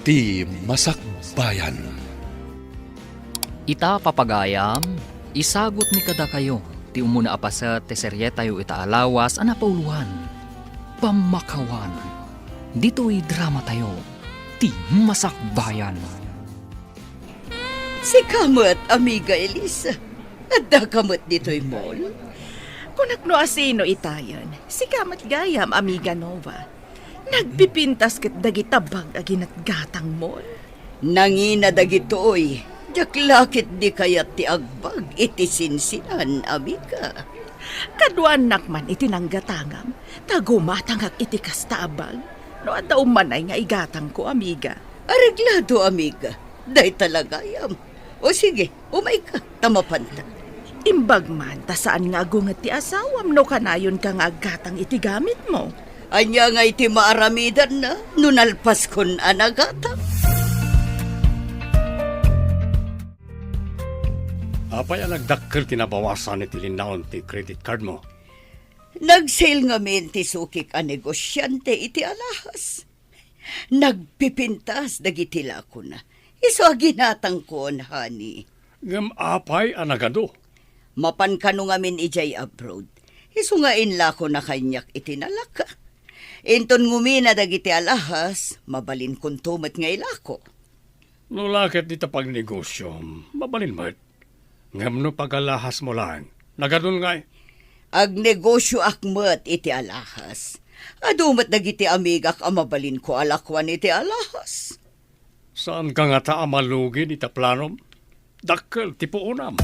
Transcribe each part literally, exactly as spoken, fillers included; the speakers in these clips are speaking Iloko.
Ti Masakbayan. Ita, papagayam, isagutmi kadakayo ti umuna a paset ti serietayo ita a lawas a napauloan, Pammakawan. Ditoy dramatayo, Ti Masakbayan. Sika met, Amiga Elisa. Addaka met ditoy mall? Kunak no asino itayen. Sika met gayam, Amiga Nova. Nagpipintas ket dagita bag a ginatgatangmo. Nangina dagitoy, diak la ketdi kayat ti agbag iti sinsinan, amiga. Kaduaannak man iti nanggatangam, ta gumatangak iti kasta a bag. No adda ummanay nga igatangko, amiga. Areglado, amiga. Dayta la gayam. O sige, umayka, ta mapanta. Imbag man ta saan nga agunget ti asawam no kanayonka nga aggatang iti gamitmo. Ania ngay ti maaramidanna no nalpaskon a nagatang? Apay a nagdakkel ti nabawasan iti linnaon ti credit cardmo? Nag-sale ngamin ti sukik a negosiante iti alahas. Nagpipintas dagiti lakona. Isu a ginatangkon, honey. Ngem apay a nagadu? Mapan kano ngamin idiay abroad. Isu nga inlakona kaniak iti nalaka. Inton ngumina dagiti alahas, mabalinkonto met nga ilako. No la ket dita pagnegosiom, mabalin met. Ngem no pagalahasmo laeng, nagadun ngay? Agnegosioak met iti alahas. Adu met dagiti amigak a mabalinko a lakuan iti alahas. Saanka ngata a malugi dita planom? Dakkel ti puonam.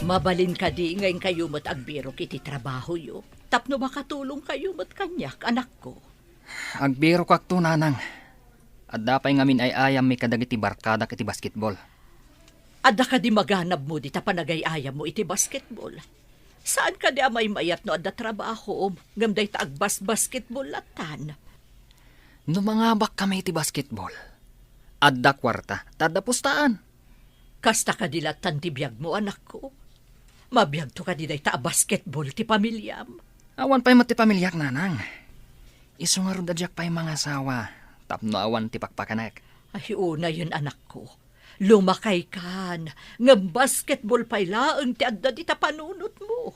Mabalin kadi nga inkayo met agbirok iti trabahoyo, tapno makatulongkayo met kaniak, anakko? Agbirokakto, nanang. Adda pay ngamin ay-ayammi kadagiti barkadak iti basketball. Adda kadi maganabmo dita panagay-ayammo iti basketball? Saan kadi a maymayat no adda trabahom, ngem dayta agbasbasketball lattan? No mangabakkami iti basketball, adda kuarta, ta adda pustaan. Kasta kadi lattan ti biagmo, anakko? Mabiagto kadi dayta a basketball ti pamiliam? Awan pay met ti pamiliak, nanang. Isu ngarud a diak pay mangasawa tapno awan ti pakpakanek. Ay, unayen, anakko. Lumakaykan, ngem basketball pay laeng ti adda dita panunotmo.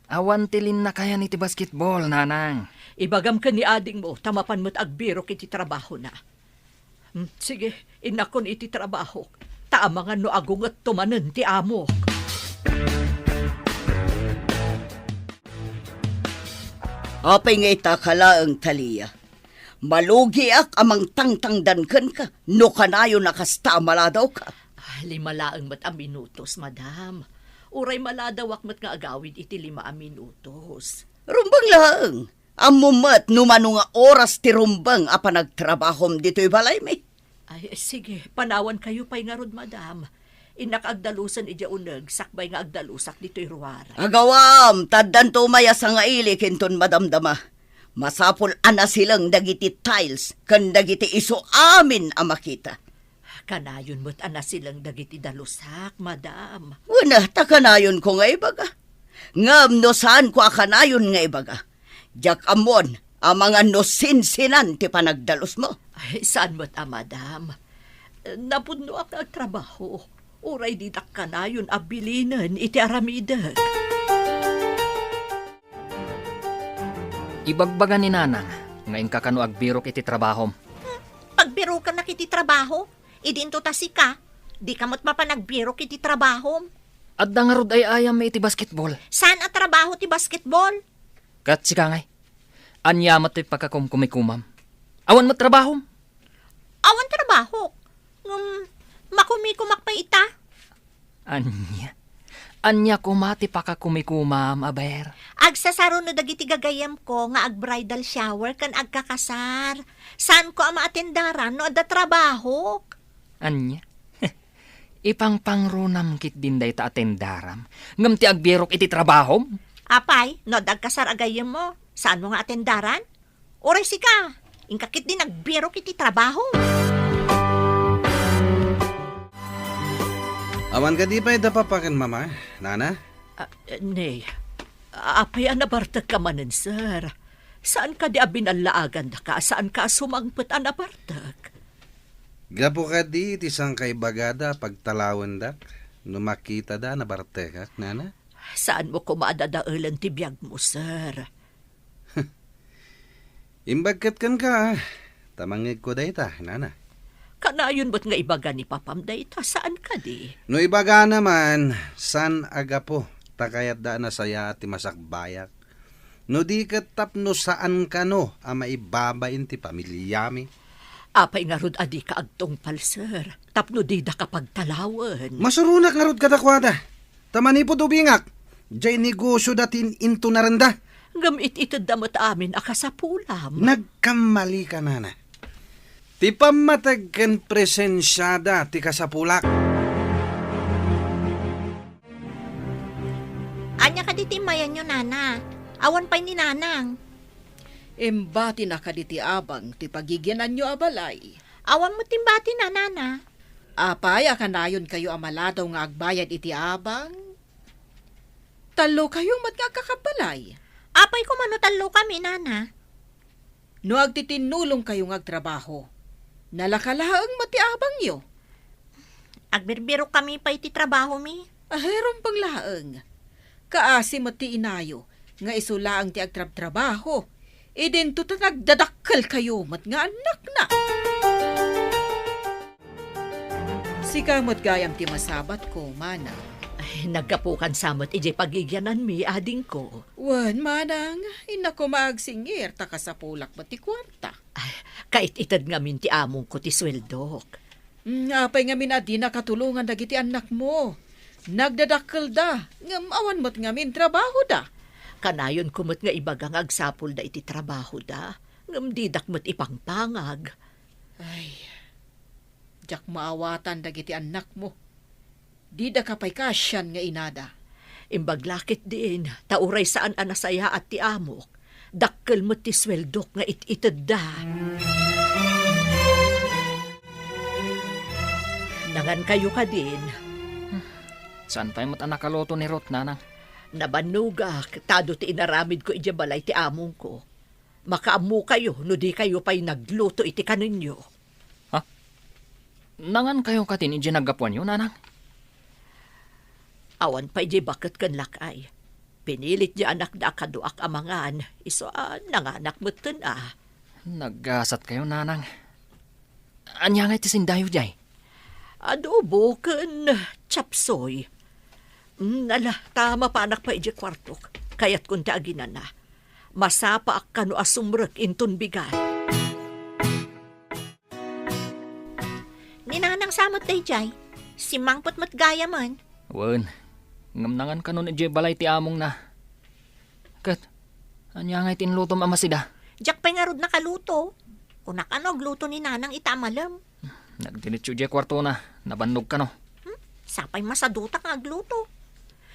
Awan ti linnakayan iti basketball, nanang. Ibagam ken ni adingmo ta mapan met agbirok iti trabahona. Hmm, sige, innakon iti trabahok, ta amangan no agungetto manen ti amok. Apay nga itaka laeng, Talia? Malugiak a mangtangtangdan kenka no kanayon a kasta a maladawka. Ah, lima laeng met a minutos, madam. Uray maladawak met nga agawid iti lima a minutos. Rumbeng laeng. Ammom met no mano nga oras ti rumbeng a panagtrabahom ditoy balaymi. Ay, sige, panawankayo pay ngarud, madam. Innak agdalusen idiay uneg sakbay nga agdalusak ditoy ruar. Agawam, ta addanto umay a sangailik inton madamdama. Masapul a nasileng dagiti tiles ken dagiti isu amin a makita. Kanayon met a nasileng dagiti dalusak, madam. Wen, ta kanayonko nga ibaga. Ngem no saanko a kanayon nga ibaga, diak ammon amangan no sinsinan ti panagdalusmo. Ay, saan met a, madam. Napudnoak nga agtrabaho. Uray ditak kanayon a bilinen iti aramidek. Ibagbaga ni nanang nga inka kano agbirok iti trabahom. Pagbirokanak iti trabaho? Idinto ta sika, dika met mapan agbirok iti trabahom. Adda ngarud ay-ayammi iti basketball. Saan a trabaho ti basketball? Ket sika ngay, ania met ti pakakumkumikumam? Awan met trabahom? Awan trabahok. Ngem, makumikumak pay ita. Ania? Ania koma ti pakakumikumam, aber? Agsasaro no dagiti gagayyemko nga ag-bridal shower ken agkakasar. Saanko a maatendaran no adda trabahok. Ania? Ipangpangrunam ketdin dayta atendaram, ngem ti agbirok iti trabahom? Apay, no adda agkasar a gayyemmo, saanmo nga atendaran? Uray sika, inka ketdi nagbirok iti trabaho. Awan kadi pay da papa ken mama, nana? Ah, ne, apay a nabartekka manen, sir? Saan kadi a binallaagandaka a saanka a sumangpet a nabartek? Gapu kadi iti sangkaibagada a pagtalawendak, no makitada a nabartekak, nana? Saanmo koma a dadaelen ti biagmo, sir. Imbag ket kenka, ta mangngegko dayta, nana. Kanayon met nga ibaga ni papam dayta, saan kadi? No ibagana man, saan a gapu ta kayatda a nasayaat ti masakbayak. No di ket tapno saan kano a maibabain ti pamiliami. Apay ngarud a dika agtungpal, sir, tapno didaka pagtalawen? Masuronak ngarud kadakuada. Ta manipud ubingak, diay negosioda ti in-, intunarenda. Ngem it-itedda met amin a kasapulam. Nagkammalika, nana. Ti pammateg ken presensiada ti kasapulak. Ania kadi ti immayanyo, nana? Awan pay ni nanang. Imbatina kadi ti abang ti pagigiananyo a balay? Awan met imbatina, nana. Apay a kanayonkayo a maladaw nga agbayad iti abang? Tallokayo met nga agkakabbalay. Apay koma no tallokami, nana? No agtitinnulongkayo nga agtrabaho, nalaka laeng met ti abangyo. Agbirbirokkami pay ti trabahomi. Ay, rumbeng laeng. Kaasi met ti inayo nga isu laeng ti agtrabtrabaho, idinto ta nagdadakkelkayo met nga annakna. Sika met gayam ti masabatko, manang. Ay, naggapukan sa met idiay pagigiananmi, adingko. Wen, manang, innak koma agsingir ta kasapulak met ti kuarta. Ay, kait-ited ngamin ti amongko ti sueldok. Mm, apay ngamin a dinaka tulongan dagiti annakmo? Nagdadakkelda, ngem awan met ngamin trabahoda. Kanayonko met nga ibaga nga agsapulda iti trabahoda, ngem didak met ipangpangag. Ay, diak maawatan dagiti annakmo. Didaka pay kaasian nga inada. Imbag la ketdin, ta uray saan a nasayaat ti amok, dakkel met ti sueldok nga it-itedda. Nangankayo kadin. Saan pay met a nakaluto ni Ruth, nanang? Nabannogak, ta adu ti inaramidko idiay balay ti amongko. Makaammokayo no dikayo pay nagluto iti kanenyo. Ha? Nangankayo katin idiay naggapuanyo, nanang? Awan pay diay baket ken lakay. Pinilit diay anakda a kaduak a mangan, isu a nanganak metten a. Naggasatkayo, nanang. Ania ngay ti sindayo diay? Adobo ken chapsoy. Mm, ala, ta mapanak pay idiay kuartok. Kayatkon ti aginana. Masapaak kano a sumrek inton bigat. Ni nanang sa met daydiay, simmangpet met gayamen. Wen, ngem nangan kano idiay balay ti amongna. Ket, ania ngay ti inlutom a masida? Diak pay ngarud nakaluto. Kunak a no agluto ni nanang ita a malem. Nagdiretso idiay kuartona, nabannog kano. Hmm? Sapay masadutak nga agluto.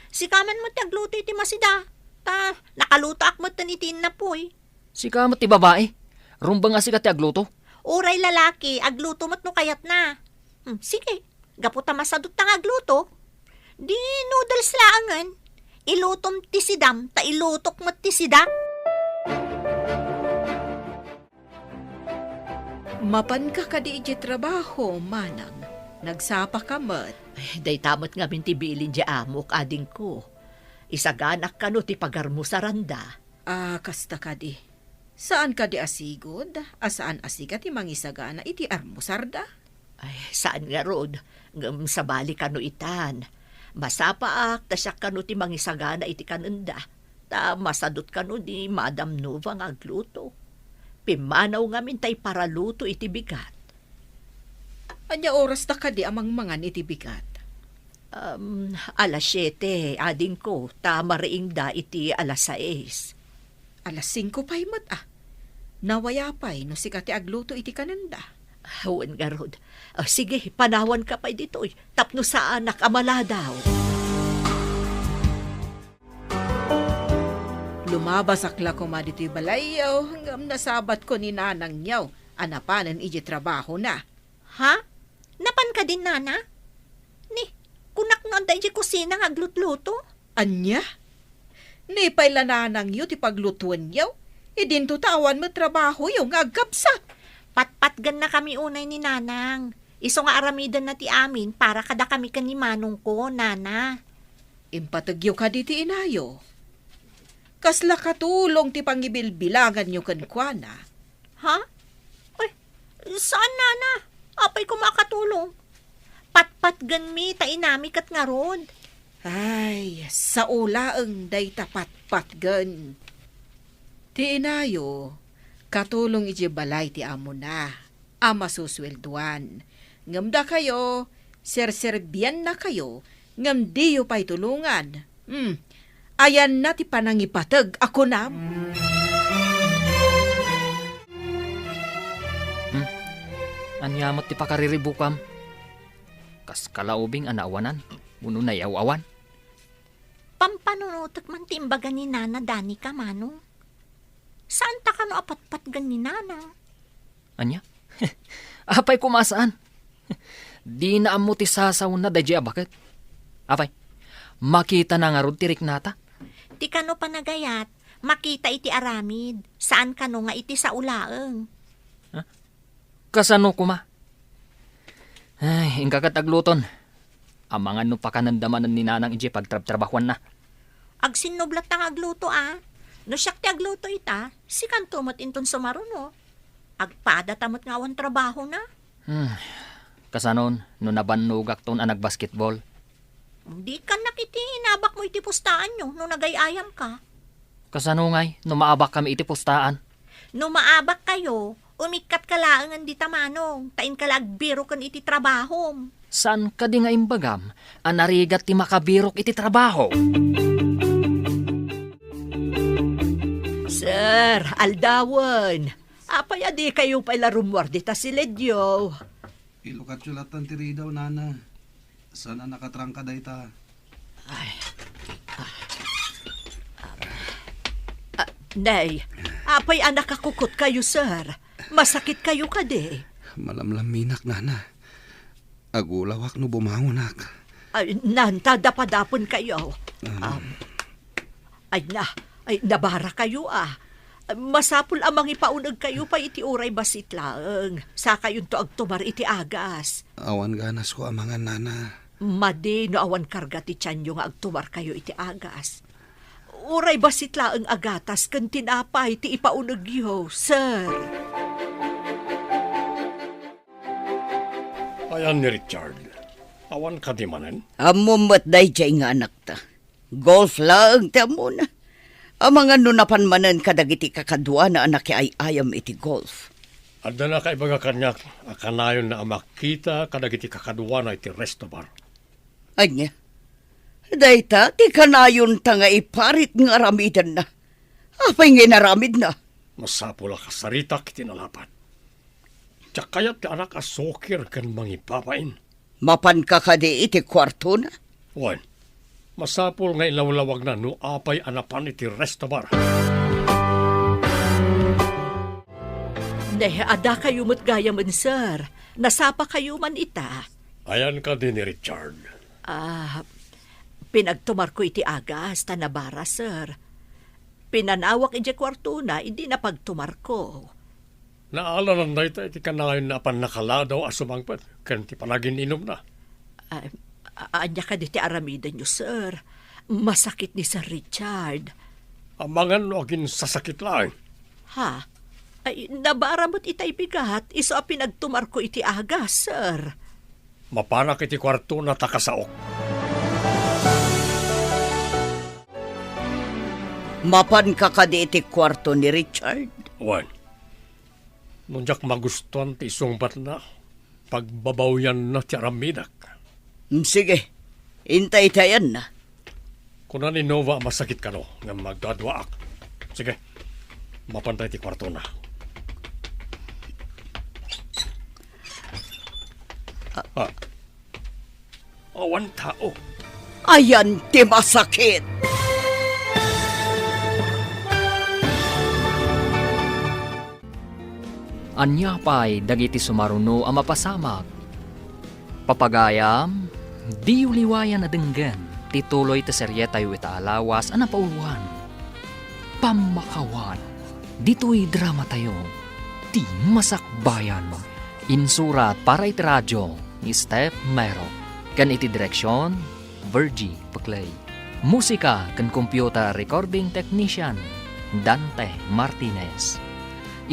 Sika man met ti agluto iti masida. Ta, nakalutoak metten iti innapoy. Sika met ti babai. Rumbeng a sika ti agluto. Uray lalaki, agluto met no kayatna. Hmm, sige, gapu ta masadutta nga agluto, di noodles laengen. Ilutom ti sidam, ta ilutok met ti sida. Mapanka kadi idiay trabaho, manang? Nagsapaka met? Ay, dayta met ngamin ti bilin diay amok, adingko. Isaganak kano ti pagarmusaranda. Ah, kasta kadi. Saan kadi a sigud a saan a sika ti mangisagana iti armusarda? Ay, saan ngarud, ngem sabali kano itan. Masapaak ta siak kano ti mangisagana iti kanenda, ta masadut kano ni Madam Nova nga agluto. Pimmanaw ngamin ta iparaluto iti bigat. Ania oras ta kadi a mangmangan iti bigat? Um, alas siete, adingko, ta mariingda iti alas sais. Alas singko pay met, a. Nawaya pay no sika ti agluto iti kanenda. Wen ngarud. Ah, sige, panawanka pay ditoy, tapno saanak a maladaw. Lumabasak la koma ditoy balayyo, ngem nasabatko ni nanangyo a napanen idiay trabahona. Ha? Napan kadin, nana? Ni, kunak no adda idiay kusina nga aglutluto? Ania? Ni pay la nanangyo ti paglutuenyo? Idinto ta awan met trabahoyo nga agkabsat. Patpatgennakami unay ni Nanang. Isu nga aramidenna ti amin para kadakami ken ni Manongko, Nana. Impategyo kadi ti inayo. Kasla katulong ti pangibilbilanganyo kenkuana. Ha? Ay, saan, Nana? Apay koma a katulong? Patpatgenmi ta inami ket ngarud. Ay, sao laeng dayta patpatgen. Ti inayo, katulong idiay balay ti amona a masusueldoan. Ngem dakayo, serserbiannakayo, ngem diyo pay tulongan. Hmm, ayanna ti panangipateg a kunam? Hmm? Ania met ti pakariribukam? Kas kalaubing a naawanan, wenno nayaw-awan? Pampanunotek man ti imbaga ni Nana Danica, Manong. Saanta kano a patpatgen ni Nana? Ania? Apay koma a saan? Dina ammo ti sasaona daydiay a baket. Apay, makitana ngarud ti riknata? Ti kano panagayat, makita iti aramid, saan kano nga iti sao laeng. Ha? Kasano koma? Ay, inka ket agluton. Amangan no pakanenda manen ni Nanang idiay pagtrabtrabahuanna. Agsinnublatta nga agluto a. No siak ti agluto ita, sikanto met inton sumaruno. Agpadata met nga awan trabahona. Hmm. Kasanon, no nabannogakton a nagbasketball? Dikannak iti inabakmo iti pustaanyo no nagay-ayamka. Kasano ngay no maabakkami iti pustaan? No maabakkayo, umikkatka laengen dita, Manong, ta inka la agbiroken iti trabahom. Saan kadi nga imbagam a narigat ti makabirok iti trabaho? Sir, aldawen. Apay a dikayo pay la rummuar dita siledyo? Ilukatyo lattan ti ridaw, Nana. Saan a nakatrangka dayta. Ay. Ah. Ah, nay, apay a nakakukot kayo, sir? Masakit kayo kadi? Malamlaminak, Nana. Agulawak no bumangonak. Ay, nanta, dapadapen kayo. Um. Ah, Ay na, ay, nabara kayo, ah. Masapul a mangipauneg kayo pay iti uray bassit laeng. Sakayonto agtumar iti agas. Awan ganasko a mangan, Nana. Madi no awan karga ti tianyo nga agtumar kayo iti agas. Uray bassit laeng a gatas ken tinapay ti ipaunegyo, sir. Ayan ni Richard. Awan kadi manen? Ammom met daydiay nga anakta. Golf laeng ti ammona. Amangan no napan manen kadagiti kakaduana a nakiay-ayam iti golf. Adda nakaibaga kaniak a kanayonna a makita kadagiti kakaduana iti resto bar. Ania? Dayta ti kanayonta nga iparit nga aramidenna. Apay nga inaramidna? Masapul a kasaritak iti nalapad. Diak kayat ti anak a sokir ken mangibabain. Mapanka kadi iti kuartona? Wen, masapul nga ilawlawagna no apay a napan iti resto bar. Ne, adda kayo met gayamen, sir. Nasapa kayo man ita. Ayan kadi ni Richard? Ah, pinagtumarko iti agas ta nabara, sir. Pinanawak idiay kuartona idi napagtumarko. Naalanan dayta iti kanayonna a pannakaladaw a sumangpet ken ti panagin-inumna. Ah, a-, ania kadi ti aramidenyo, sir? Masakit ni Sir Richard. Amangan no aginsasakit laeng. Ha? Ay, nabara met itay bigat, isu a pinagtumarko iti agas, sir. Mapanak iti kuartona ta kasaok. Mapanka kadi iti kuarto ni Richard? Wen, no diak magustuan ti isungbatna, pagbabawyanna ti aramidek. Mm, sige, intaytayanna. Kuna ni Nova a masakit kano ngem magduaduaak. Sige, mapantay ti kuartona. Ah. Awan tao. Ayan ti masakit. Ania pay dagiti sumaruno a mapasamak? Papagayam, diyo liwayan a denggen ti tuloy ti serietayo ita a lawas a napauloan, Pammakawan. Ditoy dramatayo, Ti Masakbayan. Insurat para iti radio ni Steph Mero. Ken iti direksion, Virgie Peclay. Musika ken computer recording technician, Dante Martinez.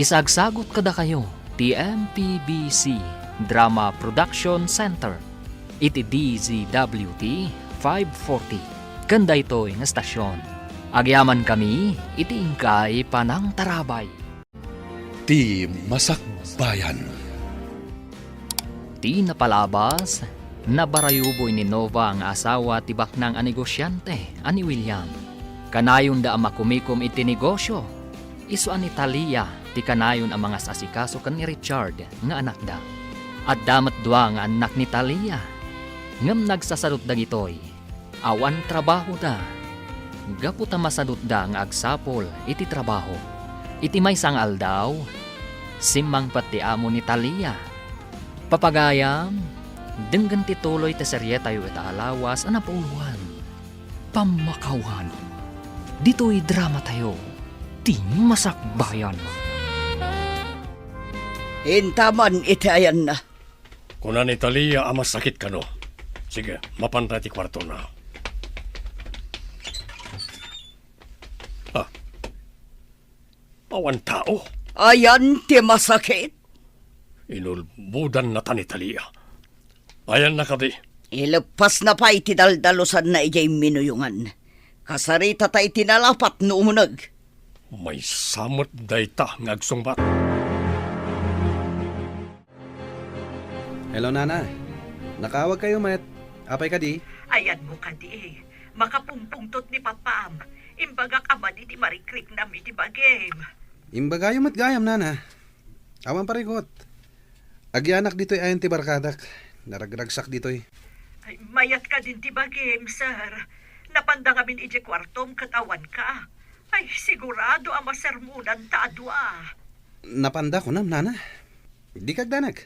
Isagsagut kadakayo ti M P B C Drama Production Center iti D Z W T five forty. Ken daytoy nga estasion, agyamankami iti inkay panangtarabay. Ti Masakbayan. Ti napalabas, nabarayuboy ni Nova nga asawa ti baknang a negosiante a ni William. Kanayonda a makumikom iti negosio. Isu a ni Talia ti kanayon a mangas-asikaso ken ni Richard nga anakda. Adda met dua nga annak ni Talia, ngem nagsasadut dagitoy. Awan trabahoda. Gapu ta masadutda nga agsapul iti trabaho. Iti maysa nga aldaw, simmangpet ti amo ni Talia. Papagayam, denggen ti tuloy ti serietayo ita a lawas a napuloan. Pammakawan. Ditoy dramatayo, Ti Masakbayan. Intaman iti ayanna. Kuna ni Talia a masakit kano. Sige, mapanta ti kuartona. Ah, awan tao. Ayan ti masakit. Inulbodan na ta ni Talia. Ayanna kadi. Ileppasna pay ti daldalusanna idiay minuyongan. Kasarita ta iti nalapat no umuneg. Maysa met dayta nga agsungbat. Hello, Nana. Nakaawag kayo met. Apay kadi? Ayanmo kadi. Makapungpungtot ni Papam. Imbagak a madi ti marikriknam iti bagim. Imbagayo met gayam, Nana. Awan parikot. Agyanak ditoy ayan ti barkadak. Naragragsak ditoy. Ay, mayat kadin ti bagim, sir. Napanda ngamin idiay kuartom ket awan ka. Ay, sigurado a masermonan ta a dua. Napanda kunam, Nana. Dika agdanag.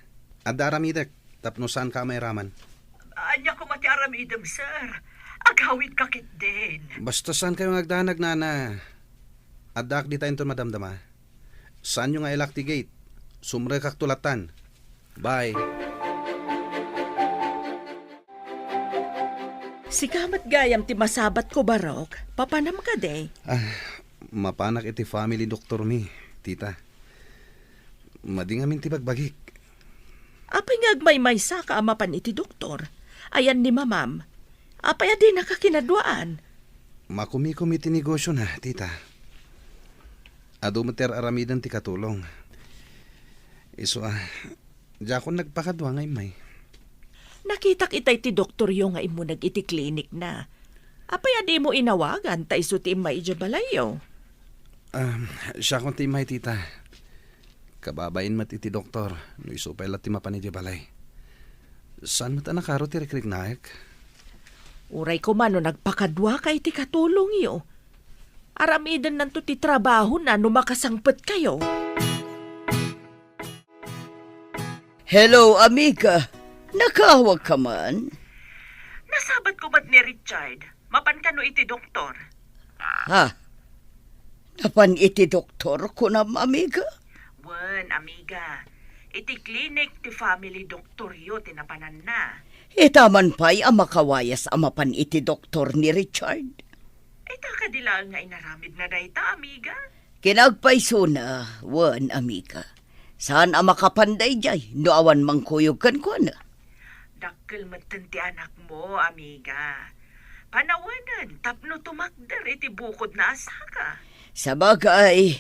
Adda aramidek tapno saan ka a mairaman. Ania koma ti aramidem, sir? Agawid ka ketdin. Basta saan kayo nga agdanag, Nana. Addaak dita inton madamdama. Saanyo nga ilak ti gate. Sumrekakto lattan. Bye. Sika met gayam ti masabatko, Barok. Papanam kadi? Ah, mapanak iti family doctor mi, tita. Madi ngamin ti bagbagik. Apay nga agmaymaysa ka a mapan iti doktor? Ayan ni mamam. Apay a dinaka kinaduaan? Makumikom iti negosyo na, tita. Adu met ti ar-aramiden ti katulong. Isu a, diakon nagpakadua nga immay. Nakitak itay ti doktoryo nga immuneg iti klinik na. Apay a dimo inawagan ta isu ti immay idiay balayyo? Um, siakon ti immay, tita. Kababain met iti doktor no isu pay la ti mapan idiay balay. Saan met a nakaro ti rikriknaek? Uray koma no nagpakaduaka iti katulongyo. Aramidennanto ti trabahona no makasangpetkayo. Hello, amiga. Nakaawag ka man? Nasabat ko met ni Richard. Mapan kano iti doktor? Ha? Napan iti doktor, kunam, amiga? Wen, amiga. Iti klinik ti family doktoryo ti napananna. Ita man pay a makawayas a mapan iti doktor ni Richard. Ita kadi laeng nga inaramidna dayta, amiga? Kinagpaysona, wen, amiga. Saan a makapan daydiay no awan mangkuyog kenkuana? Dakkel metten ti anakmo, amiga. Panawanen tapno tumakder iti bukodna a saka. Sabagay,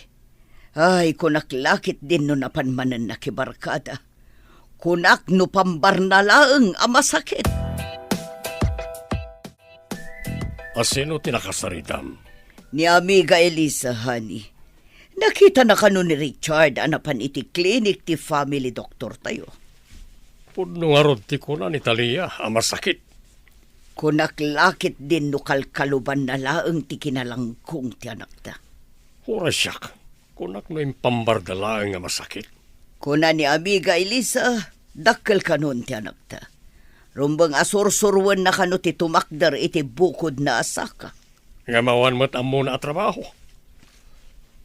ay, kunak la ketdin no napan manen nakibarkada. Kunak no pambarna laeng a masakit. A sino ti nakasaritam? Ni Amiga Elisa, honey. Nakitana kano ni Richard a napan iti klinik ti family doktortayo. Pudno ngarud ti kuna ni Talia a masakit. Kunak la ketdin no kalkalubanna laeng ti kinalangkong ti anakta. Uray siak, kunak no impambarda laeng a masakit. Kuna ni Amiga Elisa, dakkel kanon ti anakta. Rumbeng a sursuruenna kano ti tumakder iti bukodna a saka. Ngem awan met ammona a trabaho.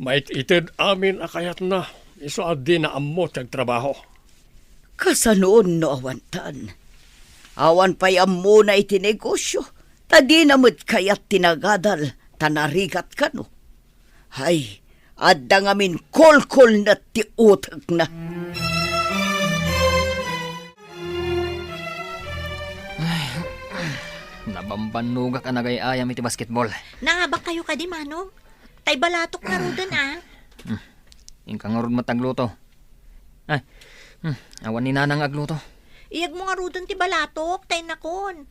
Mait-ited amin a kayatna, isu a dina ammo ti agtrabaho. Kasanoon no awantan? Awan pay ammona iti negosyo, ta dina met kayat ti nagadal, ta narigat kano. Hay, adda ngamin kolkolna ti utekna. Nabambannogak a nagay-ayam iti basketball. Nangabak kayo kadi, Manong? Tay balatok ngaruden, a. Hmm. Inka ngarud met agluto. Ay, hmm, awan ni Nanang agluto. Iyagmo ngaruden ti balatok, tay nakon.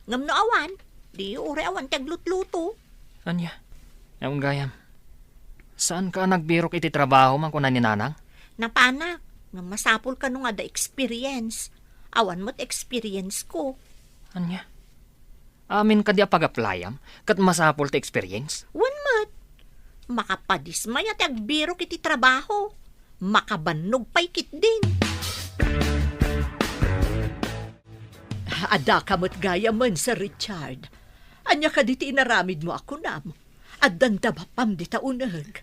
Ngem no awan, di uray awan ti aglutluto. Ania? Awan gayam. Saanka a nagbirok iti trabaho, man kuna ni Nanang? Napanak. Ngem masapul kano nga adda experience. Awan met experience ko. Ania? Amin kadi a pag-applyam, ket masapul ti experience? Wen met. Makapadismaya ti agbirok iti trabaho. Makabannog pay ketdin. Adda ka met gayamen, Sir Richard. Ania kadi ti inaramidmo a kunam? Addan da bapam dita uneg.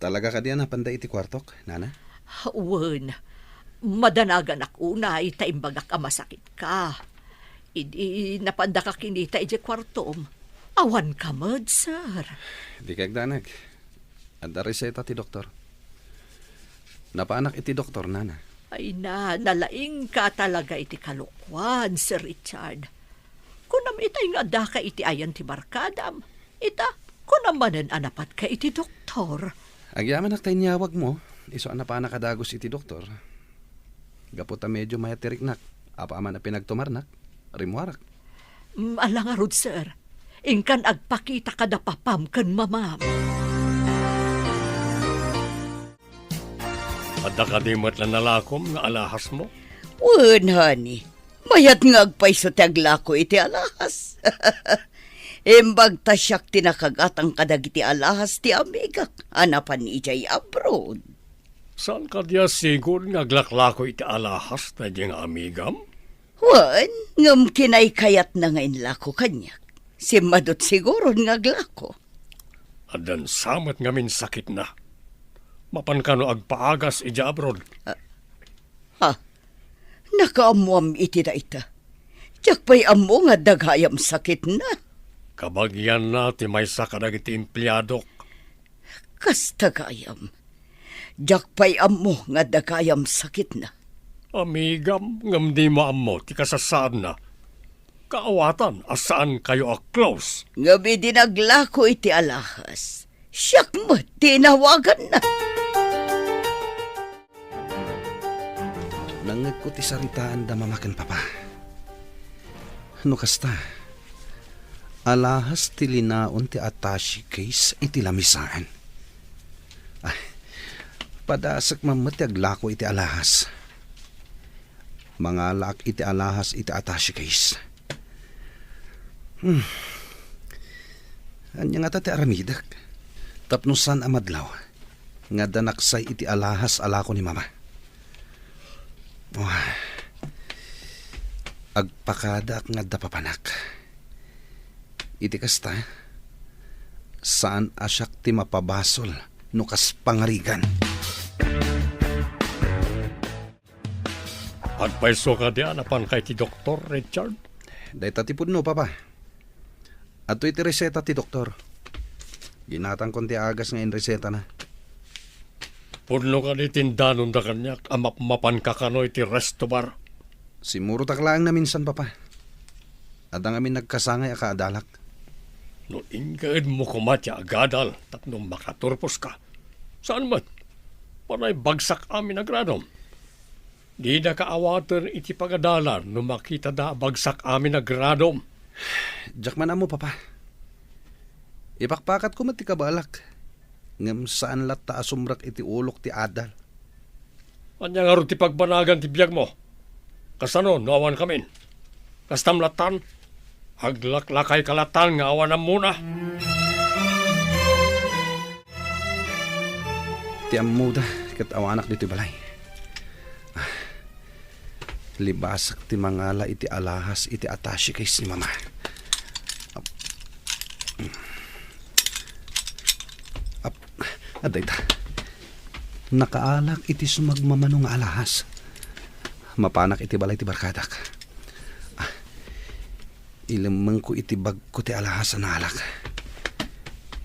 Talaga kadi a napanda iti kuartok, Nana? Wen, madanaganak unay ta imbagak a masakitka. Idi napandaka kinita idiay kuartom, awanka met, sir. Di kagdanag. Adda reseta ti doktor. Napanak iti doktor, Nana. Ay na, nalaingka talaga iti kalokuan, Sir Richard. Kunam itay nga addaka iti ayan ti barkadam. Ita, kunam manen a napadka iti doktor. Agyamanak ta inyawagmo, isu a napanak a dagus iti doktor. Gapu ta medio mayat ti riknak, apaman a pinagtumarnak, rimmuarak. Mm, ala ngarud, sir. Inkan agpakita kada papam ken mamam. Adda kadi met la nalakom nga alahasmo? Wen, honey. Mayat nga agpayso ti aglako iti alahas. Imbag ta siak ti nakagatang kadagiti alahas ti amigak a napan idiay abroad. Saan kadi a sigud nga aglaklako iti alahas daydi nga amigam? Wen, ngem kinaykayatna nga inlako kaniak. Simmadut siguron nga aglako. Addan sa met ngamin sakitna. Mapan kano agpaagas idiay abroad? Ah, ha? Nakaammoam iti dayta. Diak pay ammo nga adda gayam sakitna. Kabagianna ti maysa kadagiti empleadok. Kasta gayam. Diak pay ammo nga adda gayam sakitna. Amigam, ngem dimo ammo ti kasasaadna. Kaawatan a saan kayo a close. Ngem idi naglako iti alahas, siak met ti inawaganna. Nangngegko ti saritaan da mama ken papa. No kasta, alahas ti linaon ti attaché case iti lamisaan. Ay, padasek man met ti aglako iti alahas. Mangalaak iti alahas iti attaché case. Hmm. Ania ngata ti aramidek? Tapno saan a madlaw nga adda naksay iti alahas a lako ni mama. Oh. Agpakadaak nga adda papanak. Iti kasta, saan a siak ti mapabasol no kas pangarigan. Agpayso kadi a napanka iti doktor, Richard? Dayta ti pudno, Papa. Adtoy ti reseta ti doktor. Ginatangkon ti agas nga inresetana. Pudno kadi ti indanonda kaniak a mapmapanka kano iti resto bar? Simmurotak laeng naminsan, Papa. Adda ngamin nagkasangay a kaadalak. No inkaedmo koma ti agadal tapno makaturposka, saan met? Panay bagsak amin a gradom. Didaka awaten iti pagadalan no makitada a bagsak amin a gradom. Diak man ammo, Papa. Ipakpakatko met ti kabaelak, ngem saan latta a sumrek iti ulok ti adal. Ania ngarud ti pagbanagan ti biagmo? Kasano no awankamin? Kastam lattan? Aglaklakayka lattan nga awan ammona? Ti ammoda ket awanak ditoy balay. Ah, libasak ti mangala iti alahas iti attaché case ni Mama. Ap-, ap-, Adda ita. Nakaalak iti sumagmamano nga alahas. Mapanak iti balay ti barkadak. Ah, ilemmengko iti bagko ti alahas a naalak.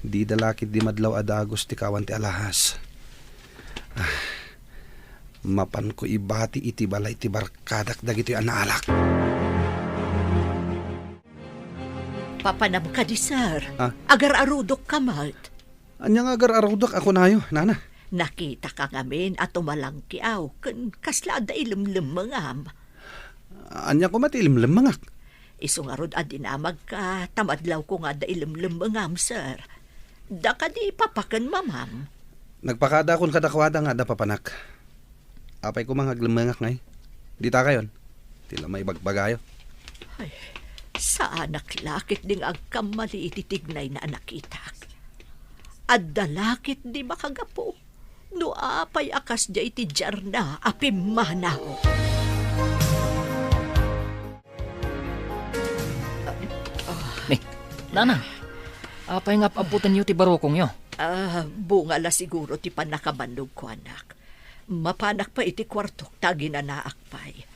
Dida la ketdi madlaw a dagus ti kawan ti alahas. Ah, mapanko ibati iti balay ti barkadak dagitoy a naalak. Papanam kadi, sir? Ah? Agar-arudok ka met. Ania nga agar-arudok a kunayo, nana? Nakitak ngamin a tumalangkiaw ken kasla adda ilemlemmengam. Ania koma ti ilemlemmengak? Isu ngarud a dinamagka ta madlawko nga adda ilemlemmengam, sir. Da kadi papa ken mamam? Nagpakadakon kadakuada nga adda papanak. Apay koma nga aglemmengak ngay? Dita kayon. Ti la maibagbagayo. Ay, saanak la ketdi nga agkammali iti tignayna a nakitak. Adda la ketdi makagapu no apay a kasdiay ti diarna a pimmanaw. Ni, Nanang, apay nga ap-aputenyo ti barukongyo? Ah, bunga la siguro ti pannakabannogko, anak. Mapanak pay iti kuartok ta aginanaak pay.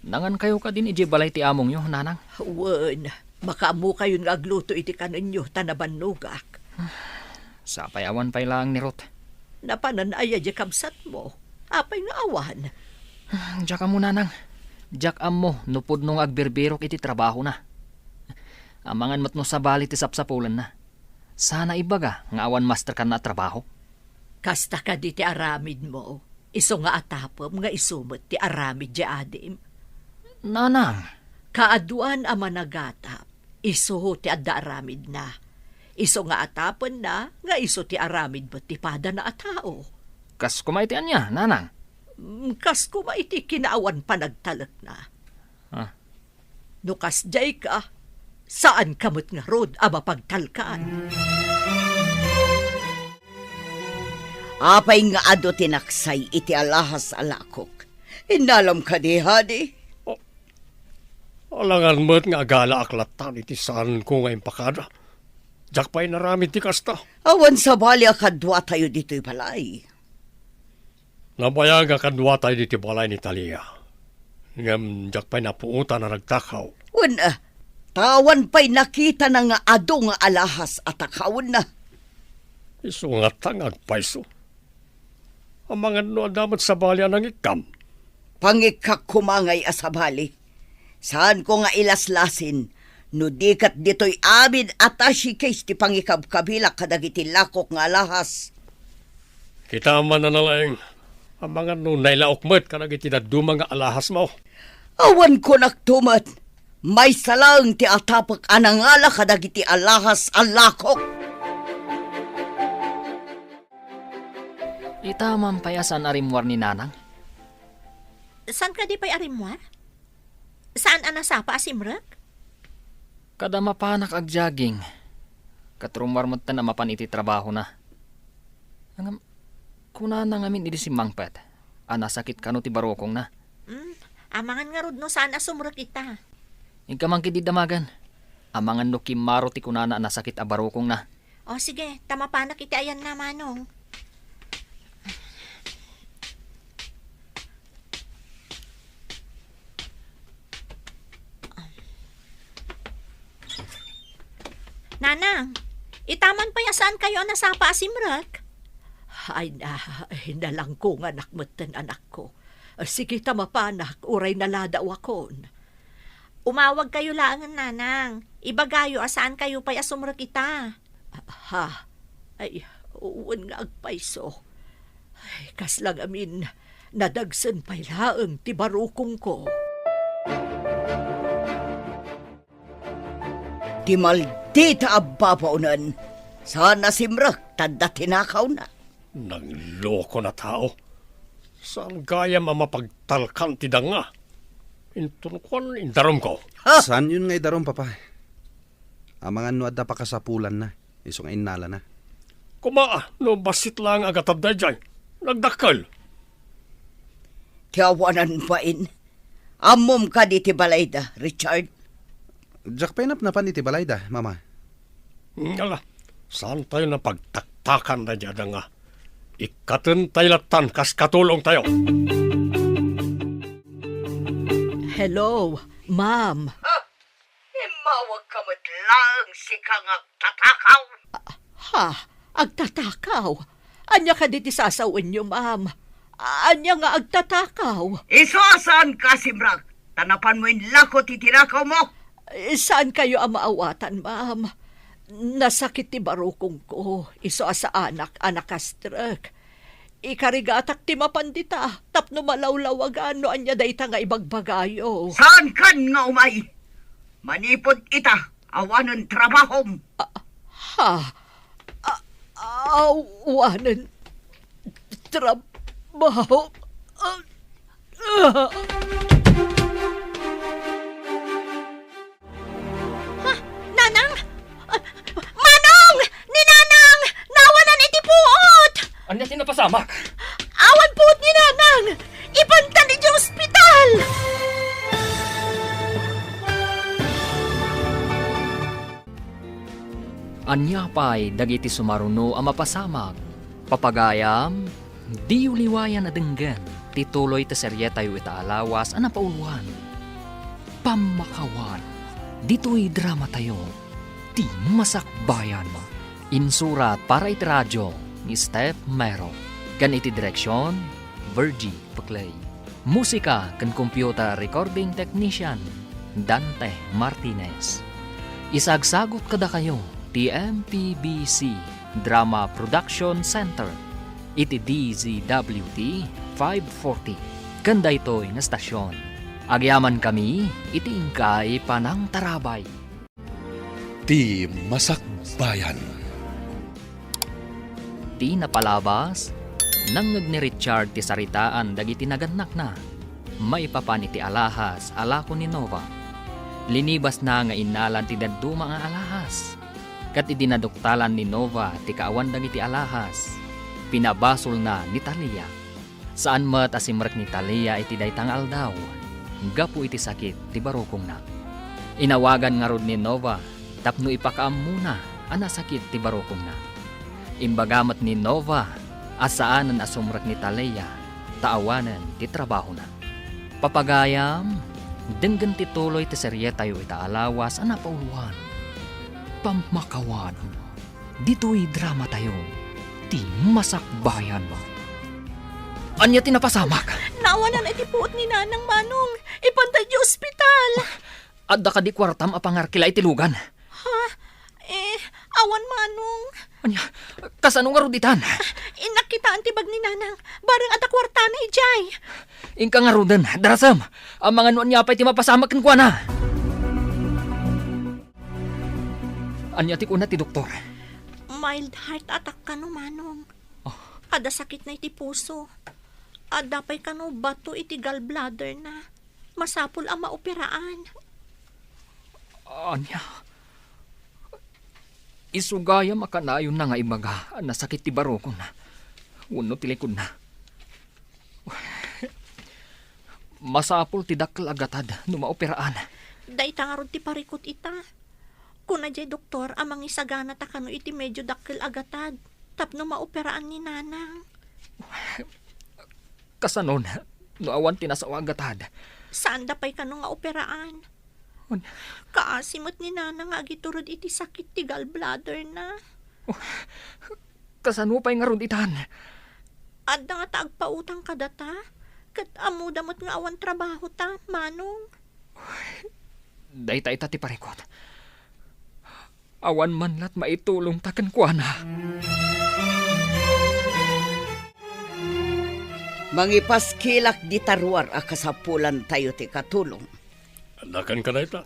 Nangankayo kadin idiay balay ti amongyo, Nanang? Wen, makaammokayon nga agluto iti kanenyo ta nabannogak. Sapay awan pay laeng ni Ruth. Napanan aya diay kabsatmo? Apay nga awan? Diak ammo, Nanang. Diak ammo no pudno nga agbirbirok iti trabahona. Amangan met no sabali ti sapsapulenna. Sana ibaga nga awan master kanna a trabaho. Kasta kadi ti aramidmo, isu nga atapem nga isu met ti aramid diay adim? Nanang! Kaaduan a managatap, isu ti adda aramidna. Isu nga atapenna nga isu ti aramid met ti padana a tao. Kas koma iti ania, Nanang? Mm, kas koma iti kinaawan panagtalekna. Ah. No kasdiay ka, saan ka met ngarud a mapagtalkan. Apay nga adu ti naksay iti alahas a lakok? Innalam kadi, Hadi? Oh, alangan met nga agalaak latta iti saanko nga impakada. Diak pay inaramid ti kasta. Awan sabali a kaduatayo ditoy balay. Nabayag a kaduatayo ditoy balay ni Talia. Ngem diak pay napuotan a nagtakaw. Wen, ah, ta awan pay nakitana nga adu nga alahas a takawenna. Isu ngata nga agpayso. Amangan no adda met sabali a nangikkam. Pangikkak koma ngay a sabali. Saanko nga ilaslasin no di ket ditoy amin a tashikis ti pangikabkabilak kadagiti lakok nga alahas. Kita man a nalaing, amangan no nailaok met kadagiti dadduma nga alahasmo. Awan kunakto met, maysa laeng ti atapek a nangala kadagiti alahas a lakok. Ita man pay a saan a rimmuar ni Nanang? Saan kadi pay a rimmuar? Saan a nasapa a simrek? Kada mapanak agjogging, ket rummuar metten a mapan iti trabahona. Ngem, kunana ngamin idi simmangpet a nasakit kano ti barukongna. Hmm, amangan ngarud no saan a sumrek ita. Inka man ketdi damagen. Amangan no kimmaro ti kunana a nasakit a barukongna. O, sige, ta mapanak iti ayanna, Manong. Nanang, ita man pay a saankayo a nasapa a simrek? Ay na, nalangkonganak metten, anakko. Sige ta mapanak, uray naladawakon. Umawagkayo laengen, Nanang. Ibagayo a saankayo pay a sumrek ita. Ha? Ay, wen nga agpayso. Ay, kasla ngamin, nadagsen pay laeng ti barukongko. Ti maldita a babaonen, saan a simrek ta adda tinakawna. Nangloko na tao. Saan gayam a mapagtalkan ti danga? Inton kuan, indarumko. Ha? Saanyon nga idarum, Papa? Amangan no adda pakasapulanna, isu nga innalana. Koma, no bassit laeng a gatad daydiay, nagdakkel. Ti awanan bain. Ammom kadi ti balayda, Richard? Diak pay napnapan iti balayda, Mama. Ngala, saantayo a pagtaktakan daydiay a danga. Ikkatentayo lattan kas katulongtayo. Hello, ma'am. Ha? Immawagka met laeng sika nga agtatakaw? Ha? Agtatakaw? Ania kadi ti sasawenyo, ma'am? Ania nga agtatakaw? Isu a saanka a simrek, ta napanmo inlako ti tinakawmo. Eh, saankayo a maawatan, ma'am. Nasakit ti barukongko, isu a saanak a nakastrek. Ikarigatak ti mapan dita, tapno malawlawagan no ania dayta nga ibagbagayo. Saankan nga umay? Manipud ita, awanen trabahom. Ah, ha? Ah, awanen trabaho? Ah, ah. Ha? Nanang? Ah, Manong! Ni Nanang! Naawanan iti puot! Ania ti napasamak? Awan puot ni Nanang! Ipantan iti ospital! Ania pay dagiti sumaruno a mapasamak? Papagayam, diyo liwayan a denggen ti tuloy ti serietayo ita a lawas a napauluan. Pammakawan, ditoy dramatayo, Ti Masakbayan. Insurat para iti radio ni Steph Mero, ken iti direksion, Virgie Peclay. Musika ken computer recording technician, Dante Martinez. Isagsagut kadakayo ti M P B C Drama Production Center iti D Z W T five forty ken daytoy nga stasyon. Agyamankami iti inkay panangtarabay. Ti Masakbayan. Ti napalabas, nangngeg ni Richard ti saritaan dagiti nagannakna maipapan iti alahas a lako ni Nova. Linibasna nga innalan ti dadduma nga alahas. Ket idi naduktalan ni Nova ti kaawan dagiti alahas, pinabasolna ni Talia. Saan met a simrek ni Talia iti dayta nga aldaw, gapu iti sakit ti barukongna. Inawagan ngarud ni Nova tapno ipakaammona a nasakit ti barukongna. Imbaga met ni Nova a saanen a sumrek ni Talia ta awanen ti trabahona. Papagayam, denggen ti tuloy ti serietayo ita a lawas a napauluan. Pammakawan. Ditoy dramatayo, Ti Masakbayan. Ania ti napasamak? Naawanan iti puot ni Nanang, Manong. Ipanta iti ospital. Adda kadi kuartam a pangarkila iti lugan? Ha? Eh, awan, Manong. Ania? Kasano ngarud itan? Innak kitaan ti bag ni Nanang. Bareng adda kuartana idiay. Inka ngaruden, darasem. Amangan no ania pay ti mapasamak kenkuana. Ania ti kuna ti doktor? Mild heart attack kano, Manong. Oh. Adda sakitna iti puso. Adda pay kano bato iti gallbladderna. Masapul a maoperaan. Ania? Isu gayam a kanayonna nga ibaga a nasakit ti barukonna wenno ti likudna. Masapul ti dakkel a gatad no maoperaan. Dayta ngarud ti parikut ita. Kuna diay doktor a mangisagana ta kano iti medyo dakkel a gatad tapno maoperaan ni Nanang. Kasanon no awan ti nasao a gatad? Saanda pay kano nga operaan. Kaasi met ni Nanang nga agiturod iti sakit ti gallbladderna. Kasano pay ngarud itan? Adda ngata agpautang kadata, ket ammoda met nga awan trabahota, Manong. Dayta ita ti parikut. Awan man lat maitulongta kenkuana. Mangipaskilak dita ruar a kasapulantayo ti katulong. Adda kenka dayta.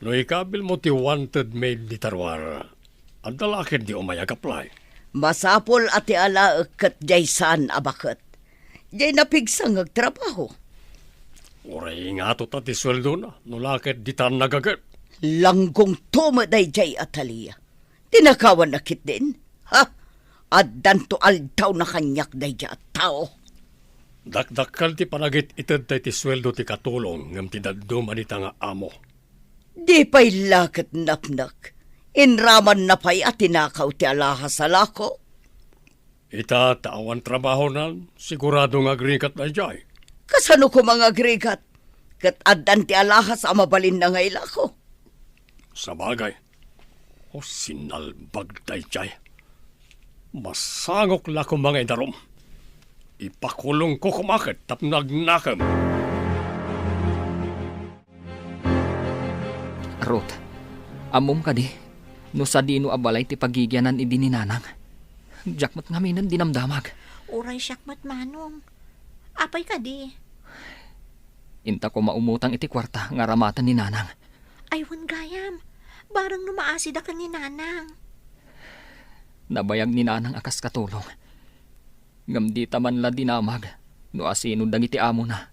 No ikabilmo ti wanted maid dita ruar, adda la ketdi umay ag-apply? Masapul a ti alaek ket diay saan a baket. Diay napigsa nga agtrabaho. Uray ingato ta ti sueldona, no la ket ditan nagaget. Langgongto met daydiay, Atalia. Tinakawanna ketdin? Ha? Addanto aldawna kaniak daydiay a tao. Dakdakkel ti panagit-itedta iti sueldo ti katulong ngem ti dadduma dita nga amo. Di pay la ket napnek. Inramanna pay a tinakaw ti alahas a lako. Ita ta awan trabahona, sigurado nga agrigat daydiay. Kasano koma nga agrigat? Ket addan ti alahas a mabalin nangaylako. Sabagay, o sinalbag daydiay. Masangok la koma nga idarum. Ipakulongko koma ket tapno agnakem. Ruth, ammom kadi no sadino a balay ti pagigianan idi ni Nanang? Diak met ngaminen dinamdamag. Uray siak met, Manong. Apay kadi? Inta koma umutang iti kuarta nga aramaten ni Nanang. Ay, wen gayam. Bareng no maasida ken ni Nanang. Nabayag ni Nanang a kas katulong. Ngem dita man la dinamag no asino dagiti amona,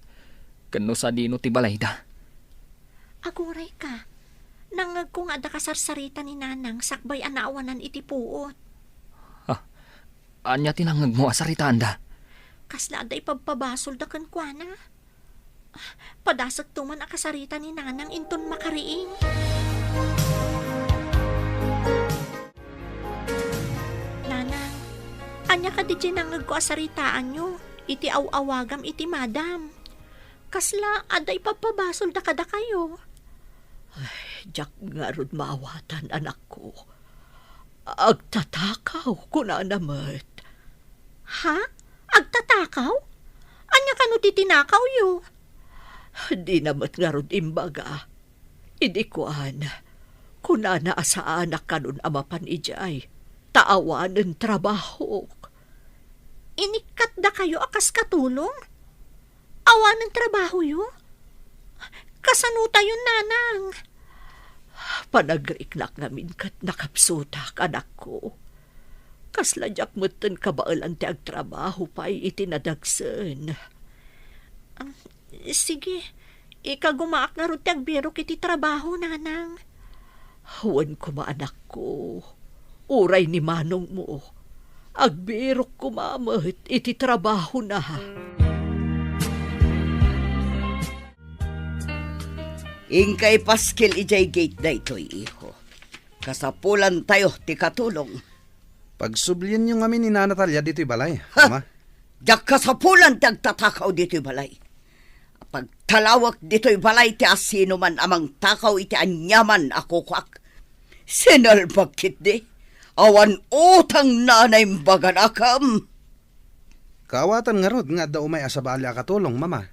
ken no sadino ti balayda. Agurayka, nangngegko nga adda kasarsarita ni Nanang sakbay a naawanan iti puot. Ha? Ania ti nangngegmo a saritaanda? Kasla adda ipabpabasolda kenkuana. Padasekto man a kasarita ni Nanang inton makariing. Nanang, ania kadi ti nangngegko a saritaanyo iti aw-awagam iti madam? Kasla adda ipabpabasolda kadakayo? Ay, diak ngarud maawatan, anakko. Agtatakaw, kunana met. Ha? Agtatakaw? Ania kano ti tinakawyo? Dina met ngarud imbaga. Idi kuan, kunana a saanak kanon a mapan idiay, ta awanen trabahok. Inikkatdakayo a kas katulong? Awanen trabahoyo? Kasanotayon, Nanang? Panagriknak ngamin ket nakapsutak, anakko. Kasla diak metten kabaelan ti agtrabaho pay iti nadagsen. Ah, sige, ikagumaak ngarud ti agbirok iti trabaho, Nanang. Wen koma, anakko, uray ni manongmo, agbirok koma met iti trabahona. Inka ipaskil idiay gate daytoy, iho. Kasapulantayo ti katulong. Pagsublienyo ngamin ni Nana Talia ditoy balay, Ha? Ama. Diak kasapulan ti agtatakaw ditoy balay. Pagtalawek ditoy balay ti asinoman a mangtakaw iti aniaman a kukuak. Sinalbag ketdi. Awan utang na naimbagan akam. Kaawatan ngarud nga adda umay a sabali a katulong, Mama.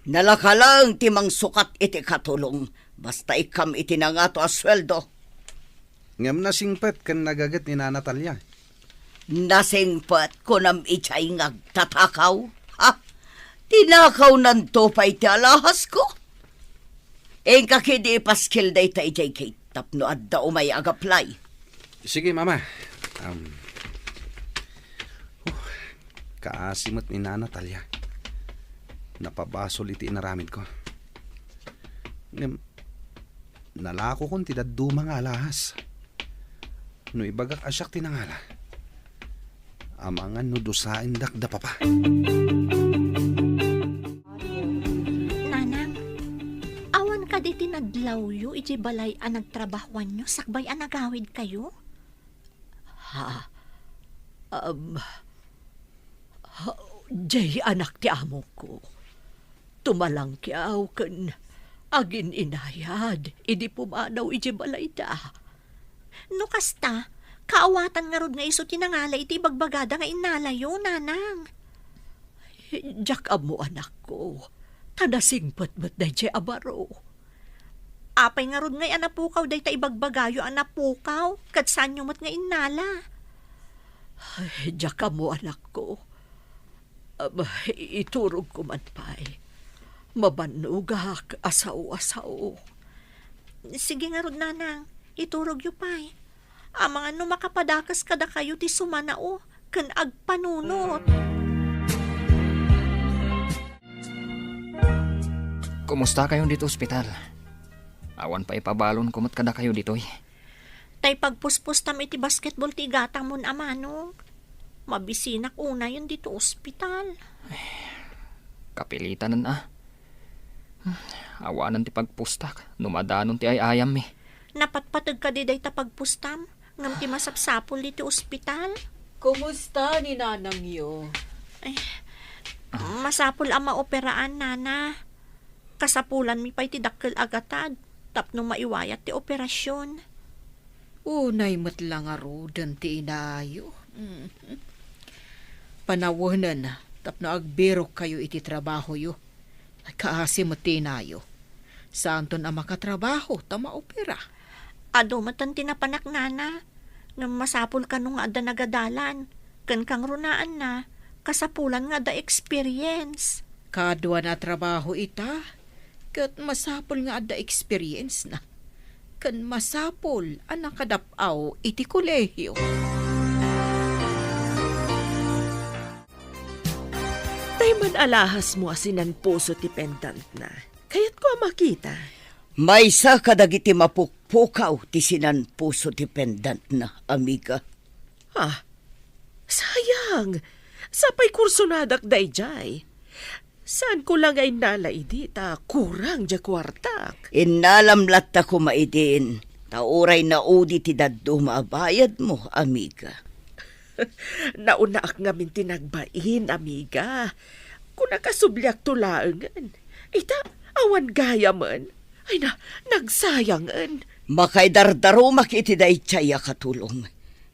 Nalaka laeng ti mangsukat iti katulong, basta ikkam iti nangato a sueldo. Ngem nasingpet ken nagaget ni Nana Talia. Nasingpet, kunam idiay nga agtatakaw? Ha? Tinakawnanto pay ti alahasko? Inka ketdi ipaskil dayta idiay gate tapno adda umay agaplay. Sige, Mama. Um, huh, kaasi met ni Nana Talia. Napabasol iti inaramidko. Ngem, nalakokon ti dadduma nga alahas. No ibagak a siak ti nangala, amangan no dusaendak da papa. Nanang, awan kadi ti nadlawyo iti balay a nagtrabahoanyo sakbay a nagawidkayo? Ha? Um, ha, diay anak ti amoko. Tumalangkiaw ken agin-inayad idi pumanaw idiay balayda. No kasta, kaawatan ngarud nga isu ti nangala iti ibagbagada nga innalayo, Nanang. Diak ammo, anakko, ta nasingpet met daydiay a baro. Apay ngarud ngay a napukaw dayta ibagbagayo a napukaw, ket saanyo met nga innala? Ay, diak ammo, anakko. Am, iturogko man pay. Mabannogak a sao a sao. Sige ngarud, Nanang, iturogyo pay. Amangan no makapadakes kadakayo ti sumanao ken agpanunot. Kumustakayon ditoy ospital? Awan pay ipabalonko met kadakayo ditoy. Tay pagpuspustam iti basketball ti igatangmon a manong. Mabisinak unayen ditoy ospital. Kapilitanen a. Awanen ti pagpustak no madanon ti ay-ayammi. Napatpateg kadi dayta pagpustam ngem ti masapsapul ditoy ospital? Kumusta ni nanangyo? Ay, masapul a maoperaan, Nana. Kasapulanmi pay ti dakkel a gatad tapno maiwayat ti operasyon. Unay met la ngaruden ti inayo. Mhm. Panawenen tapno agbirokkayo iti trabahoyo. Kaasi met ti inayo. Saanton a makatrabaho ta maopera. Adu met ti napanak, Nana. Ngem masapul kano nga adda nagadalan. Ken kangrunaanna, kasapulan nga adda experience. Kaduana a trabaho ita, ket masapul nga adda experience na. Ken masapul a nakadap-aw iti kolehio. Tay man alahasmo a sinanpuso ti pendantna. Kayatko a makita. Maysa kadagiti mapukpukaw ti sinanpuso ti pendantna, amiga. Ah, sayang. Sapay kursonadak daydiay. Saanko la nga innala idi ta kurang diay kuartak. Innalam latta koma idin, ta uray naudi ti dadduma a bayadmo, amiga. Naunaak ngamin ti nagbain, amiga. Kunak a subliakto laengen. Ita, awan gayamen. Ay na, nagsayangen. Makaidardarumak iti daydiay a katulong.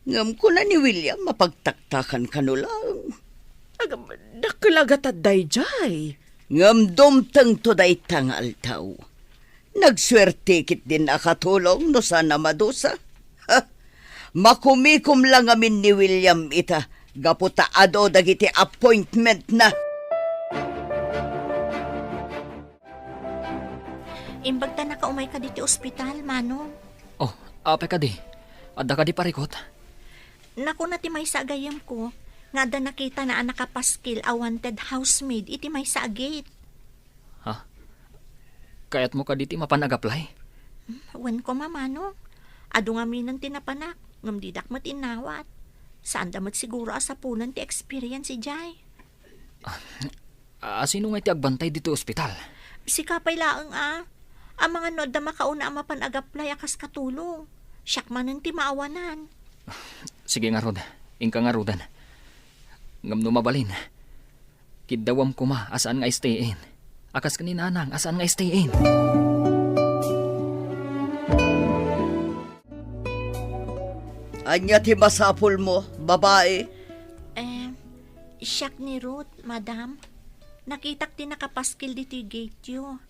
Ngem kuna ni William, mapagtaktakan kano laeng. Agam, dakkel a gatad daydiay. Ngem dumtengto dayta nga aldaw. Nagsuerte ketdin a katulong no saan a madusa. Ha? Makumikom la ngamin ni William ita gapu ta adu dagiti appointmentna. Imbag ta nakaumayka diti ospital, Manong. Oh, apay kadi? Adda kadi parikut? Nakuna ti maysa a gayyemko nga adda nakitana a nakapaskil a wanted housemaid iti maysa a gate. Ha? Kayatmo kadi ti mapan ag-apply? Hmm, wen koma, Manong. Adu ngaminen ti napanak, ngem didak met innawat. Saanda met siguro a sapulen ti experience idiay. Ah, sino ngay ti agbantay ditoy ospital? Sika pay laeng a. Amangan no adda makauna a mapan ag-apply a kas katulong. Siak manen ti maawanan. Sige ngarud, inka ngaruden. Ngem no mabalin, kiddawem koma a saan nga stay-in. A kas ken ni Nanang a saan nga stay-in. Ania ti masapulmo, babai? Eh, siak ni Ruth, madam. Nakitak ti nakapaskil ditoy gate-yo.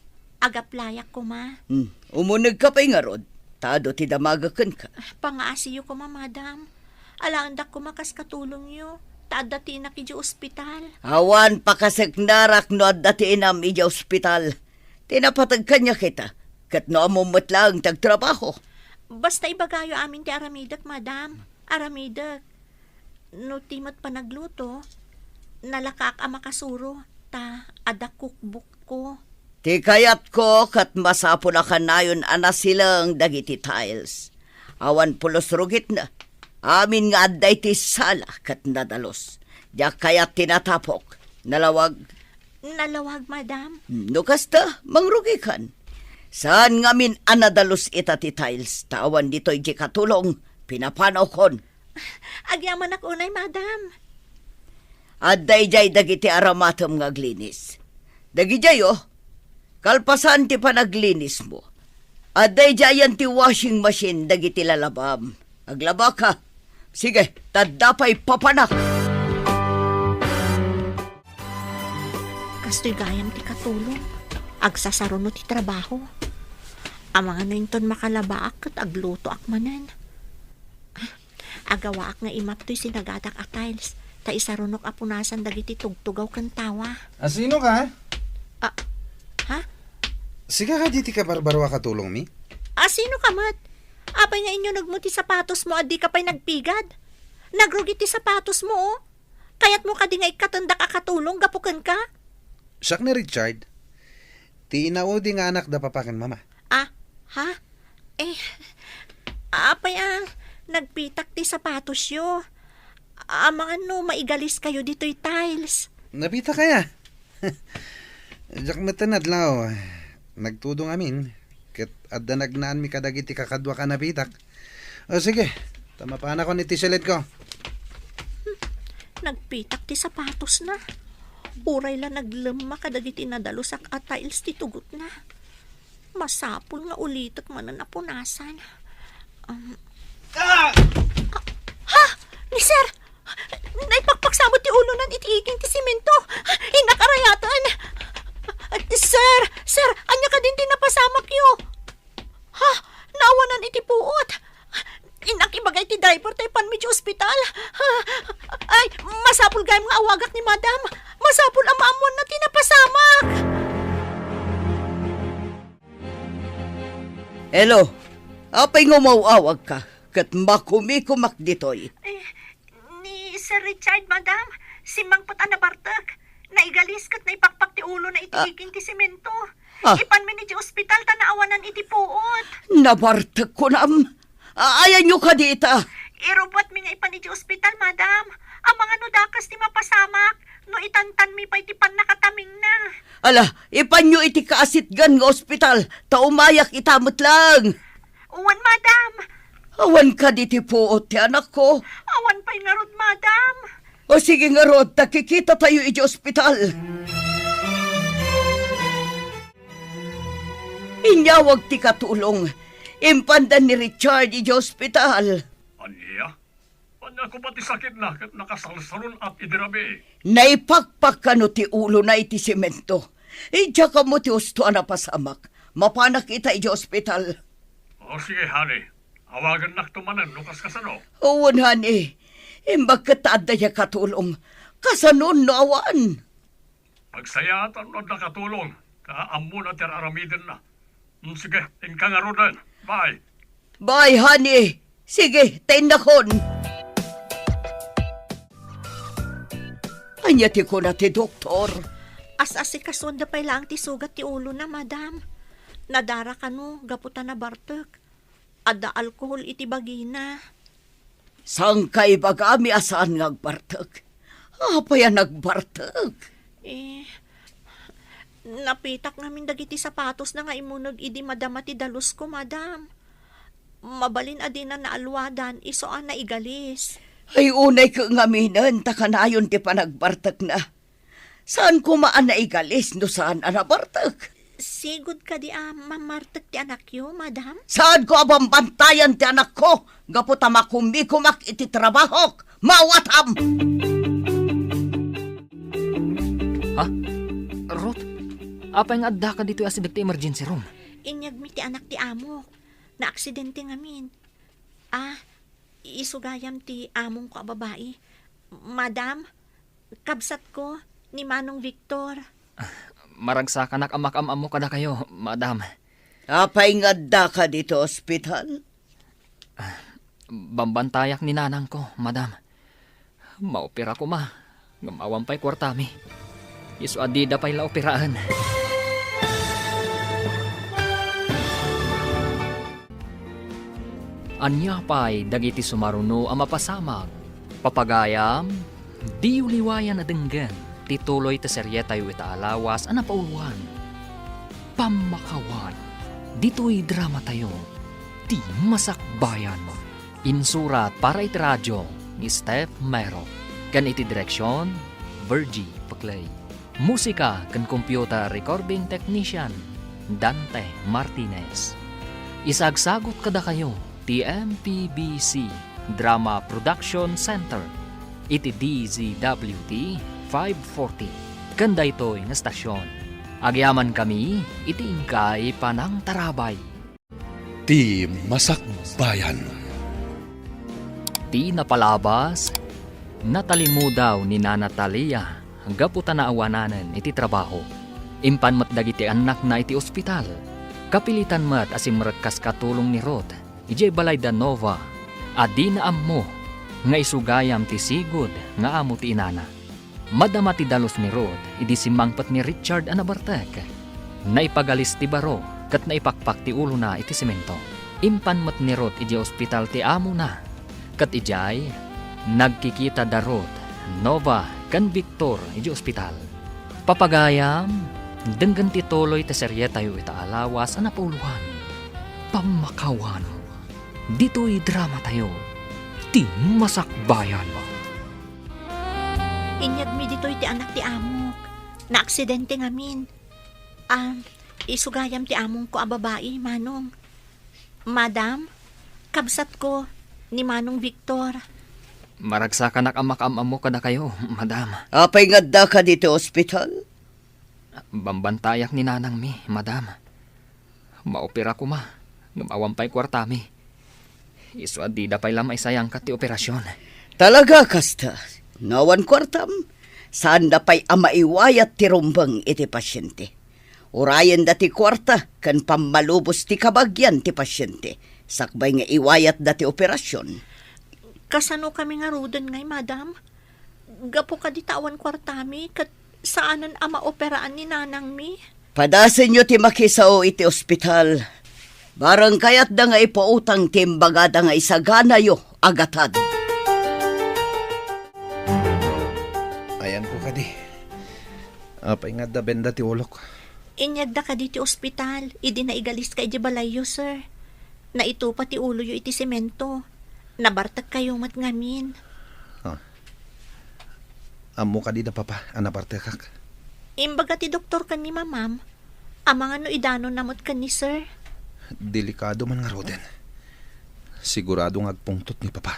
Ag-applyak koma. Hmm, umunegka pay ngarud. Ta adu ti damagek kenka. Pangaasiyo koma, madam. Alaendak koma kas katulongyo. Ta adda ti inak idiay ospital. Awan pakaseknarak no adda ti inam idiay ospital. Ti napateg kaniak ita, ket no ammom met laeng ti agtrabaho. Basta ibagayo amin ti aramidek, madam. Aramidek. No ti met panagluto, nalakaak a makasuro, ta adda cookbook-ko. Ti kayatko ket masapul a kanayon a nasileng dagiti tiles. Awan pulos rugitna. Amin nga adda iti sala ket nadalus. Diak kayat ti natapok. Nalawag. Nalawag, madam. No kasta, mangrugikan. Saan ngamin a nadalus ita ti tiles, ta awan ditoy diay katulong, pinapanawkon. Agyamanak unay, madam. Adda idiay dagiti aramatem nga aglinis. Dagidiay, oh. Kalpasan ti panaglinismo, adda idiayen ti washing machine dagiti lalabam. Aglabaka. Sige, ta adda pay papanak. Kastoy gayam ti katulong. Agsasaruno ti trabaho. Amangan no inton makalabaak ket aglutoak manen. Agawaak nga imap toy sinagadak a tiles, ta isarunok a punasan dagiti tugtugaw ken tawa. A, sino ka? Ah, ha? Sika kadi ti kabarbaro a katulongmi? A, sino ka met? Apay nga inyunegmo ti sapatosmo a dika pay nagpigad? Nagrugi ti sapatosmo, oh. Kayatmo kadi nga ikkatendak a katulong gapu kenka? Siak ni Richard. Ti inaudi nga anak da papa ken mama. Ah, ha? Eh, apay a, nagpitak ti sapatosyo. Amangan no maigaliskayo ditoy tiles. Napitak aya? Diak met adlaw. Nagtudong amin. Ket adda nagnaanmi kadagiti kakaduak a napitak. O sige, ta mapanakon iti silidko. Nagpitak ti sapatosna. Uray la naglemma kadagiti nadalusak a tiles ti tugotna. Masapul nga ulitek manen a punasan. Um, Ah! Ha? Ni Sir? Naipakpaksamot ti ulonan iti iging ti semento. Innak a rayaten. Sir, sir, ania kadin ti napasamakyo? Ha? Naawanan iti puot. Innak ibaga iti driver ta ipanmi iti ospital. Ay, masapul gayam nga awagak ni Madam. Masapul a maammoanna ti napasamak. Hello, apay nga umaw-awagka ket makumikumak ditoy? Eh, ni Sir Richard, Madam, simmangpet a nabartek. Naigalis ket naipakpak ti ulona iti Ah. iging ti semento. Ah. Ipanmi iti ospital ta naawanan iti puot. Nabartek kunam. A-, ayanyo kadi ita? Irubbuatmi nga ipan iti ospital, Madam. Amangan no dakas ti mapasamak, no itantanmi pay ti pannakatamingna. Ala, ipanyo iti kaasitgan nga ospital, ta umayak ita met laeng. Wen, Madam. Awan kadi ti puot ti anakko? Awan pay ngarud, Madam. O sige ngarud, ta kikitatayo iti ospital. Inyawag ti katulong. Impanda ni Richard iti ospital. Ania? Ania koma ti sakitna ket nakasalsalun-at idi rabii? Naipakpak kano ti ulona iti semento. Idiak ammo ti husto a napasamak. Mapanak ita iti ospital. O sige, honey. Awagannakto manen no kaskasano. Wen, honey. Imbag ket ta adda diay katulong. Kasano no awan? Agsayaat no adda katulong, ta ammona ti ar-aramidenna. Mm, sige, inka ngaruden. Bye. Bye, honey. Sige, ta innakon. Ania ti kuna ti doktor? As-asikasuanda pay laeng ti sugat ti ulona, Madam. Nadara kano gapu ta nabartek. Adda alkohol iti bagina. Saanka ibagami a saan nga agbartek? Apay a nagbartek? Eh, napitak ngamin dagiti sapatosna nga immuneg idi madama ti dalusko, Madam. Mabalin a dina naaluadan, isu a naigalis. Ay, unay ket ngaminen ta kanayon ti panagbartekna. Saan koma a naigalis no saan a nabartek? Sigud kadi a mamartek ti anakyo, Madam? Saanko a bambantayan ti anakko gapu ta makumikumak iti trabahok. Maawatam! Ha? Ruth? Apay nga addaka ditoy asideg ti emergency room? Inyegmi ti anak ti amok. Naaksidente ngamin. Ah, isu gayam ti amongko a babai. Madam, kabsatko, ni Manong Victor. Ah, maragsakanak a makaam-ammo kadakayo, Madam. Apay nga addaka ditoy ospital? Ah, bambantayak ni nanangko, Madam. Maopera koma, ngem awan pay kuartami. Isu a dida pay la operaen. Ania pay dagiti sumaruno a mapasamak? Papagayam, diyo liwayan a denggen ti tuloy ti serietayo ita a lawas a napauluan, Pammakawan. Ditoy dramatayo, Ti Masakbayan. Insurat para iti radio ni Steph Mero, ken iti direksion, Virgie Peclay. Musika ken computer recording technician, Dante Martinez. Isagsagut kadakayo ti M P B C Drama Production Center iti D Z W T five forty ken daytoy nga stasyon. Agyamankami iti inkay panangtarabay. Ti Masakbayan. Ti napalabas, natalimudaw ni Nana Talia gapu ta naawananen iti trabaho. Impan met dagiti annakna iti ospital. Kapilitan met a simrek kas katulong ni Ruth idiay balay da Nova a dina ammo nga isu gayam ti sigud nga amo ti inana. Madama ti dalus ni Ruth idi simmangpet ni Richard a nabartek. Naipagalis ti baro ket naipakpak ti ulona iti semento. Impan met ni Ruth idiay ospital ti amona. Ket idiay, nagkikita da Ruth, Nova, ken Victor idiay ospital. Papagayam, denggen ti tuloy ti serietayo ita a lawas a napauluan, Pammakawan. Ditoy dramatayo, Ti Masakbayan. Inyegmi ditoy ti anak ti amok. Naaksidente ngamin. Ah, isu gayam ti amongko a babai, Manong. Madam, kabsatko, ni Manong Victor. Maragsakanak a makaam-ammo kadakayo, madam. Apay nga addaka ditoy ospital? Bambantayak ni nanangmi, madam. Maopera koma, ngem awan pay kuartami. Isu a dida pay la maisayangkat ti operasion. Talaga kasta? No awan kuartam, saanda pay a maiwayat ti rumbeng iti pasiente. Urayenda ti kuarta ken pammalubos ti kabagian ti pasiente, sakbay nga iwayatda ti operasion. Kasanokami ngaruden ngay, madam? Gapu kadi ta awan kuartami ket saanen a maoperaan ni nanangmi? Padasenyo ti makisao iti ospital. Bareng kayatda nga ipautang ti imbagada nga isaganayo a gatad. Ayanko kadi. Apay nga adda benda ti ulok? Inyegda kadi ti ospital idi naigaliska idiay balayyo, sir. Naitupa ti uloyo iti semento. Nabartekkayo met ngamin. Ah. Ammo kadi da papa a nabartekak? Imbaga ti doktor ken ni mamam, amangan no idanonna met ken ni sir. Delikado man ngaruden. Sigurado nga agpungtot ni papa.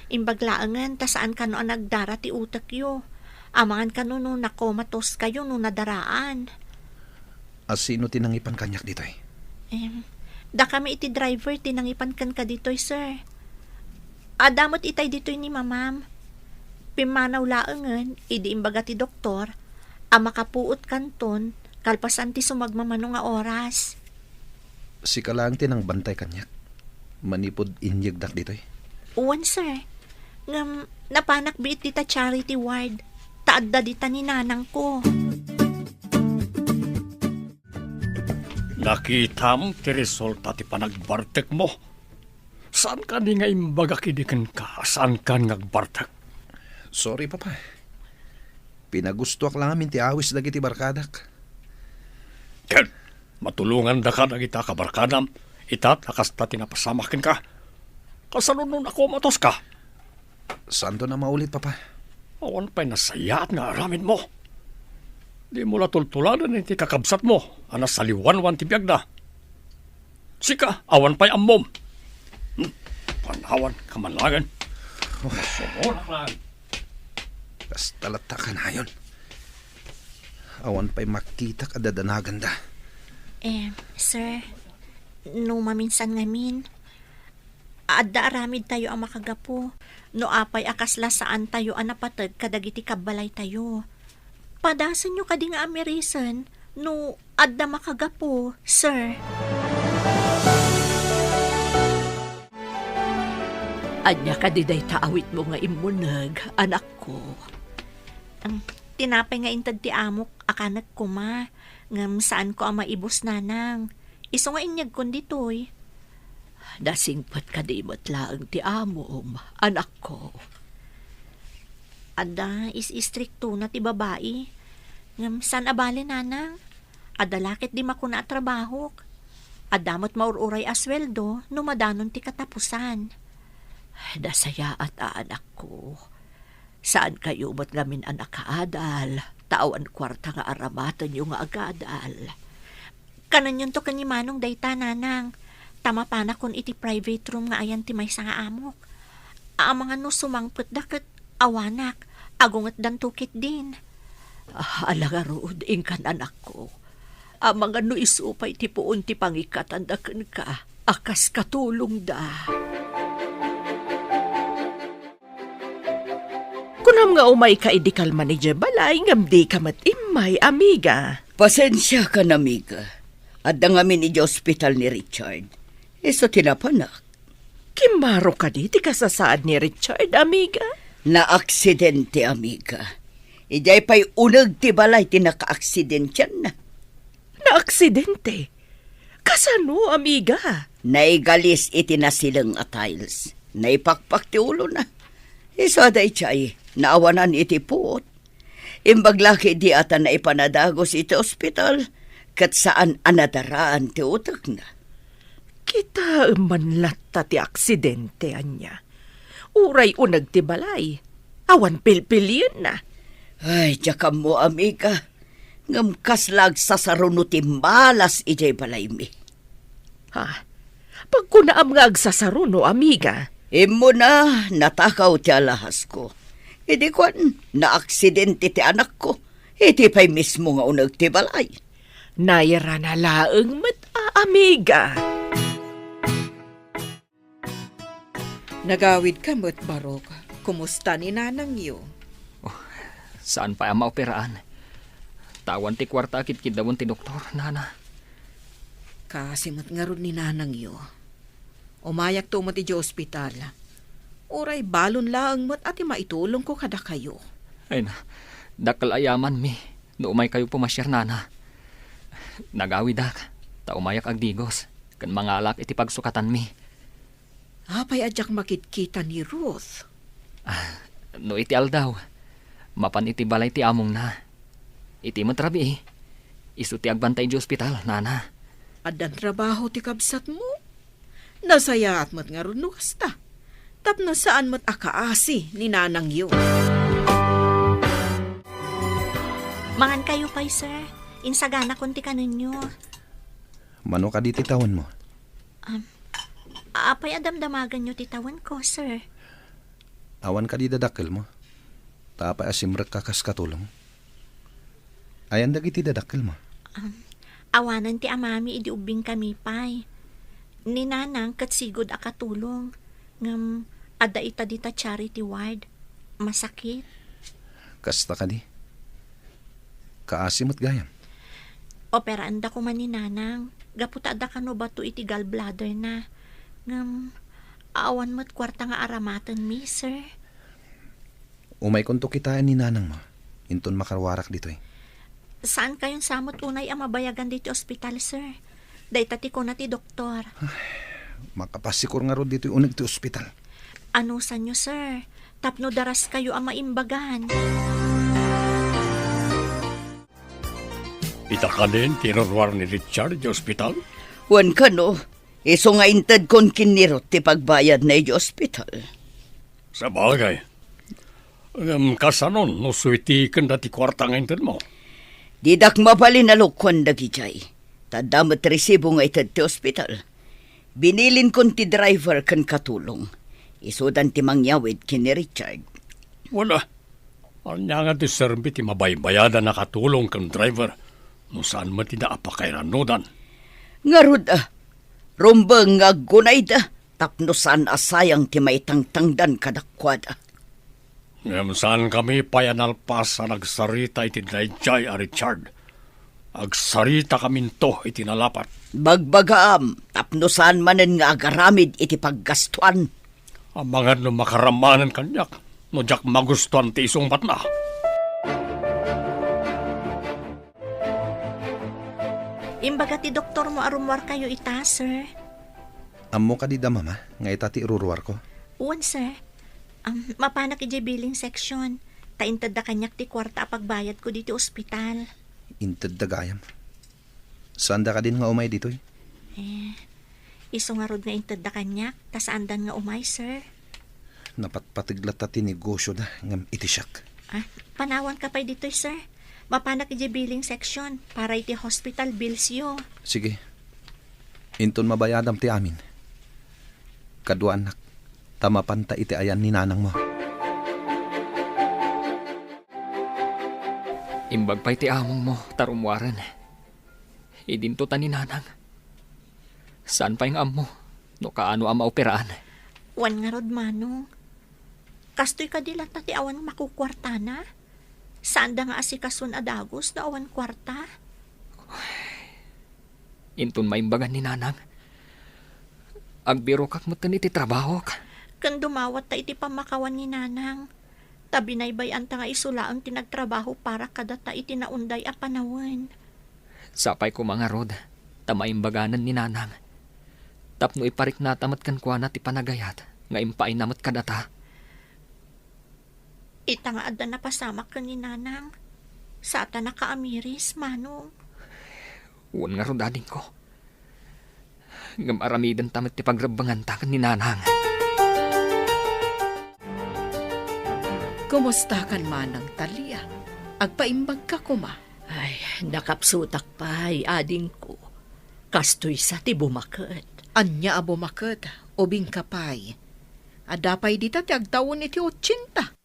Imbag laengen ta saan kano a nagdara ti utekyo. Amangan kano no nakomatoskayo no nadaraan. A sino ti nangipan kaniak ditoy? Em, dakami iti driver ti nangipan kenka ditoy, sir. Adda met itay ditoy ni mamam. Pimmanaw laengen idi imbaga ti doktor a makapuot kanton kalpasan ti sumagmamano nga oras. Sika laeng ti nangbantay kaniak manipud inyegdak ditoy? Wen, sir. Ngem napanak biit dita charity ward, ta adda dita ni nanangko. Nakitam ti resulta ti panagbartekmo. Saan kadi nga imbagak idi kenka a saankan nga agbartek? Sorry, Papa. Pinagustoak la ngamin ti awis dagiti barkadak. Ket matulongandaka dagita kabarkadam, ita ta kasta ti napasamak kenka. Kasano no nakomatoska? Saanton a maulit, Papa. Awan pay nasayaat nga aramidmo. Dimo la tultuladen iti kakabsatmo a nasaliwanwan ti biagna. Sika, awan pay ammom. Hmm, panawan ka man laeng. Sumulak laeng. Kasta latta kanayon. Awan pay makitak a dadanaganda. Eh, sir, no maminsan ngamin, adda aramidtayo a makagapu no apay a kasla saantayo a napateg kadagiti kabbalaytayo. Padasenyo kadi nga amirisen no adda makagapu, sir. Ania kadi dayta awitmo nga immuneg, anakko? Em, tinapay nga inted ti amok a kanek koma, ngem saanko a maibus, nanang. Isu nga inyegkon ditoy. Nasingpet kadi met laeng ti amom, anakko? Adda, is-istriktona ti babai. Ngem saan a bale, nanang. Adda la ket di makuna a trabahok. Adda met maur-uray a sueldo no madanon ti katapusan. Nasayaat a, anakko. Saankayo met ngamin a nakaadal, ta awan kuarta nga aramatenyo nga agadal. Kananyonto ken ni Manong dayta, nanang, ta mapanakon iti private room nga ayan ti maysa nga amok. Amangan no sumangpetda ket awanak, agungetdanto ketdin. Ah, ala ngarud, inkan anakko. Amangan no isu pay ti puon ti pangikatanda kenka a kas katulongda. Kunam nga umayka idi kalman idiay balay ngem dika met immay, amiga. Pasensiakan, amiga. Adda ngamin idiay ospital ni Richard. Isu ti napanak. Kimmaro kadi ti kasasaad ni Richard, amiga? Naaksidente, amiga. Idiay pay uneg ti balay ti nakaaksidentianna. Naaksidente? Kasano, amiga? Naigalis iti nasileng a tiles. Naipakpak ti ulona. Isu a daydiay, naawanan iti puot. Imbag la ketdi a ta naipan a dagus iti ospital, ket saan a nadaraan ti utekna. Kitaem man latta ti aksidente, ania? Uray uneg ti balay, awan pilpilienna. Ay, diak ammo, amiga. Ngem kasla agsasaruno ti malas idiay balaymi. Ha? Pagkunaam nga agsasaruno, amiga? Immuna, natakaw ti alahasko. Idi kuan, naaksidente ti anakko. Iti pay mismo nga uneg ti balay. Nairana laeng met a, amiga. Nagawidka met, Barok. Kumusta ni nanangyo? Oh, saan pay a maoperaan. Ta awan ti kuarta a kitkiddawen ti doktor, nana. Kaasi met ngarud ni nanangyo. Umayakto met idiay ospital. Uray balon laeng met a ti maitulongko kadakayo. Ay na, dakkel a yamanmi no umaykayo pumasiar, nana. Nagawidak, ta umayak agdigos, ken mangalak iti pagsukatanmi. Apay a diak makitkita ni Ruth? Ah, no iti aldaw, mapan iti balay ti amongna. Iti met rabii, isu ti agbantay idiay ospital, nana. Addan trabaho ti kabsatmo? Nasayaat met ngarud no kasta. Tapno saan met a kaasi ni nanangyo. Mangankayo pay, sir. Insaganakon ti kanenyo. Mano kadi ti tawenmo? Um, apay a damdamaganyo ti tawenko, sir? Awan kadi dadakkelmo? Ta apay a simrekka kas katulong? Ayan dagiti dadakkelmo? Um, awanen ti amami idi ubbingkami pay. Ni nanang ket sigud a katulong. Ngem adda ita dita charity ward. Masakit. Kasta kadi? Kaasi met gayam. Operaanda koma ni nanang gapu ta adda kano bato iti gallbladderna. Ngem awan met kuarta nga aramatenmi, sir. Umaykonto kitaen ni nanangmo, inton makaruarak ditoy. Saankayon sa met unay a mabayagan ditoy ospital, sir. Dayta ti kuna ti doktor. Makapasikor ngarud ditoy uneg ti ospital. Anusanyo, sir, tapno daraskayo a maimbagan. Ita kanen ti iruruar ni Richard iti ospital? Wen kano, isu nga intedkon ken ni Ruth ti pagbayadna iti ospital. Sabagay. Ngem kasanon no suiti ken dati kuarta nga intedmo? Didak mabalin a lukuan dagidiay. Ta adda met resibo nga ited ti ospital. Binilinkon ti driver ken katulong. Isudan ti mangyawid ken ni Richard. Wala. Ania nga ti serbi ti mabaybayadan a katulong ken driver no saan met ida a pakairanudan? Ngarud, a, rumbeng nga aggunayda tapno saan a sayang ti maitangtangdan kadakuada. Ngem saankami pay a nalpas a nagsarita iti daydiay a Richard. Agsaritakaminto iti nalapat. Bagbagaam tapno saan manen nga agaramid iti paggastuan. Amangan no makaramanen kaniak no diak magustuan ti isungbatna. Imbaga ti doktormo a rummuarkayo ita, sir. Ammo kadi da, Mama, nga ita ti iruruarko? Wen, sir. Am, mapanak idiay billing section. Ta intedda kaniak ti kuarta a pagbayadko ditoy ospital. Intedda gayam. Saanda kadin nga umay ditoy? Eh, isu ngarud nga intedda kaniak, ta saandan nga umay, sir. Napatpateg latta ti negosyoda ngem iti siak. Ah, panawanka pay ditoy, sir. Mapanak idiay billing section para iti hospital billsyo. Sige. Inton mabayadam ti amin. Kaduaannak, ta mapanta iti ayan ni nanangmo. Imbag pay ti amongmo, ta rummuaren. Idinto ta ni nanang. Saan pay nga ammo no kaano a maoperaan? Wen ngarud, Manong. Kastoy kadi latta ti awan makukuartana? Saanda nga asikason a dagus no awan kuarta? Inton maimbagan ni nanang, agbirokak metten iti trabahok. Ken dumawatta iti pammakawan ni nanang. Ta binaybay-anta nga isu laeng ti nagtrabaho para kadata iti naunday a panawen. Sapay koma ngarud, ta maimbaganen ni nanang. Tapno ipariknata met kenkuana ti panagayat nga impaayna met kadata. Ita nga adda napasamak ken ni nanang, saan ta nakaamiris, Manong. Wen ngarud, adingko. Ngem aramidenta met ti pagrebbenganta ken ni nanang. Kumustakan manang, Talia? Agpaimbagka koma? Ay, nakapsutak pay, adingko. Kastoy sa ti bumaket. Ania a bumaket? Ubingka pay. Adda pay dita ti agtawen iti otsenta.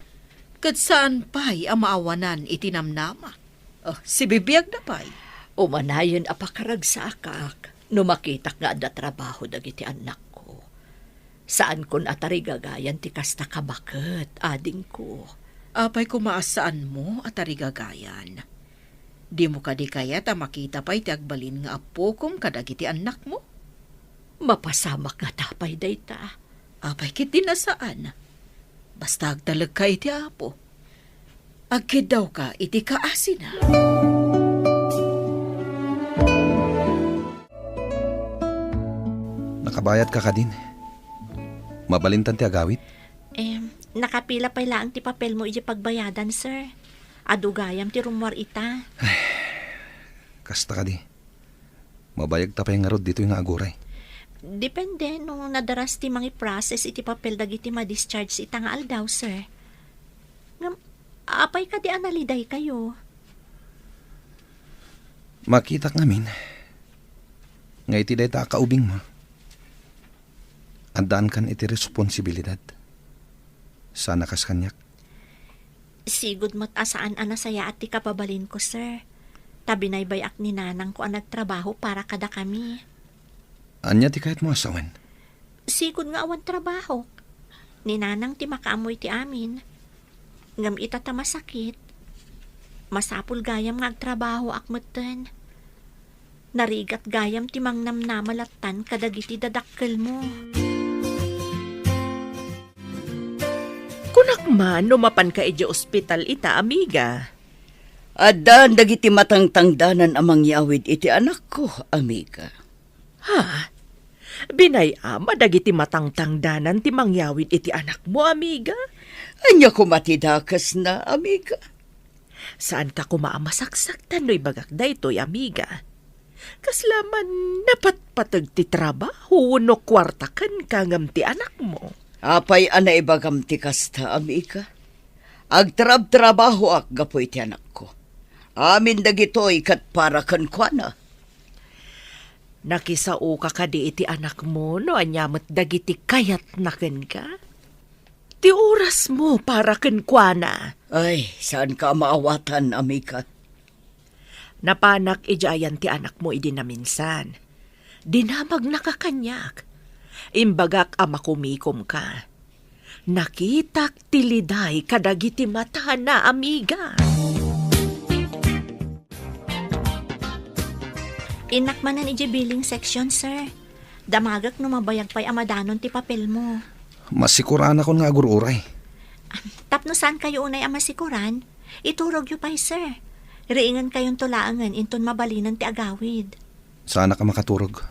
Ket saan pay a maawanan iti namnama. Oh, sibibiagda pay. Umanayen a pakaragsaakak no makitak nga adda trabaho dagiti annakko. Saankon a tarigagayan ti kasta kabaket, adingko. Apay koma a saanmo a tarigagayan? Dimo kadi kayat a makita pay ti agbalin nga appokom kadagiti annakmo? Mapasamak ngata pay dayta. Apay ketdi a saan? Basta agtalekka iti Apo. Agkiddawka iti kaasina. Nakabayadka kadin? Mabalintan ti agawid? Em, nakapila pay laeng ti papelmo idiay pagbayadan, sir. Adu gayam ti rummuar ita. Kasta kadi. Mabayagta pay ngarud ditoy nga aguray. Depende no nadaras ti mangiprocess iti papel dagiti ma-discharge ita nga aldaw, sir. Ngem, apay kadi a nalidaykayo? Makitak ngamin nga iti dayta a kaubingmo, addaankan iti responsibilidad. Sana kas kaniak. Sigud met a saan a nasayaat ti kababalinko, sir. Ta binaybay-ak ni nanangko a nagtrabaho para kadakami. Ania ti kayatmo a sawen? Sigud nga awan trabahok. Ni nanang ti makaammo iti amin. Ngem ita ta masakit, masapul gayam nga agtrabahoak metten. Narigat gayam ti mangnamnama lattan kadagiti dadakkelmo. Kunak man no mapanka idiay ospital ita, amiga. Addan dagiti matangtangdanan a mangyawid iti anakko, amiga. Ha? Binay-am a dagiti matangtangdanan ti mangyawid iti anakmo, amiga? Ania koma ti dakesna, amiga? Saanka koma a masaksaktan no ibagak daytoy, amiga. Kasla man napatpateg ti trabaho wenno kuarta kenka ngem ti anakmo. Apay a naibagam ti kasta, amiga? Agtrabtrabahoak gapu iti anakko. Amin dagitoy ket para kenkuana. Nakisaoka kadi iti anakmo no ania met dagiti kayatna kenka? Ti orasmo para kenkuana. Ay, saanka a maawatan, amiga. Napanak idiay ayan ti anakmo idi naminsan. Dinamagnaka kaniak. Imbagak a makumikomka. Nakitak ti liday kadagiti matana, amiga. Innak manen idiay billing section, sir. Damagek no mabayag pay a madanon ti papelmo. Masikuranakon nga agur-uray. Tapno saankayo unay a masikuran, iturogyo pay, sir. Riingenkayonto laengen inton mabalinen ti agawid. Saanak a makaturog.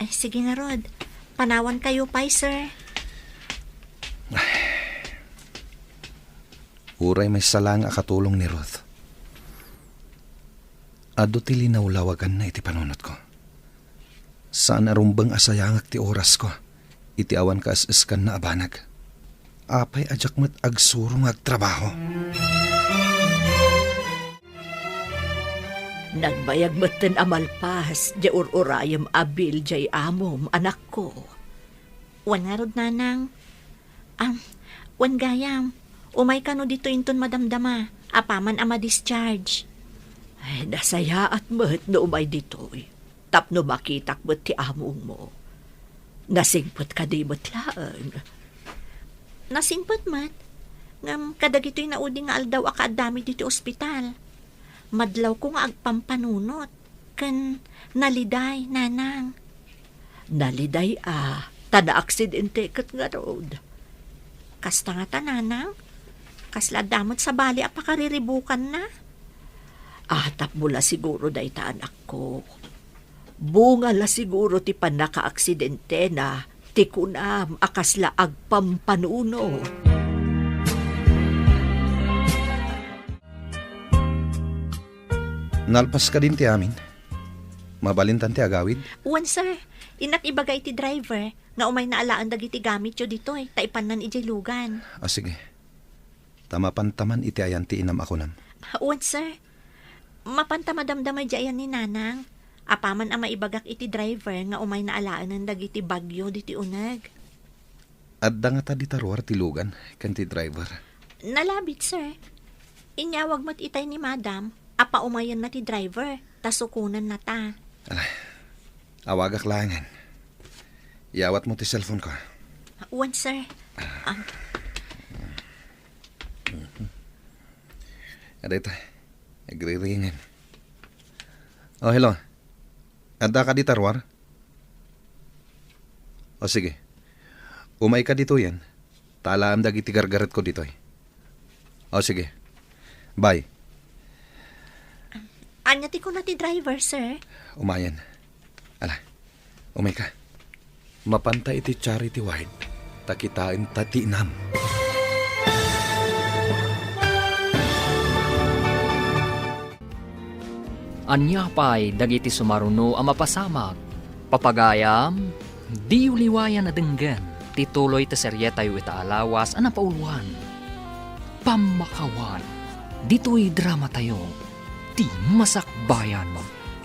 Ay, sige ngarud. Panawankayo pay, sir. Uray maysa laeng a katulong ni Ruth, adu ti linawlawaganna iti panunotko. Saan a rumbeng a sayangek ti orasko iti awan kaes-eskanna a banag. Apay a diak met agsuro nga agtrabaho? Nagbayag metten a malpas diay ur-urayem a bill diay amom, anakko. Wen ngarud, nanang. Am, wen gayam, umay kano ditoy inton madamdama, apaman a ma-discharge. Ay, nasayaat met no umay ditoy. Tapno makitak met ti amongmo. Nasingpet kadi met laeng? Nasingpet met. Ngem kadagitoy naudi nga aldaw a kaaddami ditoy ospital, madlawko nga agpampanunot ken naliday, nanang. Naliday a, ta naaksidente ket ngarud. Kasta ngata, nanang? Kasla adda met sabali a pakariribukanna? Atapmo la siguro dayta, anakko. Bunga la siguro ti pannakaaksidentena ti kunam a kasla agpampanunot. Nalpas kadin ti amin? Mabalintan ti agawid? Wen, sir. Innak ibaga iti driver nga umayna alaen dagiti gamityo ditoy ta ipannan idiay lugan. Ah, sige. ta mapanta man iti ayan ti inam a kunam. Wen, sir. Mapanta madamdama idiay ayan ni Nanang. Apaman a maibagak iti driver nga umayna alaenen dagiti bagyo ditoy uneg. Adda ngata dita ruar ti lugan ken ti driver? Nalabit, sir. Inyawag met itay ni Madam a paumayenna ti driver, ta sukonennata. Ala, awagak laengen. Iyawatmo ti cellphone ko. Wen, sir. Ah. Adda ita. Agriringen. Oh, hello. Adda ka dita ruar? O, sige. Umayka ditoyen, ta alaem dagiti gargaretko ditoy. O, sige. Bye. Ania ti kuna ti driver, sir? Umayen. Ala, umayka. Mapanta iti charity ward, ta kitaenta ti inam. Ania pay dagiti sumaruno a mapasamak? Papagayam, diyo liwayan a denggen ti tuloy ti serietayo ita a lawas a napauloan, Pammakawan. Ditoy dramatayo, Ti Masakbayan.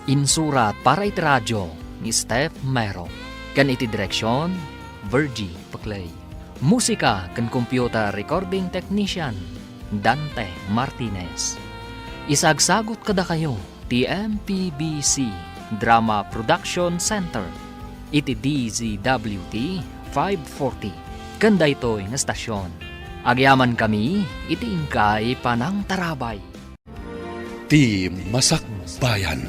Insurat para iti radio ni Steph Mero, ken iti direksion, Virgie Paclay. Musika ken computer recording technician, Dante Martinez. Isagsagut kadakayo ti M P B C Drama Production Center iti D Z W T five forty ken daytoy nga estasion. Agyamankami iti inkay panangtarabay. Ti Masakbayan.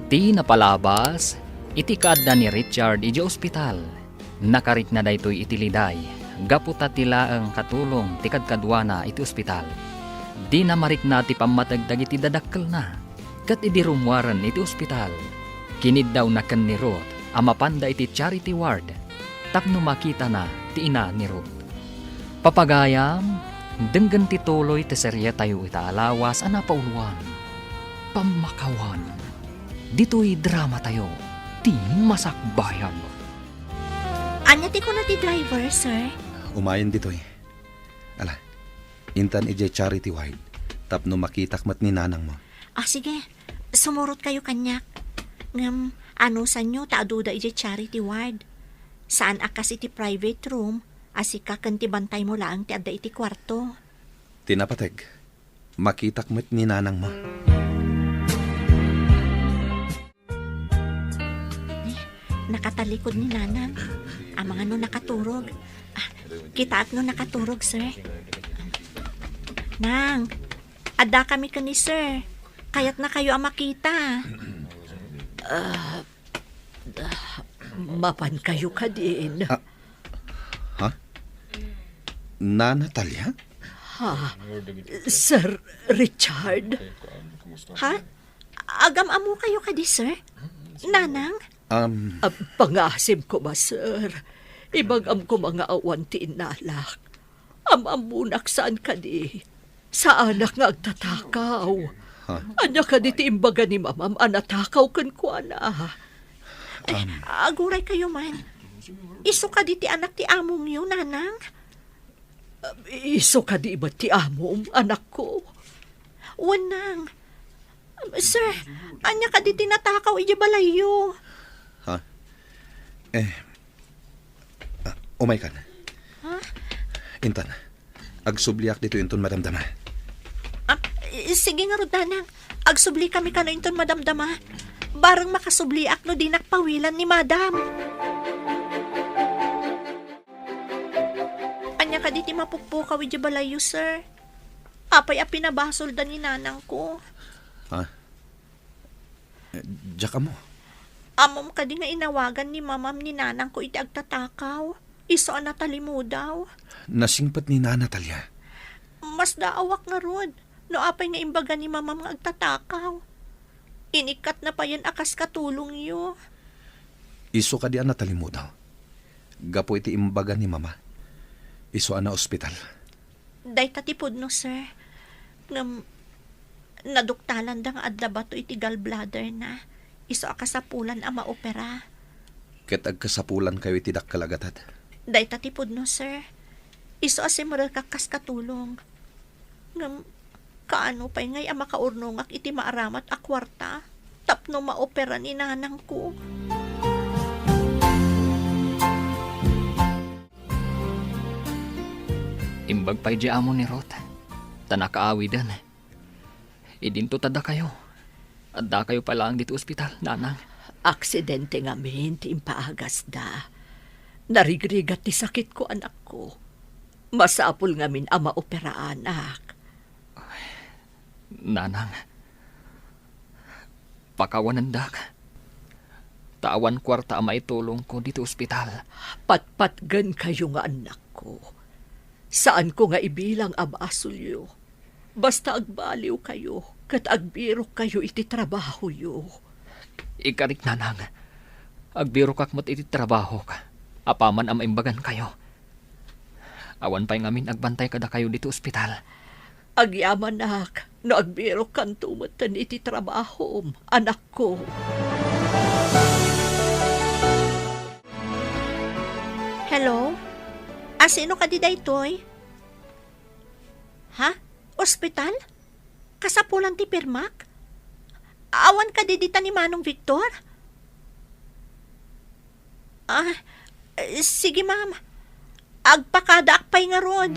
Ti napalabas iti kaadda ni Richard idiay ospital. Nakarikna daytoy iti liday gapu ta ti laeng katulong ti kadkaduana iti ospital. Dina marikna ti pammateg dagiti dadakkelna, ket idi rummuaren iti ospital, kiniddawna ken ni Ruth a mapanda iti charity ward tapno makitana ti ina ni Ruth. Papagayam, denggen ti tuloy ti serietayo ita a lawas a napauloan, Pammakawan. Ditoy dramatayo, Ti Masakbayan. Ania ti kuna ti driver, sir? Umayen ditoy. Ala, intan idiay charity ward tapno makitak met ni nanangmo. Ah, sige. Sumurot kayo kaniak. Ngem, anusanyo ta aduda idiay charity ward. Saan a kas iti private room a sika ken ti bantaymo laeng ti adda iti kuarto. Ti napateg, makitak met ni nanangmo. Nakatalikod ni Nanang. Amangan no nakaturog. Ah, kitaak no nakaturog, sir. Nang, adda kami ken ni sir. Kayatna kayo a makita. Ah, mapan kayo kadin. Ah, ha? Nana Talia? Ha? Sir Richard? Ha? Agam-ammo kayo kadi, sir? Nanang? Um, Ah, pangaasim koma, sir. Ibagam koma nga awan ti innalak. Am-ammonak saan kadi. Saanak nga agtatakaw. Ha? Ania kadi ti imbaga ni mamam a natakaw kenkuana? Eh, Um, aguray kayo man. Isu kadi ti anak ti amongyo, nanang? Isu kadi met ti amom, anakko? Wen, nang. Sir, ania kadi ti natakaw idiay balayyo? Ha? Eh, ah, umaykan. Ha? Intan, agsubliak ditoy inton madamdama. Ah, i-, sige ngarud, nanang. Agsubli kami kano inton madamdama. Bareng makasubliak no dinak pawilan ni madam. Ania kadi ti mapukpukaw idiay balayyo, sir? Apay a pinabasolda ni nanangko? Ha? Eh, diak ammo. Ammom kadi nga inawagan ni mamam ni nanangko iti agtatakaw? Isu a natalimudaw? Nasingpet ni Nana Talia. Masdaawak ngarud no apay nga imbaga ni mamam nga agtatakaw. Inikkatna payen a kas katulongyo. Isu kadi a natalimudaw? Gapu iti imbaga ni Mama, isu a naospital. Dayta ti pudno, sir. Ngem, naduktalanda nga adda bato iti gallbladderna. Isu a kasapulan a maopera. Ket agkasapulankayo iti dakkel a gatad. Dayta ti pudno, sir. Isu a simrekak kas katulong. Ngem, kaano pay ngay a makaurnongak iti maaramat a kuarta tapno maopera ni nanangko? Imbag pay di amo ni Ruth, ta nakaawiden. Idinto ta dakayo. Addakayo pay laeng ditoy ospital, nanang. Aksidente ngamin ti impaagasda. Narigrigat ti sakitko, anakko. Masapul ngamin a maoperaanak. Nanang, pakawanendak. Ta awan kuarta a maitulongko ditoy ospital. Patpatgenkayo nga annakko. Saanko nga ibilang a basolyo. Basta agbaliwkayo ket agbirokkayo iti trabahoyo. Ikarik, nanang. Agbirokak met iti trabahok, apaman a maimbagankayo. Awan pay ngamin agbantay kadakayo ditoy ospital. Agyamanak no agbirokkanto metten iti trabahom, anakko. Hello? A, sino kadi daytoy? Ha? Ospital? Kasapulan ti pirmak? Awan kadi dita ni Manong Victor? Ah, eh, sige, ma'am. Agpakadaak pay ngarud.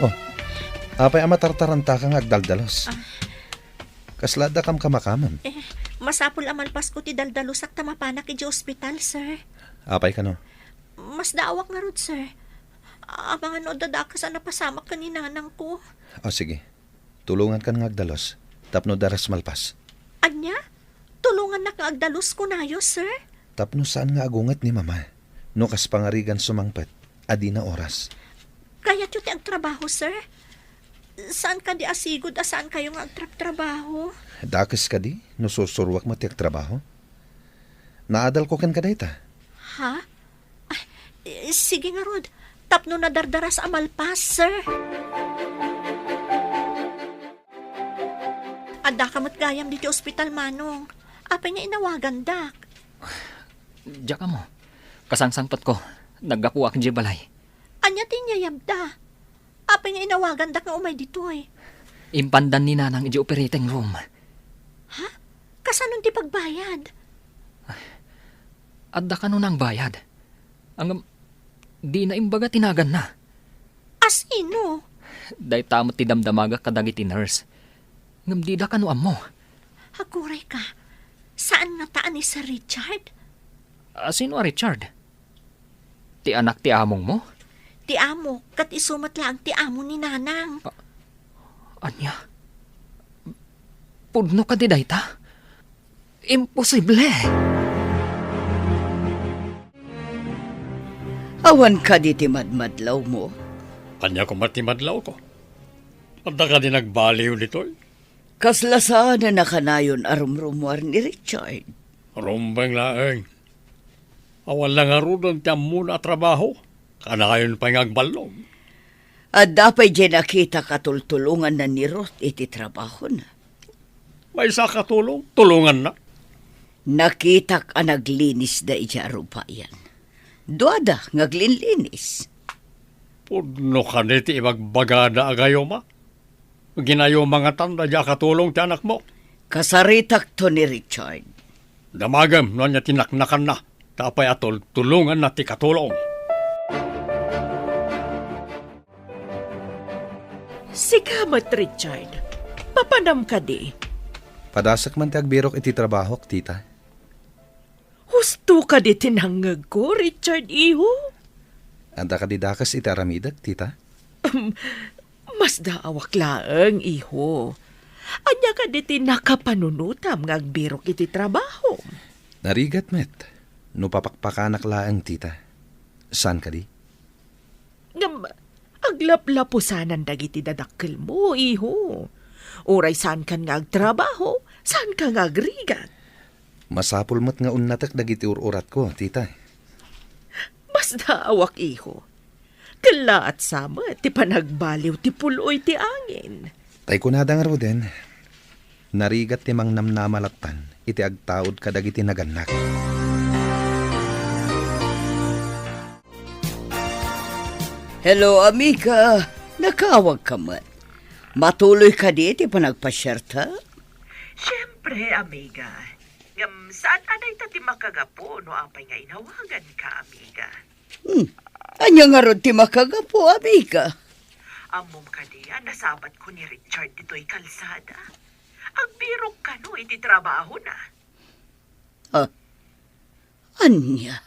Oh, apay a matartarantaka nga agdaldalos? Ah. Kasla adda kamkamakamem? Eh, masapul a malpasko ti daldalusak ta mapanak idiay ospital, sir. Apay kano? Masdaawak ngarud, sir. Amangan no adda dakes a napasamak ken ni nanangko. O, sige. Tulongankan nga agdalus tapno adda kas malpas. Ania? Tulongannak nga agdalus, kunayo, sir? Tapno saan nga agunget ni Mama no kas pangarigan sumangpet a dina oras. Kayatyo ti agtrabaho, sir? Saan kadi a sigud a saankayo nga agtrabtrabaho? Dakes kadi no sursuruak met ti agtrabaho? Naadalko kenka dayta. Ha? Ay, eh, sige ngarud. Tapno nadardaras a malpas, sir. Addaka met gayam ditoy ospital, Manong. Apay nga inawagandak? Diak ammo. Kasangsangpetko. Naggapuak idiay balay. Ania ti inyayabda? Apay nga inawagandak nga umay ditoy? Impandan ni Nanang idiay operating room. Ha? Kasano ti pagbayad? Adda kano nangbayad? Ngem, dina imbaga ti naganna. A sino? Dayta met ti damdamagak kadagiti nurse. Ngem dida kano ammo. Aguray ka, saan ngata a ni Sir Richard? A sino a Richard? Ti anak ti amongmo? Ti amo, ket isu met laeng ti amo ni Nanang. A-, ania? Pudno kadi dayta? Imposible! Awan kadi ti madmadlawmo? Ania koma ti madlawko? Adda kadi nagbaliw ditoy? Kasla saan a kanayon a rumrumuar ni Richard? Rumbeng laeng. Awan la ngaruden ti ammona a trabaho. Kanayon pay nga agballog. Adda pay diay nakitak a tultulonganna ni Ruth iti trabahona? Maysa a katulong, tulonganna. Nakitak a naglinisda idiay arupayan. Duada nga aglinlinis. Pudno kadi ti ibagbagada a gayuma? Ginayuma ngatan daydiay a katulong ti anakmo? Kasaritakto ni Richard. Damagem no ania ti naknakanna, ta apay a tultulonganna ti katulong. Sika met, Richard. Papanam kadi? Padasek man ti agbirok iti trabahok, tita. Husto kadi ti nangngegko, Richard, iho? Adda kadi dakes iti aramidek, tita? Masdaawak laeng, iho. Ania kadi ti nakapanunotam nga agbirok iti trabahom? Narigat met no papakpakanak laeng, tita. Saan kadi? Ngem, aglaplapusanan dagiti dadakkelmo, iho. Uray saankan nga agtrabaho, saanka nga agrigat. Masapul met nga unnatek dagiti ur-uratko, tita. Masdaawak, iho. Kellaat sa met ti panagbaliw ti pul-oy ti angin. Tay kunada ngaruden, narigat ti mangnamnama lattan iti agtaud kadagiti nagannak. Hello, amiga. Nakaawagka met. Matuloy kadi ti panagpasiarta? Siyempre, amiga. Ngem saan a dayta ti makagapu no apay nga inawaganka, amiga? Hmm. Ania ngarud ti makagapu, amiga? Ammom kadi a nasabatko ni Richard ditoy kalsada? Agbirok kano iti trabahona. Ah, ania?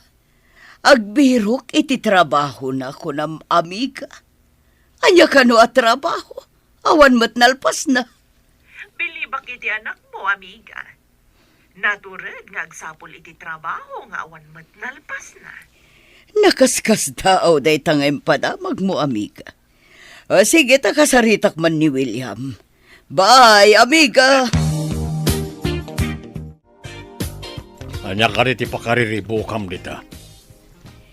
Agbirok iti trabahona, kunam, amiga? Ania kano a trabaho? Awan met nalpasna. Bilibak iti anakmo, amiga. Natured nga agsapul iti trabaho nga awan met nalpasna. Nakaskasdaaw dayta nga impadamagmo, amiga. O, sige, ta kasaritak man ni William. Bye, amiga! Ania kadi ti pakariribukam dita?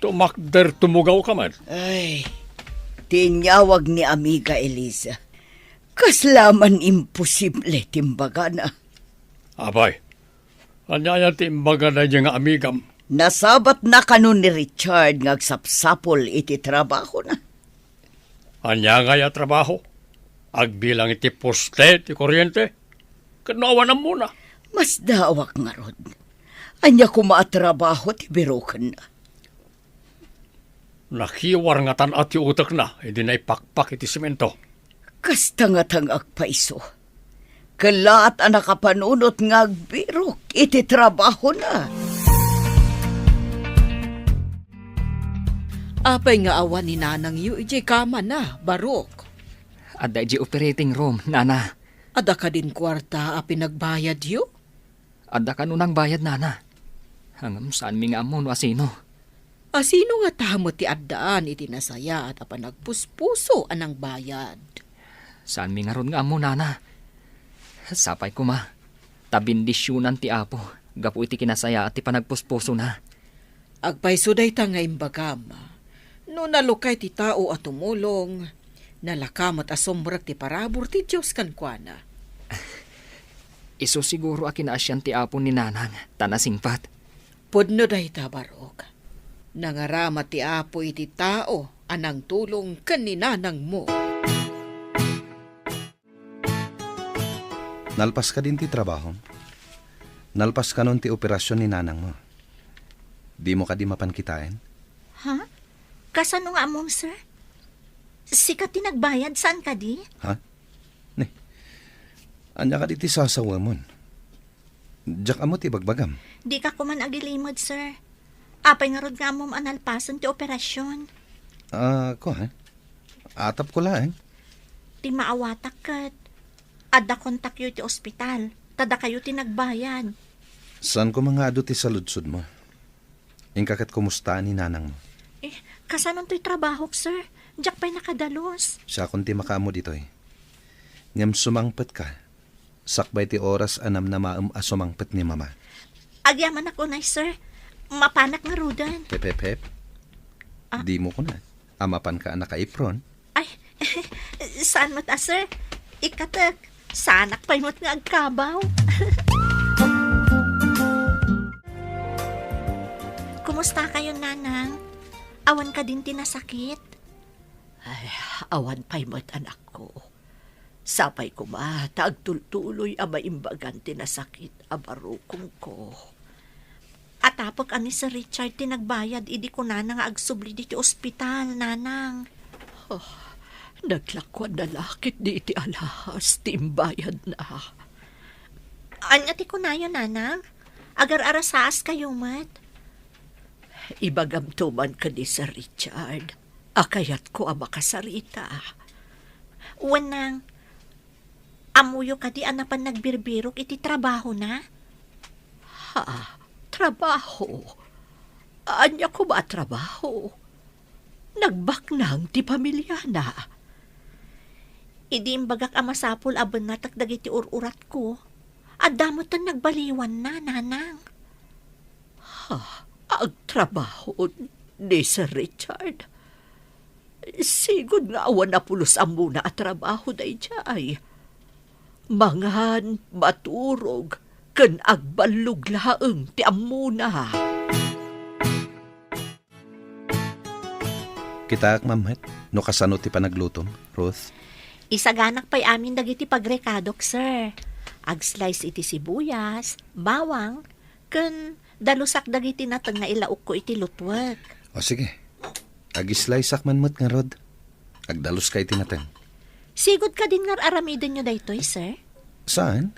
Tumakder tumugawka met. Ay, ti inyawag ni Amiga Eliza. Kasla man imposible ti imbagana. Apay, ania aya ti imbagana daydiay nga amigam? Nasabatna kano ni Richard nga agsapsapul iti trabahona. Ania ngay a trabaho? Agbilang iti poste ti kuryente? Ket no awan ammona? Masdaawak ngarud. Ania koma a trabaho ti birokenna? Nakiwar ngatan a ti utekna idi naipakpak iti semento. Kasta ngatan nga agpayso. Kellaat a nakapanunot nga agbirok iti trabahona. Apay nga awan ni nanangyo idiay kamana, Barok? Adda idiay operating room, nana. Adda kadin kuarta a pinagbayadyo? Adda kano nangbayad, nana. Ngem saanmi nga ammo no asino. Asino ngata met ti addaan iti nasayaat a panagpuspuso a nangbayad? Saanmi ngarud nga ammo, nana. Sapay koma, ta bendisionan ti Apo gapu iti kinasayaat ti panagpuspusona. Agpayso dayta nga imbagam. No nalukay ti tao a tumulong, nalaka met a sumrek ti parabur ti Dios kenkuana. Isu siguro a kinaasian ti Apo ni Nanang, ta nasingpet. Pudno dayta, Barok. Nangarama ti Apo iti tao a nangtulong ken ni nanangmo. Nalpas kadin ti trabahom? Nalpas kanon ti operasion ni nanangmo? Dimo kadi mapan kitaen? Ha? Kasano nga ammom, sir? Sika ti nagbayad, saan kadi? Ha? Ni, ania kadi ti sasawamon? Diak ammo ti ibagbagam. Dika koman agilimed, sir. Apay ngarud nga ammom a nalpasen ti operasion? Ah, kua, eh? Atapko laeng. Ti maawatak ket adda kontakyo iti ospital, ta dakayo ti nagbayad. Saan koma nga adu ti saludsodmo? Inka ket kumusta ni nanangmo? Eh, kasanontoy trabahok, sir? Diak pay nakadalus. Siakon ti makaammo ditoy. Ngem sumangpetka, sakbay ti oras a namnamaem a sumangpet ni Mama. Agyamanak unay, sir. Mapanak ngaruden. Pep, pep, pep. Ah? Dimo kuna a mapanka a nakaipron? Ay, saan met a, sir? Ikkatek, saanak pay met nga agkabaw. Kumusta kayo, Nanang? Awan kadin ti nasakit? Ay, awan pay met, anakko. Sapay koma ta agtultuloy a maimbagan ti nasakit a barukongko. Atapek a ni Sir Richard ti nagbayad idi kunana nga agsubli ditoy ospital, Nanang. Oh, naglakuanna la ketdi iti alahas ti imbayadna. Ania ti kunayo, Nanang? Agar-arasaas kayo met? Ibagamto man ken ni Sir Richard a kayatko a makasarita. Wen, Nang, ammoyo kadi a napan nagbirbirok iti trabahona? Ha? Trabaho? Ania koma a trabaho? Nagbaknang ti pamiliana. Idi imbagak a masapul a bennatek dagiti ur-uratko, adda metten nagbaliwanna, Nanang. Ha? Agtrabaho ni Sir Richard? Sigud nga awan a pulos ammona a trabaho daydiay. Mangan, maturog, ken agballog laeng ti ammona. Kitaak man met no kasano ti panaglutom, Ruth. Isaganak pay amin dagiti pagrekadok, sir. Ag-slice iti sibuyas, bawang, ken dalusak dagiti nateng nga ilaokko iti lutwek. O sige. Ag-sliceak man met ngarud. Agdaluska iti nateng. Sigud kadin nga ar-aramidenyo daytoy, sir? Saan?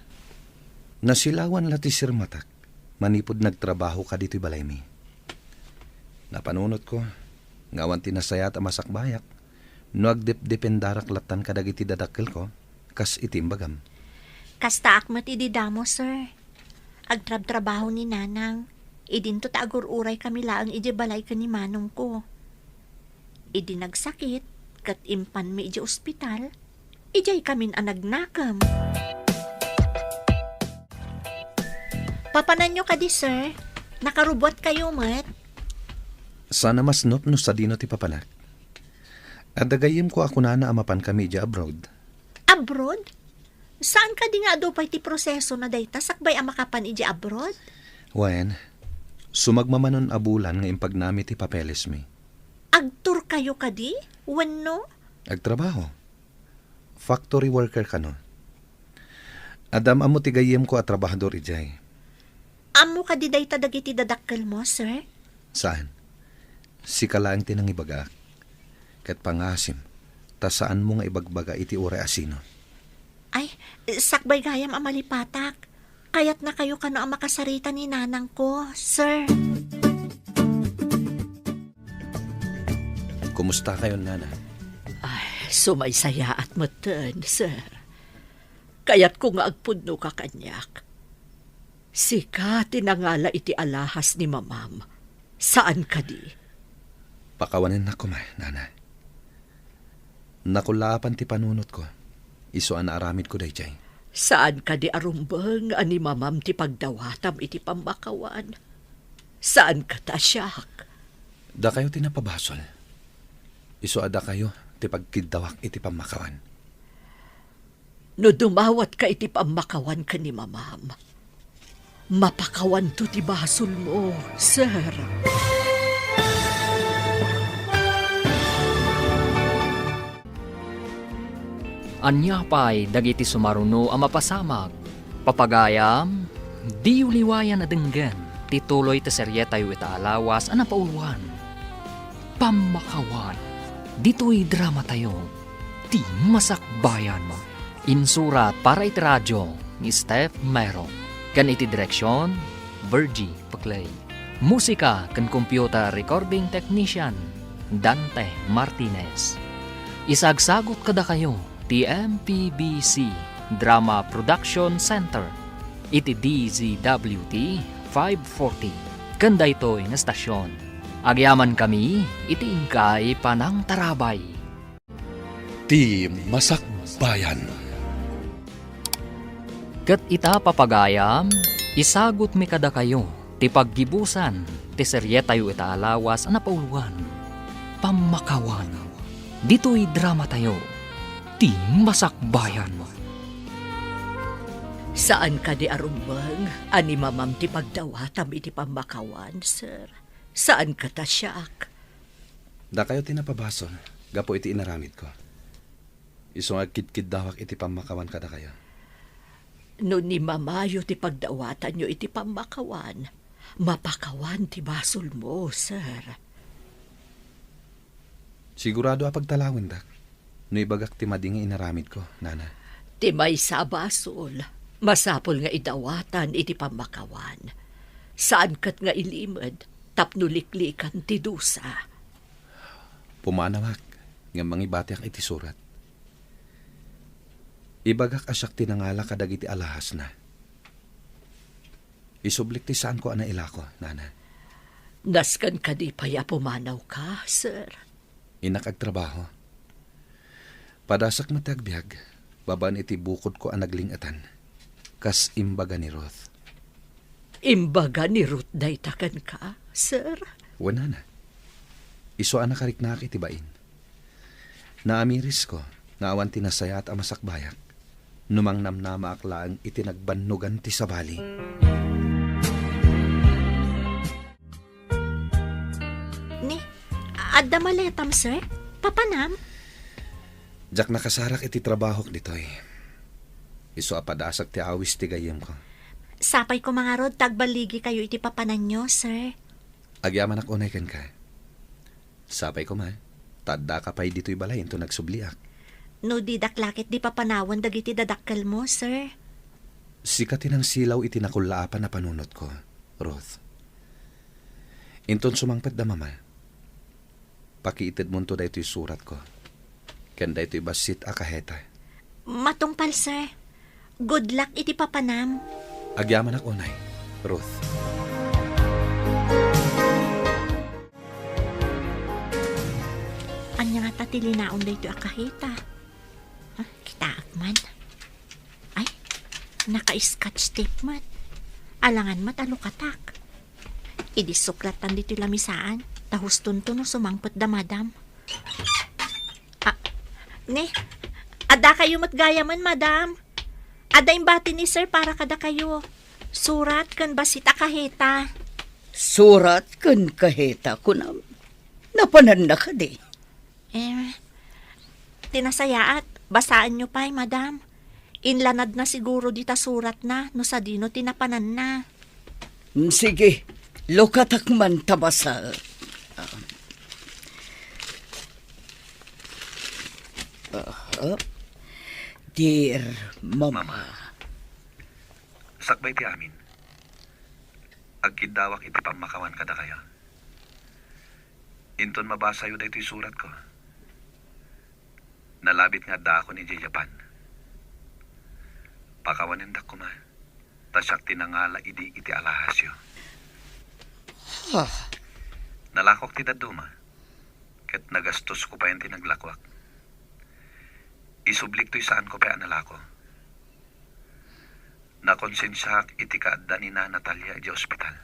Nasilawan la ti sirmatak manipud nagtrabaho ka ditoy balaymi. Napanunotko nga awan ti nasayaat a masakbayak no agdepdependarak lattan kadagiti dadakkelko, kas iti imbagam. Kastaak met idi damo, sir. Agtrabtrabaho ni Nanang. Idinto ta agur-uray kami laeng idiay balay ken ni manongko. Idi nagsakit ket impanmi idiay ospital, idiay kamin a nagnakem. Papananyo kadi, sir? Nakarubuatkayo met. Saan a masnop no sadino ti papanak. Adda gayyemko a kunana a mapankami idiay abroad. Abroad? Saan kadi nga adu pay ti prosesona dayta sakbay a makapan idiay abroad? Wen, sumagmamano a bulan nga impagnami ti papelesmi. Agtourkayo kadi? Wenno? Agtrabaho. Factory worker kano. Adda am-ammo ti gayyemko a trabahador idiay. Ammo kadi dayta dagiti dadakkelmo, sir? Saan? Sika laeng ti nangibagaak. Ket pangasim, ta saanmo nga ibagbaga iti uray a sino. Ay, sakbay gayam a malipatak. Kayatnakayo kano a makasarita ni nanangko, sir. Kumustakayon, Nana? Ay, sumaysayaat metten, sir. Kayatko nga agpudnoka kaniak. Sika ti nangala iti alahas ni mamam. Saan kadi? Pakawanennak koma, Nana. Nakullaapan ti panunotko. Isu a naaramidko daydiay. Saan kadi a rumbeng a ni mamam ti pagdawatam iti pammakawan? Saan ket a siak? Dakayo ti napabasol. Isu a dakayo ti pagkiddawak iti pammakawan. No dumawatka iti pammakawan ken ni mamam, mapakawanto ti basolmo, sir. Ania pay dagiti sumaruno a mapasamak? Papagayam, diyo liwayan a denggen ti tuloy ti serietayo ita a lawas a napauluan, Pammakawan. Ditoy dramatayo, Ti Masakbayan. Insurat para iti radio ni Steph Mero, ken iti direksion, Virgie Paclay. Musika ken computer recording technician, Dante Martinez. Isagsagut kadakayo ti M P B C Drama Production Center iti D Z W T five forty ken daytoy nga estasion. Agyamankami iti inkay panangtarabay. Ti Masakbayan. Ket ita, papagayam, isagutmi kadakayo ti paggibusan ti serietayo ita a lawas a napauluan, Pammakawan. Ditoy dramatayo, Ti Masakbayan. Saan kadi a rumbeng a ni mamam ti pagdawatam iti pammakawan, sir? Saan ket a siak? Dakayo ti napabasol gapu iti inaramidko. Isu nga agkidkiddawak iti pammakawan kadakayo. No ni mamayo ti pagdawatanyo iti pammakawan, mapakawan ti basolmo, sir. Sigurado a pagtalawendak no ibagak ti madi nga inaramidko, Nana. Ti maysa a basol, masapul nga idawatan iti pammakawan. Saan ket nga ilimed tapno liklikan ti dusa. Pumanawak ngem mangibatiak iti surat. Ibagak a siak ti nangala kadagiti alahasna. Isublik ti saanko a nailako, Nana. Nasken kadi pay a pumanawka, sir? Innak agtrabaho. Padasak met ti agbiag, babaen iti bukodko a nagling-etan, kas imbaga ni Ruth. Imbaga ni Ruth dayta kenka, sir? Wen, Nana. Isu a nakariknaak iti bain. Naamirisko nga awan ti nasayaat a masakbayak no mangnamnamaak laeng iti nagbannogan ti sabali. Ni, Adda maletam, sir? Papanam? Diak nakasarak iti trabahok ditoy. Isu a padasak ti awis ti gayyemko. Sapay koma ngarud ta agballigikayo iti papananyo, sir. Agyamanak unay kenka. Sapay koma, ta addaka pay ditoy balay inton agsubliak. No didak la ket di papanawen dagiti dadakkelmo, sir. Sika ti nangsilaw iti nakullaapan a panunotko, Ruth. Inton sumangpet da Mama, pakiitedmonto daytoy suratko ken daytoy bassit a kaheta. Matungpal, sir. Good luck iti papanam. Agyamanak unay, Ruth. Ania ngata ti linaon daytoy a kaheta? Ah, kitaak man. Ay, naka-scotch tape met. Alangan met a lukatak. Idi suklatan ditoy lamisaan, ta hustonto no sumangpet da Madam. Ah, ne, adda kayo met gayamen, Madam. Adda imbati ni Sir para kadakayo. Surat ken bassit a kaheta. Surat ken kaheta, kunam. Napananna kadi? Eh, ti nasayaat, basaenyo pay, Madam. Inlanadna siguro dita suratna no sadino ti napananna. Mm, sige, lukatak man ta basa. Ah, ah. Dear Mama. Mama, sakbay ti amin, agkiddawak iti pammakawan kadakayo. Inton mabasayo daytoy suratko, nalabit nga addaakon idiay Japan. Pakawanendak koma, ta siak ti nangala idi iti alahasyo. Ah. Nalakok ti dadduma, ket nagastosko payen ti naglakuak. Isublik toy saanko pay a nalako. Nakonsensiaak iti kaadda ni Nana Talia idiay ospital.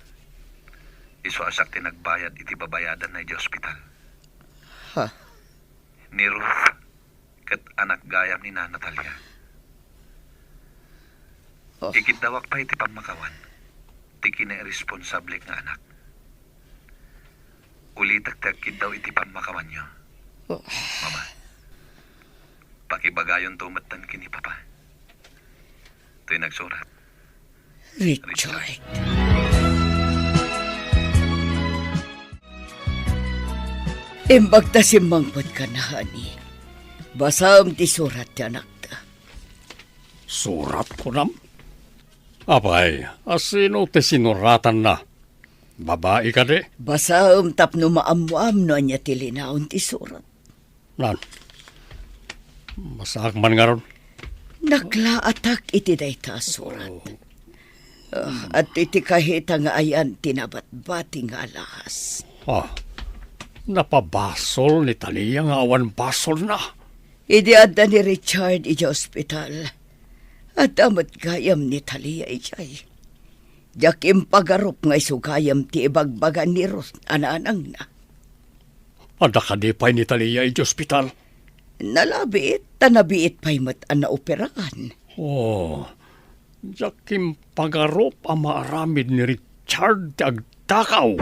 Isu a siak ti nagbayad iti babayadanna idiay ospital. Ha? Ni Ruth ket anak gayam ni Nana Talia. Oh. Ikiddawak pay iti pammakawan ti kinairresponsablek nga anak. Ulitek ti agkiddaw iti pammakawanyo. Oh. Mama, pakibagayonto metten ken ni Papa. Toy nagsurat, Richard. Richard. Imbag ta simmangpetka, honey. Basaem ti surat ti anakta. Surat, kunam? Apay, a sino ti sinuratanna? Babai kadi? Basaem tapno maammoam no ania ti linaon ti surat. Nan, basaak man ngarud. Naglaatak iti dayta a surat. Oh. Ah, adtoy ti kaheta nga ayan ti nabatbati nga alahas. Ah, napabasol ni Talia nga awan basolna. Idi adda ni Richard idiay ospital, adda met gayam ni Talia idiay. Diak impagarup nga isu gayam ti ibagbaga ni Ruth a nanangna. Adda kadi pay ni Talia idiay ospital? Nalabit, ta nabiit pay met a naoperaan. Oh, diak impagarup a maaramid ni Richard ti agtakaw.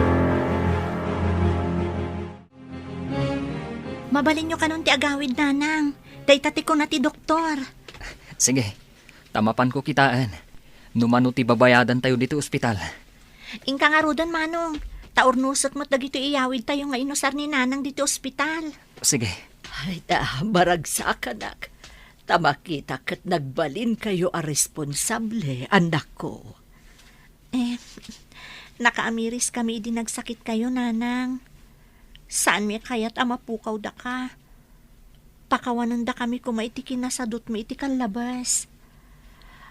Mabalinyo kanon ti agawid, nanang. Dayta ti kuna ti doktor. Sige, ta mapanko kitaen no mano ti babayadantayo ditoy ospital. Inka ngaruden, manong, ta urnosek met dagitoy iyawidtayo nga inusar ni nanang ditoy ospital. Sige. Ay, ta, maragsakanak. Ta makita ket nagbalinkayo a responsable, anakko. Eh, nakaamiriskami idi nagsakitkayo, nanang. Saanmi a kayat a mapukawdaka. Pakawanendakami koma iti kinasadutmi iti kallabas.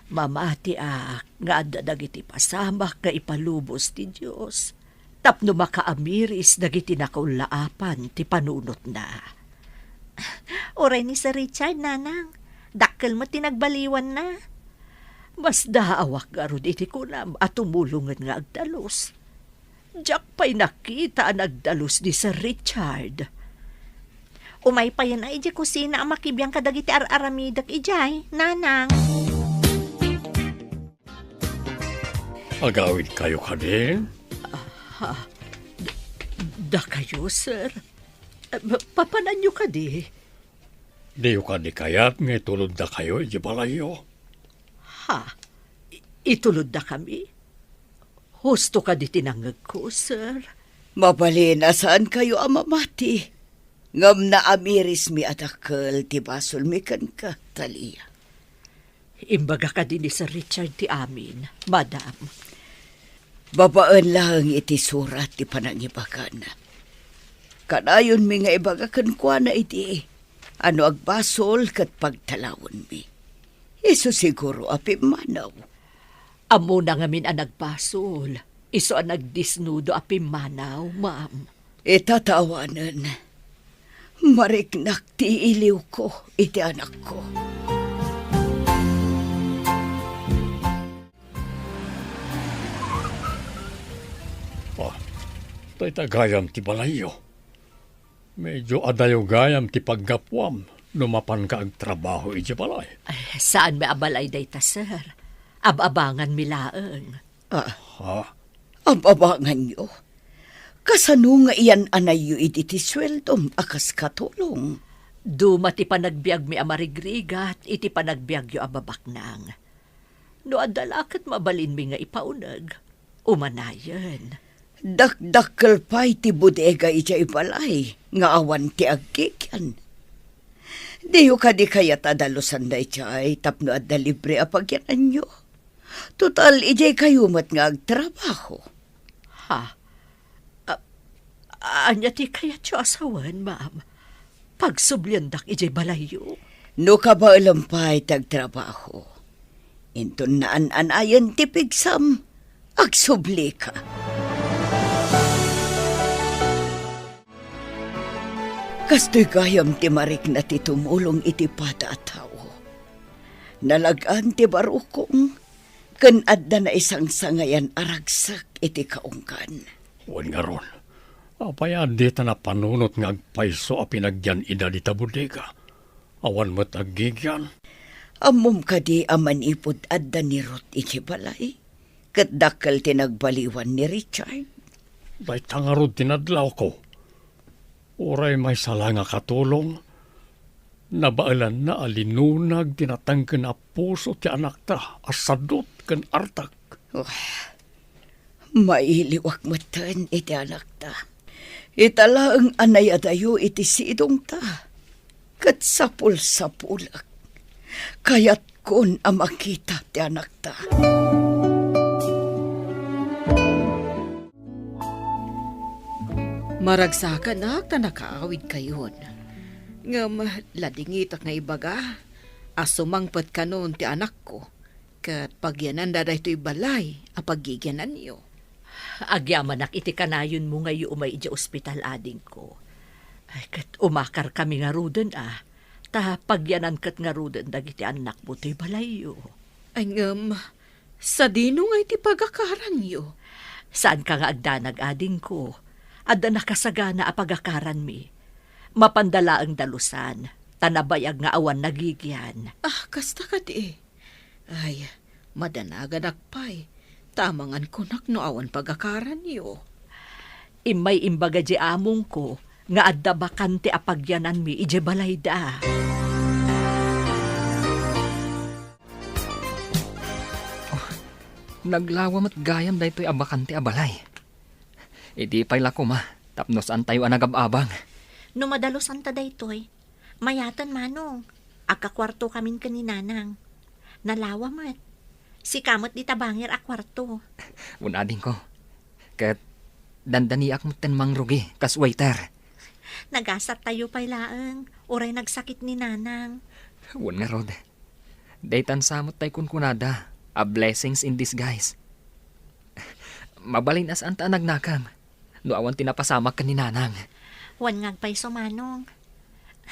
Mamatiak nga adda dagiti pasamak nga ipalubos ti Dios tapno makaamiris dagiti nakullaapan ti panunotna. Uray ni Sir Richard, nanang, dakkel met ti nagbaliwanna. Masdaawak ngarud iti kunam a tumulongen nga agdalus. Diak pay nakita a nagdalus ni Sir Richard. Umay payen a idiay kusina a makibiang kadagiti ar-aramidek idiay, nanang. Agawidkayo kadi? Ah, d-, dakayo, sir? Eh, pa-, papananyo kadi? Diyo kadi kayat nga ituloddakayo iti balayyo? Ha? I-, ituloddakami? Husto kadi ti nangngegko, sir? Mabalin a saankayo a mamati. Ngem naamirismi a dakkel ti basolmi kenka, Talia. Imbaga kadi ni Sir Richard ti amin, madam. Babaen laeng iti surat ti panangibagana. Kanayonmi nga ibaga kenkuana idi a no agbasol ket pagtalawenmi. Isu siguro a pimmanaw. Ammona ngamin a nagbasol. Isu a nagdisnudo a pimmanaw, ma'am. Ita ta awanen, mariknak ti iliwko iti anakko. Ah, dayta gayam ti balayyo. Medyo adayo gayam ti paggapuam no mapanka agtrabaho iti balay. Ay, saanmi a balay dayta, sir. Ab-abanganmi laeng. Ah, Ha? Ab-abanganyo? Kasano nga iyan-anayyo idi ti sueldom a kas katulong? Duma ti panagbiagmi a marigrigat iti panagbiagyo a babaknang. No adda la ket mabalinmi nga ipauneg, umanayen. Dakdakkel pay ti bodega idiay balay nga awan ti aggigian. Diyo kadi kayat a dalusan daydiay tapno adda libre a pagyananyo? Total, idiay kayo met nga agtrabaho. Ha? A-, ania ti kayatyo a sawen, ma'am? Pagsubliendak idiay balayyo? No kabaelem pay ti agtrabaho, inton naan-anayen ti pigsam, agsublika. Kastoy gayam ti marikna ti tumulong iti pada a tao. Nalag-an ti barukong, ken adda naisangsangayan a ragsek iti kaunggan. Wen ngarud, apay a dita napanunot nga agpayso a pinagyan ida dita bodega? Awan met aggigian. Ammom kadi a manipud adda ni Ruth iti balay, ket dakkel ti nagbaliwan ni Richard? Dayta ngarud ti nadlawko. Uray maysa la nga katulong, nabaelanna a linunag ti natengken a puso ti anakta a sadut ken artak. Oh, mailiwak metten iti anakta. Ita laeng a nayadayo iti sidongta, ket sapulsapulek. Kayatkon a makita ti anakta. Maragsakanak ta nakaawidkayon. Ngem ladingitak nga ibaga a sumangpet kanon ti anakko, ket pagyananda daytoy balay a paggigiananyo. Agyamanak iti kanayonmo nga idiay umay idiay ospital, adingko. Ay, ket umakarkami ngaruden a, ta pagyanan ket ngaruden dagiti annakmo toy balayyo. Ay, ngem, sadino ngay ti pagakaranyo? Saanka nga agdanag, adingko. Adda nakasagana a pagakaranmi. Mapanda laeng dalusan, ta nabayag nga awan nagigian. Ah, kasta kadi. Ay, madanaganak pay, ta amangankonak no awan pagakaranyo. Immay imbaga di amongko nga adda bakante a pagyananmi idiay balayda. Oh, naglawa met gayam daytoy a bakante a balay. Idi pay la koma, tapno saantayo a nagab-abang. No madalosanta daytoy, mayaten, Manong. Agkakuartokamin ken ni Nanang. Nalawa met. Sika met dita bangir a kuarto. Wen, adingko. Ket dandaniak metten mangrugi kas waiter. Nagasattayo pay laeng, uray nagsakit ni Nanang. Wen ngarud. Daytan sa met tay kunkunada, a blessings in disguise. Mabalin a saanta a nagnakem no awan ti napasamak ken ni Nanang. Wen nga agpayso, Manong.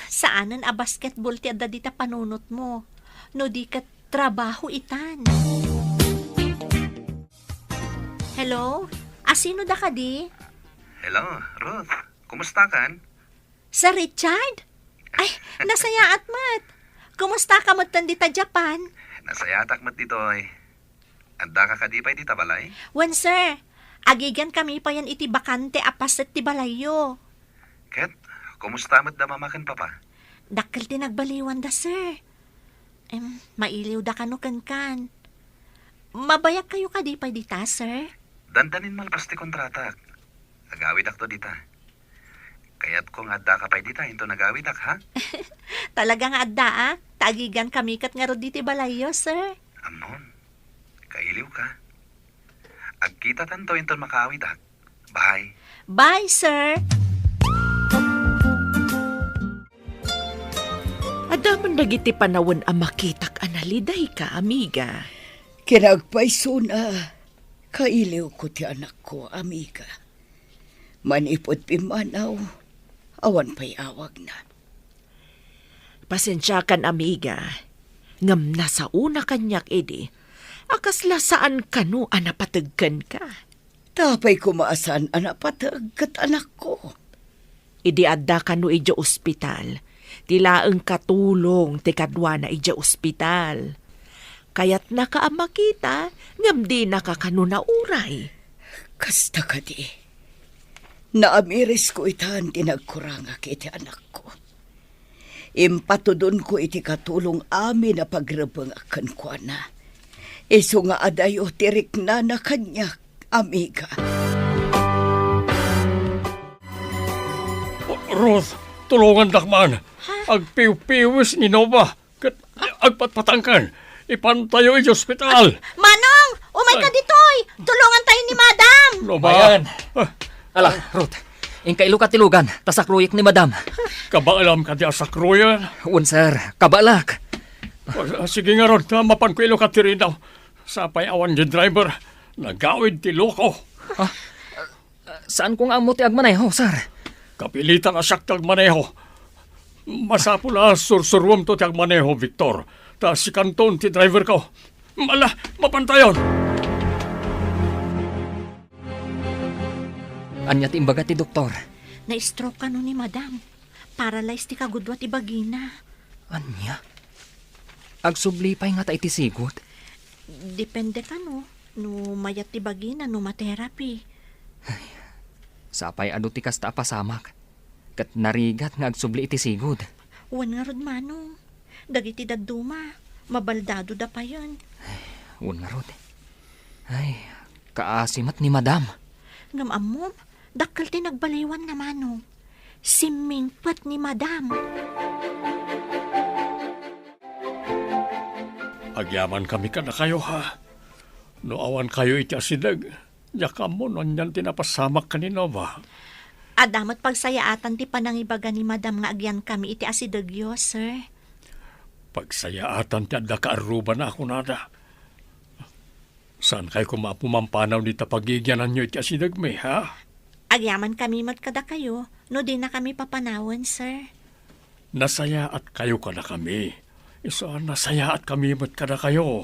Saanen a basketball ti adda dita panunotmo, no di ket trabaho itan. Hello? Asino da kadi? Hello, Ruth. Kumusta kan? Sir Richard? Ay, nasayaat met. Kumusta ka met dita Japan? Nasayaatak met ditoy. Adda ka kadi pay dita balay? Wen, sir. Agigian kami payen iti bakante a paset ti balayyo. Ket, Kumusta met da mama ken papa? Dakkel ti nagbaliwanda, sir. Em, mailiwda kano kenkan. Mabayagkayo kadi pay dita, sir? Dandanin malpas ti kontratak. Agawidakto dita. Kayatko nga addaka pay dita inton agawidak, ha? Talaga nga addaak. Ta agigankami ket ngarud diti balayyo, sir. Ammom, kailiwka. Agkitatanto inton makaawidak. Bye. Bye, sir. Adda man dagiti panawen a makitak a nalidayka, amiga. Kinagpaysona, kailiwko ti anakko, amiga. Manipud pimmanaw, awan pay awagna. Pasensiakan, amiga, ngem nasaona kaniak idi a kasla saan kano a napateg kenka. Ta apay koma a saan a napateg ket anakko? Idi adda kano idiay ospital, ti laeng katulong ti kaduana idiay ospital. Kayatnaka a makita, ngem dinaka kano nauray. Kasta kadi, naamirisko itan ti nagkurangak iti anakko. Impatudonko iti katulong amin a pagrebengak kenkuana. Isu nga adayo ti riknana kaniak, amiga. Ruth, tulongandak man. Ha? Agpiwpiwis ni Nova. Ket agpatpatangken. Ipantayo iti ospital. Manong, umayka ditoy. Tulongantayo ni Madam. Nova. Bayan. Ah. Ala, Ruth. Inka ilukat ti lugan, ta sakruyek ni Madam. Kabaalam kadi a sakruyen? Wen, sir. Kabaalak. Ah, sige ngarud, ta mapanko ilukat ti ridaw. Sapay awan diay driver. Nagawid ti loko. Ah, saanko nga ammo ti agmaneho, sir. Kapilitan a siak ti agmaneho. Masapul a sursuruemto ti agmaneho, Victor. Ta sikanton ti driverko. Ala, mapantayon. Ania ti imbaga ti doktor? Na-stroke kano ni Madam. Paralyze ti kagudua ti bagina. Ania? Agsubli pay ngata iti sigud? Depende kano, no mayat ti bagina no ma-therapy. Ay, sapay adu ti kasta a pasamak. Ket narigat nga agsubli iti sigud. Wen ngarud, Manong. Dagiti dadduma, mabaldadoda payen. Ay, wen ngarud. Ay, kaasi met ni Madam. Ngem ammom, dakkel ti nagbaliwanna, Manong. Simmingpet ni Madam. Agyamankami kadakayo, ha? No awankayo iti asideg, diak ammo no anian ti napasamak ken ni Nova. Adda met pagsayaatan ti panangibaga ni Madam nga agyankami iti asidegyo, sir. Pagsayaatan ti adda kaarrubana a kunada. Saankayo koma a pumampanaw dita pagigyananyo iti asidegmi, ha? Agyamankami met kadakayo no dinakami papanawen, sir. Nasayaatkayo kadakami. Isu a nasayaatkami met kadakayo.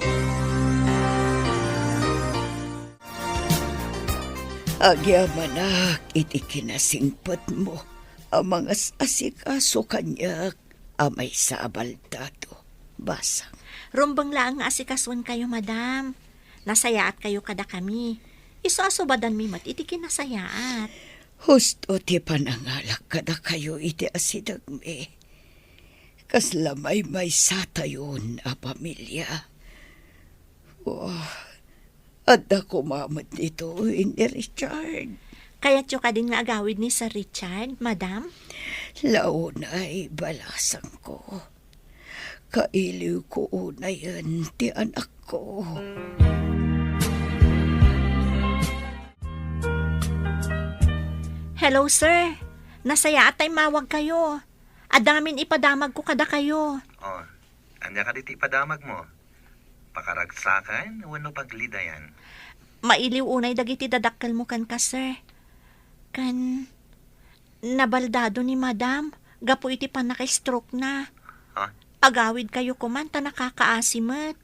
Agyamanak iti kinasingpetmo a mangas-asikaso kaniak a maysa a baldado. Basang. Rumbeng laeng nga asikasoenkayo, Madam. Nasayaatkayo kadakami. Isu a subadanmi met iti kinasayaat. Husto ti panangalak kadakayo iti asidegmi. Kasla maymaysatayon a pamilia. Oh, adda koma met ditoy ni Richard. Kayatyo kadin nga agawid ni Sir Richard, Madam? Launay, balasangko. Kailiwko unayen ti anakko. Hello, sir. Nasayaat ta immawagkayo. Adda ngamin ipadamagko kadakayo. Oh, ania kadi ti ipadamagmo? Pakaragsakan wenno paglidayan? Mailiw unay dagiti dadakkelmo kenka, sir. Ken nabaldado ni Madam gapu iti pannaka-stroke-na. Ha? Agawidkayo koman ta nakakaasi met.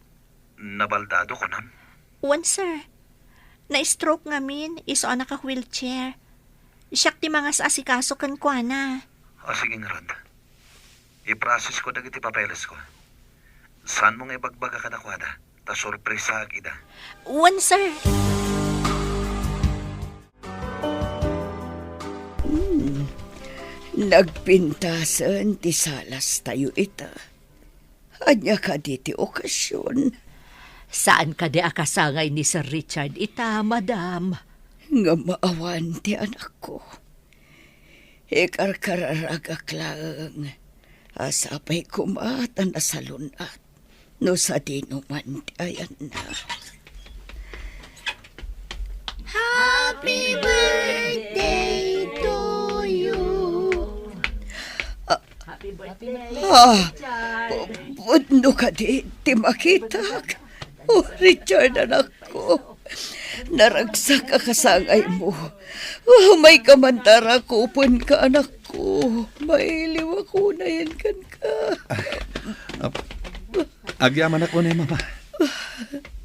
Nabaldado, kunam? Wen, sir. Na-stroke ngamin, isu a naka-wheelchair. Siak ti mangas-asikaso kenkuana. O, sige ngarud. I-process-ko dagiti papelesko. Saanmo nga ibagbaga kadakuada, ta sorpresaak ida. Wen, sir. Hmm. Nagpintasen ti salastayo ita. Ania kadi ti okasion? Saan kadi a kasangay ni Sir Richard ita, madam? Ngem awan ti anakko. Ikarkararagak laeng a sapay koma ta nasalun-at no sadino man ti ayanna. Happy birthday to you. Ah, Happy birthday, ah, Richard. Pu-, pudno kadi ti makitak? Oh, Richard, anakko. Naragsak a kasangaymo. Umayka man ta rakupenka, anakko. Mailiwak unayen kenka. Ah, ah, agyamanak unay, Mama.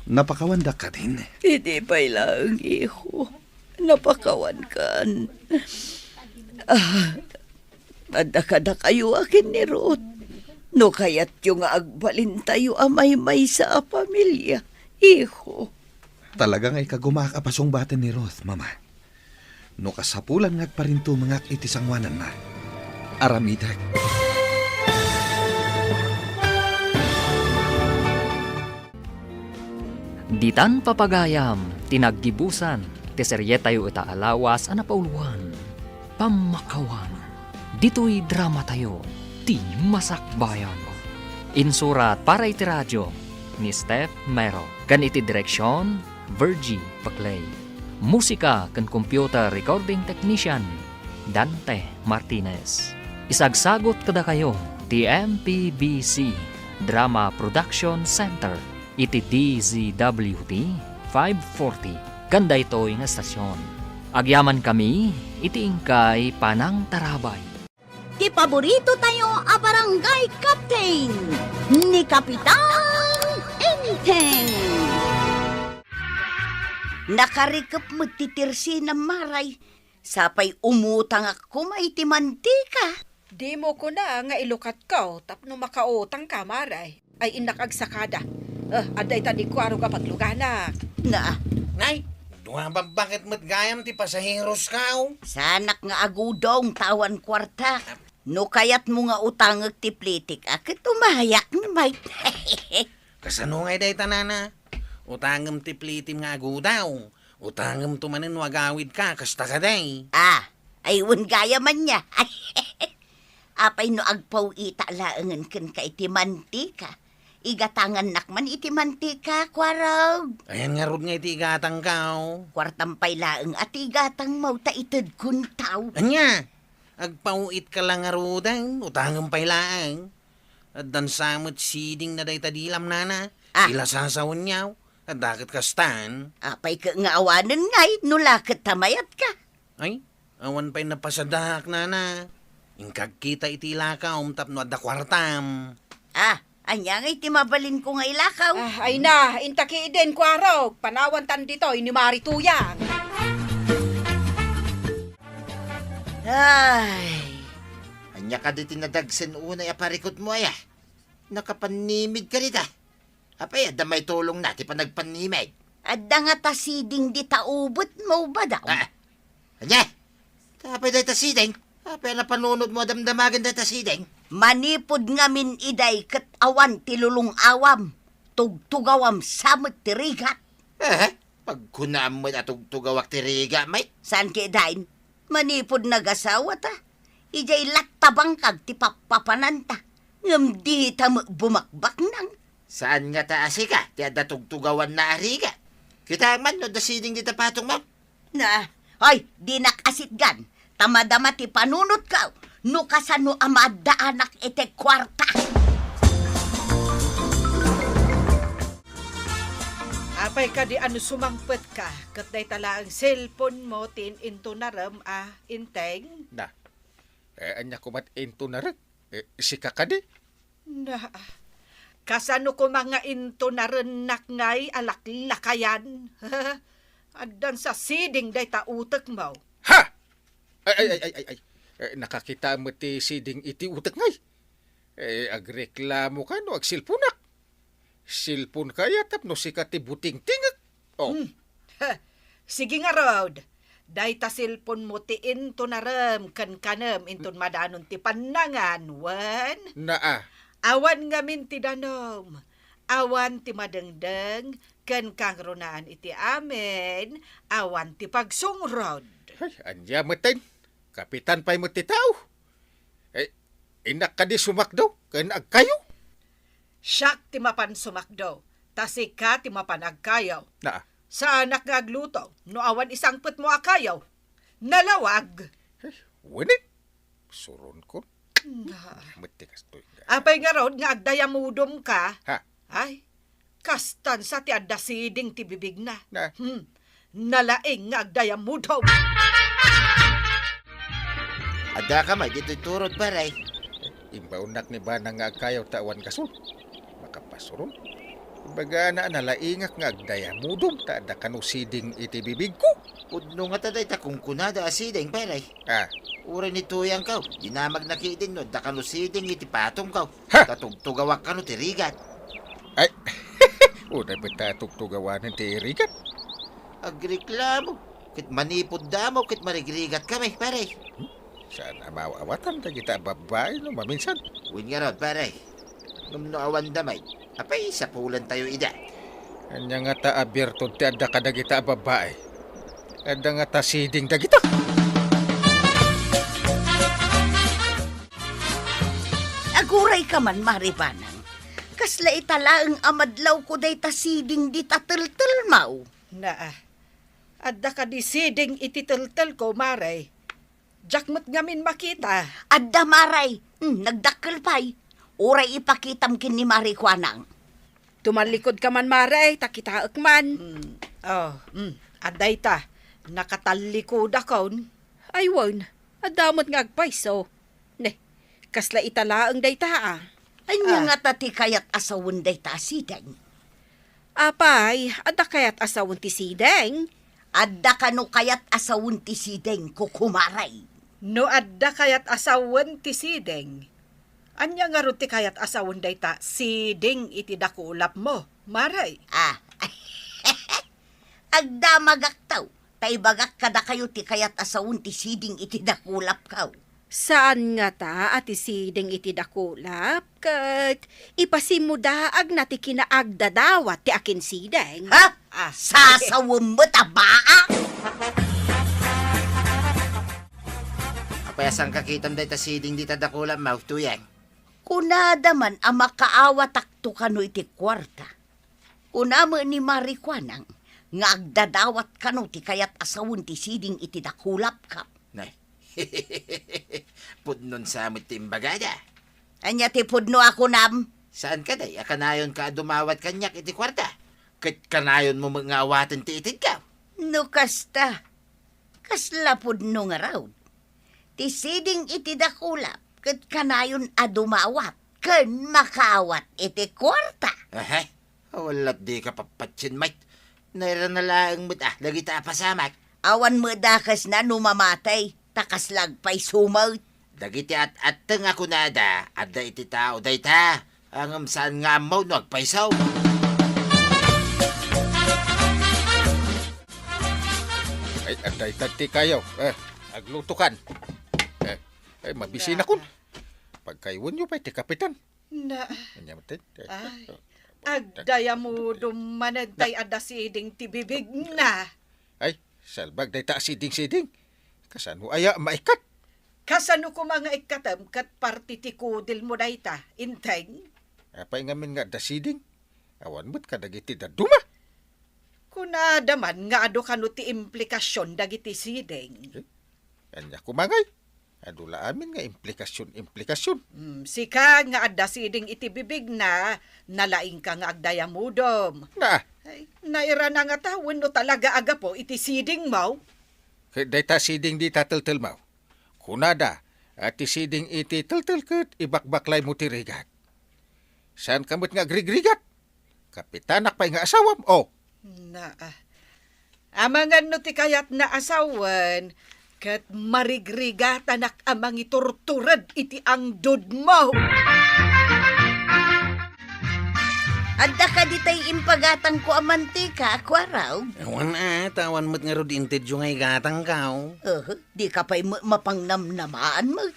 Napakawandak kadin? Idi pay laeng, iho. Napakawankan. Ah, Adda kadakayo a ken ni Ruth. No kayatyo nga agbalintayo a maymaysa a pamilia, iho. Talaga nga ikagumaak a pasungbaten ni Ruth, Mama. No kasapulan nga agparintumengak iti sangoananna, aramidek. Ditan papagayam ti naggibusan ti serietayo ita a lawas a napauluan, Pammakawan. Ditoy dramatayo, ti Masakbayan. Insurat para iti radio ni Steph Mero, ken iti direksion, Virgie Paclay. Musika ken computer recording technician, Dante Martinez. Isagsagut kadakayo ti M P B C Drama Production Center iti D Z W T five forty ken daytoy nga estasion. Agyamankami iti inkay panangtarabay. Ti paborito tayo a barangay captain, ni Kapitan Enteng. Nakarikep met ti tersinam, Maray. Sapay umutangak koma iti mantika. Dimo kuna nga ilukatko tapno makautangka, Maray. Ay, innak agsakada. Eh, adda ita ni Kuarog a pagluganak. Na. Nay, dua babbaket met gayam ti pasaherosko. Saanak nga agudong ta awan kuarta. No kayatmo nga utangek ti plitik, a ket umayak ni Mike. Kasano ngay dayta, nana? Utangem ti plitim nga agudong. Utangemto manen no agawidka, kasta kadi. Ah, ay, wen gayam ania. Apay no agpaw-itak laengen kenka iti mantika? Igatangannak man iti mantika, Kuarog. Ayan ngarud nga iti igatangko. Kuartam pay laeng a ti igatangmo ta itedkon taw. Ania? Agpaw-itka la ngaruden, utangem pay laeng. Addan sa met sidingna dayta dilam, nana. Ah. Ila sasawenyo. Adda ket kastan. Apay ket nga awanen ngay, no la ket ta mayatka? Ay, awan pay napasadaak, nana. Inka agkita iti ilakawm tapno adda kuartam. Ah, ania ngay ti mabalinko nga ilakaw? Ah, ay na, inta ketdin, Kuarog. Panawantan ditoy ni Mari Tuyang. Ay, ania kadi ti nadagsen unay a parikutmo, aya? Nakapannimid ka dita. Apay, adda maitulongna ti panagpannimid? Adda ngata siding dita ubetmo, madam. Ah, ania? Apay dayta siding? Apay a napanunotmo a damdamagen dayta siding? Manipud ngamin idiay ket awan ti lulong-awam. Tugtugawam sa met ti rigat. Eh, pagkunaam met a tugtugawak ti riga, Mike? Saan ketdin? Manipud nagasawata, idiay lattabangkag ti pappapananta, ngem dita met bumakbaknang. Saan ngata a sika ti adda tugtugawanna a rigat? Kitaem man no adda siding dita patongmo? Na, hoy, dinak asitgan, ta madama ti panunotko no kasano a maaddaanak iti kuarta. Apay kadi a no sumangpetka ket dayta laeng cellphone-mo ti in-intunarem a, Enteng? Na, eh, ania koma ti intunarek? Eh, sika kadi? Na, kasano koma nga intunarennak ngay a laklakayan? Addan sa siding dayta utekmo. Ha! Ay, ay, ay, ay, ay, ay. Eh, nakakita met ti siding iti utek ngay. Eh, agreklamo ka no agsilponak. Silpon kaya tapno sika ti butingtingek? Oh. Hmm. Ha. Sige ngarud. Dayta cellphone mo ti intunarem ken kanem inton madanon ti pannangan, wen? Naa. Awan ngamin ti danom, awan ti madengdeng, ken kangrunaan iti amin, awan ti pagsungrod. Ay, ania metten? Kapitan pay met ti tao. Eh, innak kadi sumakdo ken agkayo? Siak ti mapan sumakdo, ta sika ti mapan agkayo. Naa. Saanak nga agluto no awan isangpet mo a kayo. Nalawag. Eh, wenit. Suron ko. Na. Met ti kastoy nga. Apay ngarud nga agdayamudom ka? Ha? Ay, kastan sa ti adda siding ti bibigna. Na. Hmm. Nalaing nga agdayamudom. Adda ka may ditoy turod, pare. Imbaonnak ni Banang nga agkayo ta awan gasol. Makapasuron. Imbagana a nalaingak nga agdayamudom ta adda kano siding iti bibigko. Pudno ngata dayta kunkunada a siding, pare. Ah. Uray ni Tuyang kaw, dinamagna ketdin no adda kano siding iti patong kaw. Ha? Ta tugtugawak kano ti rigat. Ay, unay met ta tugtugawanen ti rigat. Agreklamo, ket manipud damo, ket marigrigat kami, pare. Hmm? Saan a maaw-awatan dagita a babbai no maminsan? Wen ngarud, pare. Ngem no awan damay, apay sapulantayo ida? Ania ngata a birtud ti adda kadagita a babbai? Adda ngata siding dagita? Aguray ka man, Mare Banang. Kasla ita laeng a madlawko dayta siding dita teltelmaw. Naa. Adda kadi siding iti teltelko, Mare? Diak met ngamin makita. Adda, Mare. Hmm, nagdakkel pay. Uray ipakitam ken ni Mare Kuanang. Tumallikod ka man, Mare, ta kitaek man. Hmm. Oh, hmm. Adda ita. Nakatallikodakon. Ay, wen. Adda met nga agpayso. Ne, kasla ita laeng dayta, a. Ania Ah. ngata ti kayat a sawen dayta a siding? Apay, adda kayat a sawen ti siding? Adda kano kayat a sawen ti siding, kukumare? No adda kayat a sawen ti siding, ania ngarud ti kayat a sawen dayta siding iti dakulapmo, Mare? Ah. Agdamagakto, ta ibagak kadakayo ti kayat a sawen ti siding iti dakulapko. Saan ngata a ti siding iti dakulap, ket ipasimmo daagna ti kinaagdadawat ti akinsiding. Ha? Ah. Sasawem met a baa? Apay a saan kakitam dayta siding dita dakulapmo, Tuyang? Kunada man a makaawatakto kano iti kuarta. Kuna met ni Mare Kuanang nga agdadawat kano ti kayat a sawen ti siding iti dakulapko. Nay. Pudnon sa met ti imbagada. Ania ti pudno a kunam? Saan kadi a kanayonka a dumawat kaniak iti kuarta? Ket kanayonmo met nga awaten ti itedko? No kasta, kasla pudno ngarud? Ti siding iti dakulap ket kanayon a dumawat ken makaawat iti kuarta. Aha, awan lat dika pappatien, Mike. Nairana laeng met a dagita a pasamak. Awan met dakesna no mamatay, ta kasla agpayso met. Dagiti at-atteng a kunada, adda iti tao dayta, ngem saan nga ammo no agpayso. Ay, adda ita ti kayo. Eh, aglutokan. Eh, ay, mabisinakon. Pagkaywenyo pay ti kapitan. Na. Ania met, eh? Ay, agdayamudom manen tay adda siding ti bibigna. Ay, salbag dayta a siding-siding. Kasano aya maikkat? Kasano koma nga ikkatem ket parti ti kudilmo dayta, Inteng? Apay ngamin nga adda siding? Awan met kadagiti dadduma. Kunada man nga adu kano ti implikasion dagiti siding. Eh, ania koma ngay? Adu la amin nga implikasion, implikasion. Hmm, sika nga adda siding iti bibigna, nalaingka nga agdayamudom. Na. Ay, nairana ngata wenno talaga a gapu iti sidingmo? Ket dayta siding dita teltelmo. Kunada, a ti siding iti teltel ket ibakbaklaymo ti rigat. Saanka met nga agrigrigat? Kapitanak pay nga asawam, o. Na, ah. Amangan no ti kayatna a sawen, ket marigrigatanak a mangiturtured iti angdudmo. Adda kadi tay impagatangko a mantika, Kuaraw? Awan a, ta awan met ngarud intedyo nga igatangkaw. Uh, di ka pay ma-, mapangnamnamaan met.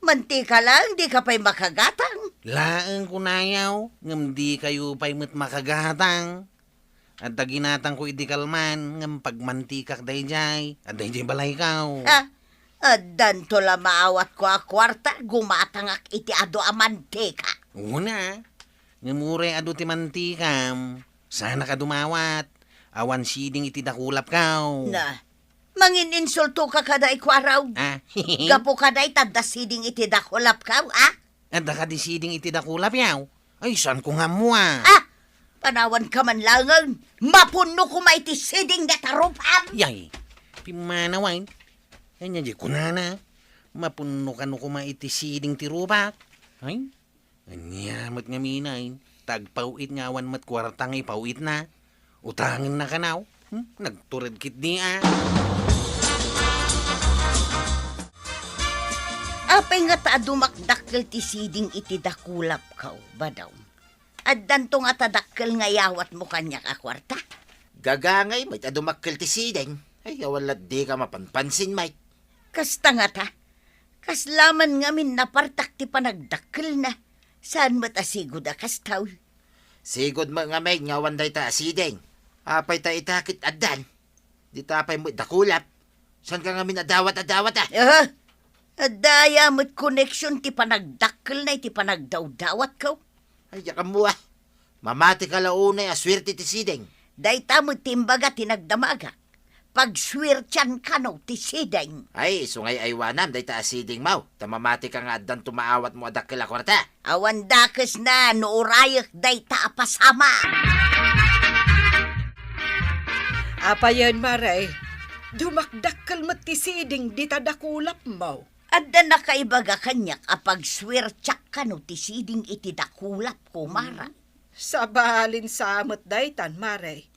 Mantika laeng, di ka pay makagatang. Laeng kunayaw, ngem di kayo pay met makagatang. Adda ginatangko idi kalman, ngem pagmantikak dayjay. Adda idiay balaykaw. Ha? Addanto la maawatko a kuarta, gumatangak iti adu a mantika. Una, ngem uray adu ti mantikam, saanak a dumawat. Awan siding iti dakulapkaw. Na, mangin-insulto ka kada ikuaraw. Ah. Gapu kada itadda siding iti dakulapkaw, ah? Adda kadi siding iti dakulap, yaw? Ay, saan ko nga ammo, ah? Ah! Panawan ka man langen, mapunno koma iti siding data rupam! Yay, pimmanawan. Anya di kunana, mapunno kano koma iti siding ti rupak? Ay, anya met ngamin ay, tagpaw-it nga awan met kuarta nga ipaw-itna. Utangenna kanaw? Hmm? Nagtured ketdi, ah. Apay nga ta adu makdakkel ti siding iti dakulapkaw, Badaw? Addanto nga ta dakkel nga iyawatmo kaniak a kuarta? Gagangay met adu makkel ti siding. Ay, awan la dika mapanpansin, Mike. Kasta nga ta, kasla man ngamin napartak ti panagdakkelna. Saan met a sigud a kastaw? Sigud met ngamin nga awan dayta a siding. Apay ta ita ket addan? Dita pay met dakulap. Saan ka ngamin a dawat a dawat, ah? Aha. Adda aya met connection ti panagdakkelna iti panagdawdawatko? Ay, diak ammo, ah. Mamati ka la unay a suerte ti siding. Dayta met ti imbaga ti nagdamagak. Pagsuertian kano ti siding. Ay, isu ngay aywanam dayta a siding maw, ta mamati ka nga addanto maawatmo a dakkel a kuarta. Awan dakesna no urayek dayta a pasamak. Apayen, Mare, dumakdakkel met ti siding dita dakulapmo. Adda nakaibaga kaniak a pagsuertiak kano ti siding iti dakulapko, Mara. Sabalin sa met daytan, Mare.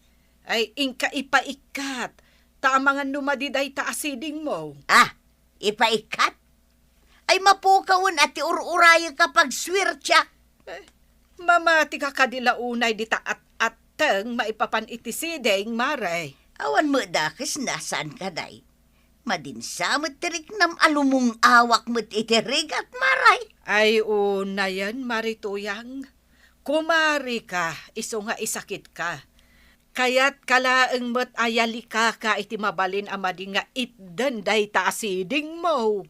Ay, inka ipaikkat, ta amangan no madi dayta a sidingmo. Ah, ipaikkat? Ay, mapukawen a ti ur-urayek a pagsuertiak. Eh, mamati ka kadi la unay dita at-atteng maipapan iti siding, Mare. Awan met dakesna, saan kaday? Madin sa met ti riknam a lumung-awak met iti rigat, Mare. Ay, unayen, Mare Tuyang. Kumari ka, isu nga isakit ka. Kayat ka laeng met a yalikaka iti mabalin a madi nga itden dayta a sidingmo.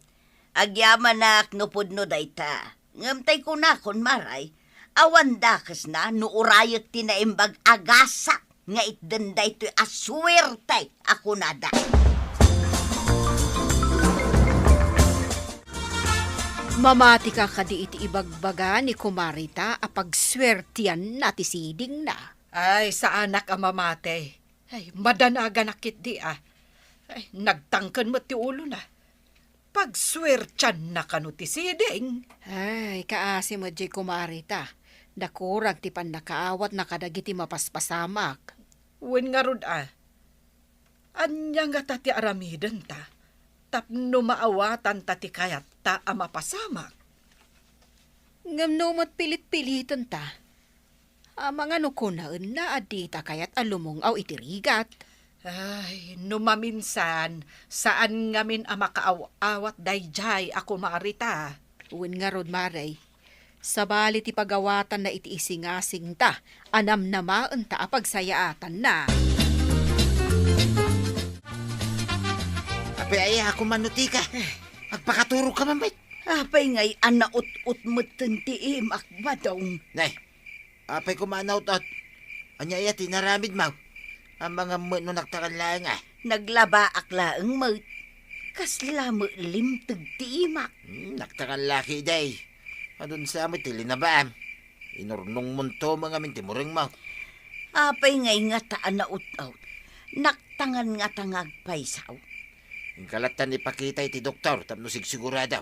Agyamanak no pudno dayta. Ngem tay kunakon, Mare, awan dakesna no urayek ti naimbag a gasak nga itden daytoy a suerte a kunada. Mamati ka kadi iti ibagbaga ni kumarita a pagsuertianna ti sidingna? Ay, saanak a mamati. Ay, madanaganak ketdi, ah. Ay, nagtangken met ti ulona. Pagsuertianna kano ti siding? Ay, kaasi met diay kumarita. Nakurang ti pannakaawatna kadagiti mapaspasamak. Wen ngarud, ah. Ania ngata ti aramidenta tapno maawatanta ti kayatta a mapasamak? Ngem no met pilit-pilitenta, amangan no kunaenna a dita kayat a lumung-aw iti rigat. Ay, no maminsan, saan ngamin a makaaw-awat daydiay a kumarita. Wen ngarud, Mare, sabali ti pagawatanna iti isingasingta a namnamaenta a pagsayaatanna. Apay aya a kumano tika? Agpakaturog ka man, bay. Apay ngay a naut-ot metten ti imak, Badong? Nay, apay koma a naut-ot? Ania aya ti inaramidmo? Amangan met no naktangan laeng, a. Naglabaak laeng met. Kasla met limteg ti imak. Hmm, naktangan la ketdi. Adun sa met ti linabaam. Inurnongmonto met ngamin ti murengmo. Apay ngay ngata a naut-ot? Naktangan ngata nga agpayso? Inka lattan ipakita iti doktor tapno sigsigurado.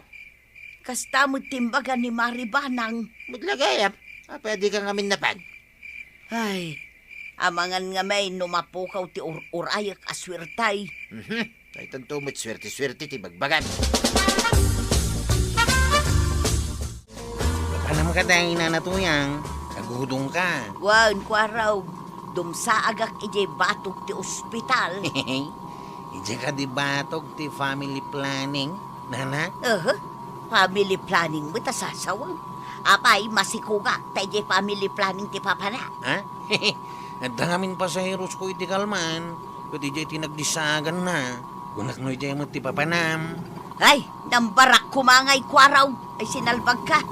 Kasta met ti imbaga ni Mari Banang. Met la gayam, apay a dika ngamin napan? Ay, amangan ngamin no mapukaw ti ur-urayek a suertay. Mhm. Daytanto met suerte-suerte ti bagbagam. Mapanam ka, Nana Tuyang. Gudongka. Wen, Kuaraw, dumsaagak idiay batog ti ospital. Idiay kadi batog ti family planning, nana? Aha, family planning met a sasawem. Apay, masikogak ta idiay family planning ti papana. Ha? Adda ngamin pasaherosko iti kalman, ket idiay ti nagdisaaganna. Kunak no idiay met ti papanam. Ay, nambarak koma ngay, Kuaraw. Ay, sinalbagka.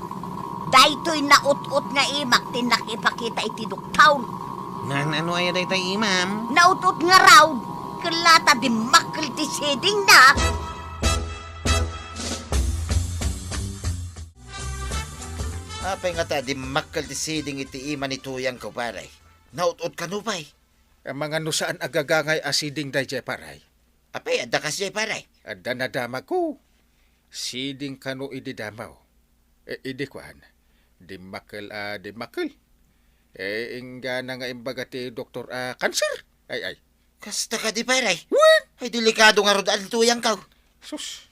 Daytoy naut-ot nga imak ti nakipakita iti doktor. Naan-ano aya dayta imam? Naut-ot nga raw. Kella ta dimmakkel ti sidingna. Apay nga ta dimmakkel ti siding iti ima ni Tuyang, kumpare? Naut-ot kano pay? Amangan no saan a gagangay a siding daydiay, pare. Apay, adda kasdiay, pare? Adda nadamagko. Siding kano idi damaw. E, idi kuan, dimmakkel a dimmakkel. E, inggana nga imbaga ti doktor a kanser. Ay, ay. Kasta kadi, pare? Wen! Ay, delikado ngarud a ni Tuyangko. Sus.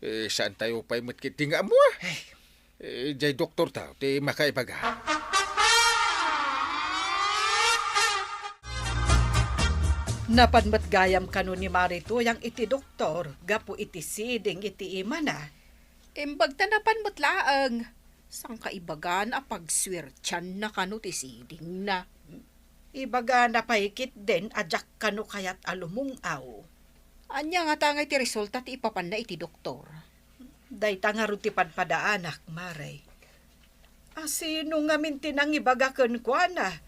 E, saantayo pay met ketdi nga ammo, a? Ay. E, diay doktortayo ti makaibaga. Napan met gayam kano ni Mari Tuyang iti doktor gapu iti siding iti imana. Imbag ta napan met laeng. Saan ka ibagan a pagsuertianna kano ti sidingna? Ibagana pay ketdin a diak kano kayat a lumung-aw. Ania ngata ngay ti resulta ti ipapanna iti doktor? Dayta ngarud ti padpadaanak, Mare. A, sino ngamin ti nangibaga kenkuana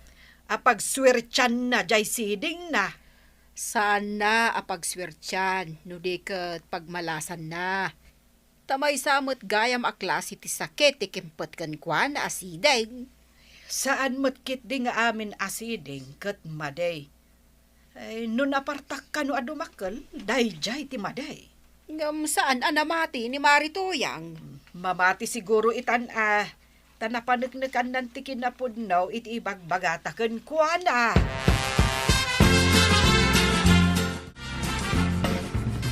a pagsuertianna diay sidingna? Saanna a pagsuertian no di ket pagmalasanna. Ta maysa met gayam a klase ti sakit ti kimpet kenkuana a siding. Saan met ketdi nga amin a siding ket madi. Ay, no napartak kano a dumakkel, daydiay ti madi. Ngem saan a namati ni Mari Tuyang? Mamati siguro itan a, ta napaneknekannan ti kinapudno iti ibagbagata kenkuana.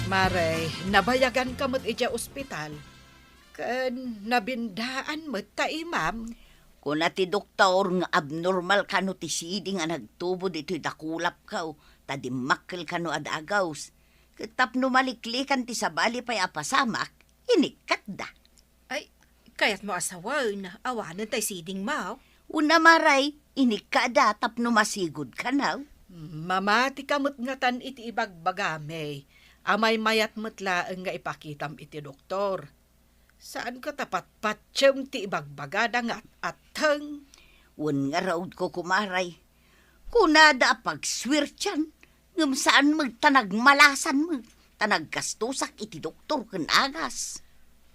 Mare, nabayaganka met idiay ospital, ken nabindaan met ta imam. Kuna ti doktor nga abnormal kano ti siding a nagtubo ditoy dakulapko, ta dimmakkel kano a dagus. Ket tapno maliklikan ti sabali pay a pasamak, inikkatda. Ay, kayatmo a sawen, awanen tay sidingmo? Una, Mare, inikkada tapno masigud kano. Mamatika met ngatan iti ibagbagami, a maymayat met laeng nga ipakitam iti doktor. Saanka ta patpatiem ti ibagbagada nga at-atteng? Wen ngarud, kukumare, kunada a pagsuertian, ngem saan met ta nagmalasan met, ta naggastosak iti doktor ken agas.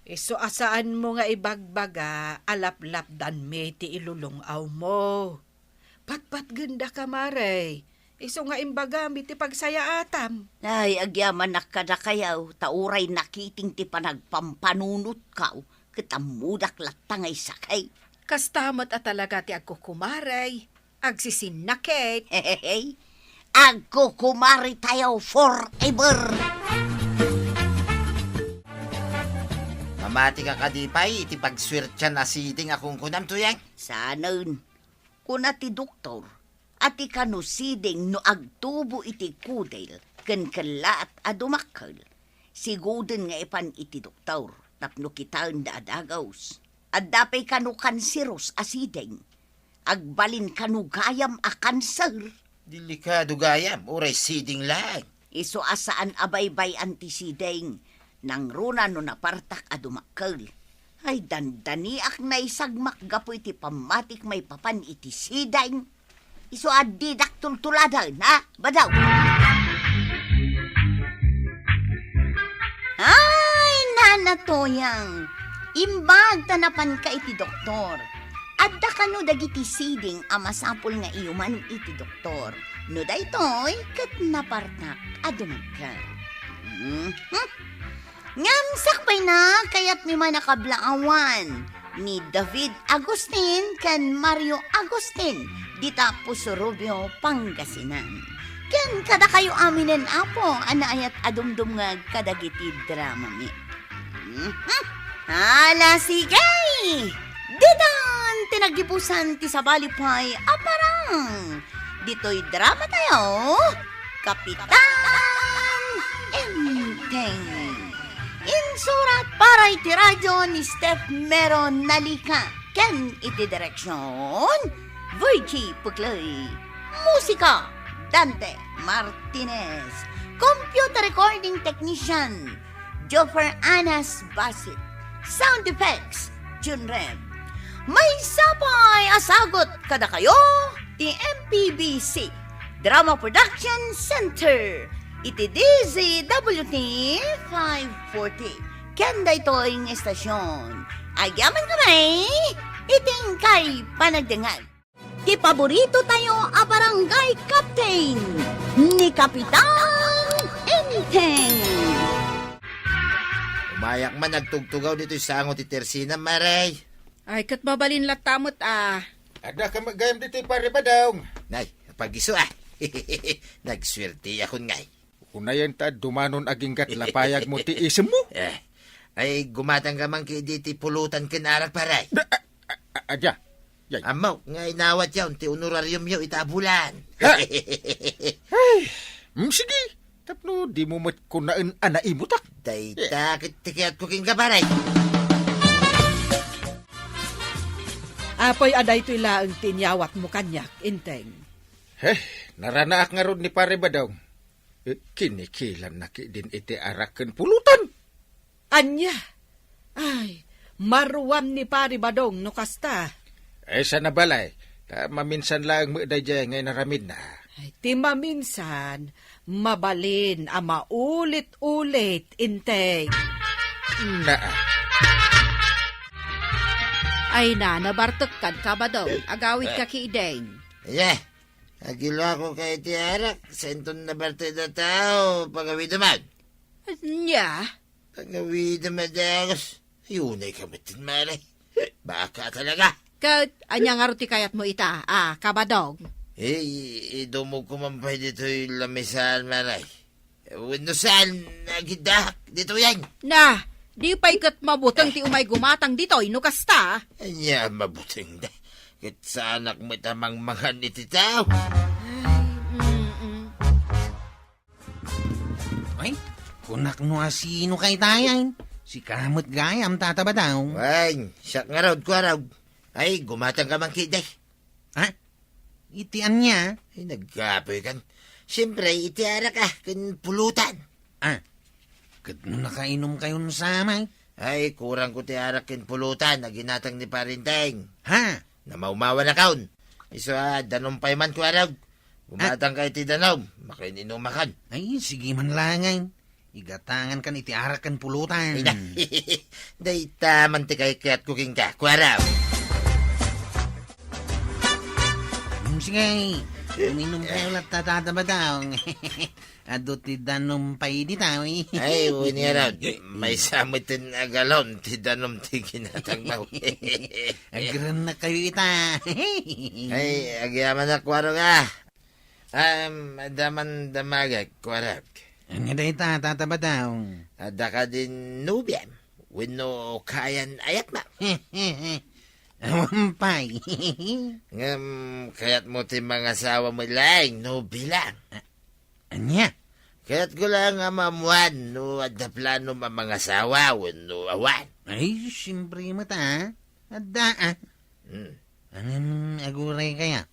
Isu a saanmo nga ibagbaga a laplapdanmi ti ilulung-awmo. Patpatgendaka, Mare, isu nga imbagami ti pagsayaatam. Ay, agyamanak kadakayo, ta uray nakiting ti panagpampanunotko, ket ammodak latta nga isakit. Kasta met a talaga ti agkukumare. Agsisinnakit. Hehehe. Agkukumaretayo forever. Mamatika kadi pay iti pagsuertian a siding a kunkunam, Tuyang? Saanen. Kuna ti doktor, a ti kano siding no agtubo iti kudil ken kellaat a dumakkel, siguden nga ipan iti doktor tapno kitaenda a dagus. Adda pay kano kanseros a siding. Agbalin kano gayam a kanser. Delikado gayam, uray siding laeng. Isu a saan a baybay-an ti siding. Nangruna no napartak a dumakkel. Ay, dandaniak naisagmak gapu iti pammatik maipapan iti siding. Isu a didak tultuladen, ha? Badaw! Ay, Nana Toyang! Imbag ta napanka iti doktor. Adda kano dagiti siding a masapul nga iyuman iti doktor. No daytoy, ket napartak a dumagka. Mhm. Ngem sakbayna, kayatmi man a kablaawan ni David Agustin ken Mario Agustin dita Puso Rubio, Pangasinan. Ken kadakayo aminen, Apo, a naayat a dumdumngeg kadagiti dramami. Mhm. Ala, sige! Ditan Ti naggibusan ti sabali pay a parang ditoy drama tayo, Kapitan Enteng. Insurat para iti radyo ni Steph Mero Nalica ken iti direksyon, Virgie Puclay. Musika, Dante Martinez. Computer recording technician, Joffer Anas Basit. Sound effects, Jun Rem. Maysa pay a sagut kadakayo ti M P B C Drama Production Center iti D Z W T five forty. Ken daytoy nga estasyon, agyaman kami iti inkay panagdengag. Ti paborito tayo a barangay captain ni Kapitan Enteng. Umayak man agtugtugaw ditoy sango ti tersina, Maray. Ay, ket mabalin latta met, a. Adda ka met gayam ditoy, Pare Badong. Nay, pagiso, a. Nagsuerteakon ngay. Unayen ta dumanon aginggat lapayag mo ti isem mo. Eh, ay, gumatang ka man kidi ti pulutan ken arak, Pare. Da, a, a, a, adya. Yay. Ammok nga inawat yaon ti honorarium yo ita a bulan. Ha? Ay, mm, sige. Tapno di mo met kunaen a naimutak. Dayta ket ti kayatko kenka, Pare. Apay a daytoy laeng ti inyawat mo kaniak, Enteng? He, naranaak ngarud ni Pare Badong. Eh, kinikilanna kidin iti arak ken pulutan. Ania? Ay, maruam ni Pare Badong no kasta. Eh, sana balay, ta maminsan laeng met daydiay nga inaramidna. Ay, ti maminsan, mabalin a maulit-ulit, Enteng. Naa. Ay na, nabartek kan ka, Badong. Agawid ka kidin. Ania? Agiluako ka iti arak, senton na parte da tao, pagawidem man. Ania? Pagawidem a dagus. Ay, unay ka met, Mare. Baka talaga. Ket, ania ngarud ti kayat mo ita, a, ka Badong? Eh, i-, idumog ko man pay ditoy lamisaan, Mare. Wenno saan, agidahak ditoyen. Na, di pay ket mabuteng ti umay gumatang ditoy no kasta. Ania mabuteng da? Ket saanak met a mangmangan iti tao. Ay, mm-mm. Ay, kunak no asino kay tayen. Sika met gayam, Tata Badong. Wen, siak ngarud, Kuarog. Ay, gumatang ka man kidi. Ha? Iti ania? Ay, nagkapoy kan. Siyempre, iti arak, a, ken pulutan. Ah, ket no nakainom kayon sa may? Ay, kurang ko ti arak ken pulutan a ginatang ni Pare Enteng. Ha? Namawmawan a kaon. Isu a, danum pay man, Kuarog. Gumatang ka iti danum, makain-inumakan. Ay, sige man laeng. Igatangan kan iti arak ken pulutan. Ay, da-, dayta man ti kayatko kenka, Kuarog. Hmm, sige, uminom kayo latta, Tata Badong. Adu ti danum pay dita, eh. Ay, wen ngarud, maysa met ti galon ti danum ti ginatang mo. Agrennak kayo ita. Ay, agyamanak, Kuarog, a. Am, adda man damagek, Kuarog. Ania dayta, Tata Badong? Adda kadin nobiam, wenno kayan a yatmo? Awan pay. Ngem kayatmo ti mangasawa met laeng no bilang? A-, ania? Kayatko laeng a maammuan no adda planom a mangasawa wenno awan. Ay, siyempre met, a. Adda, a. Hmm. Ngem aguray kaya?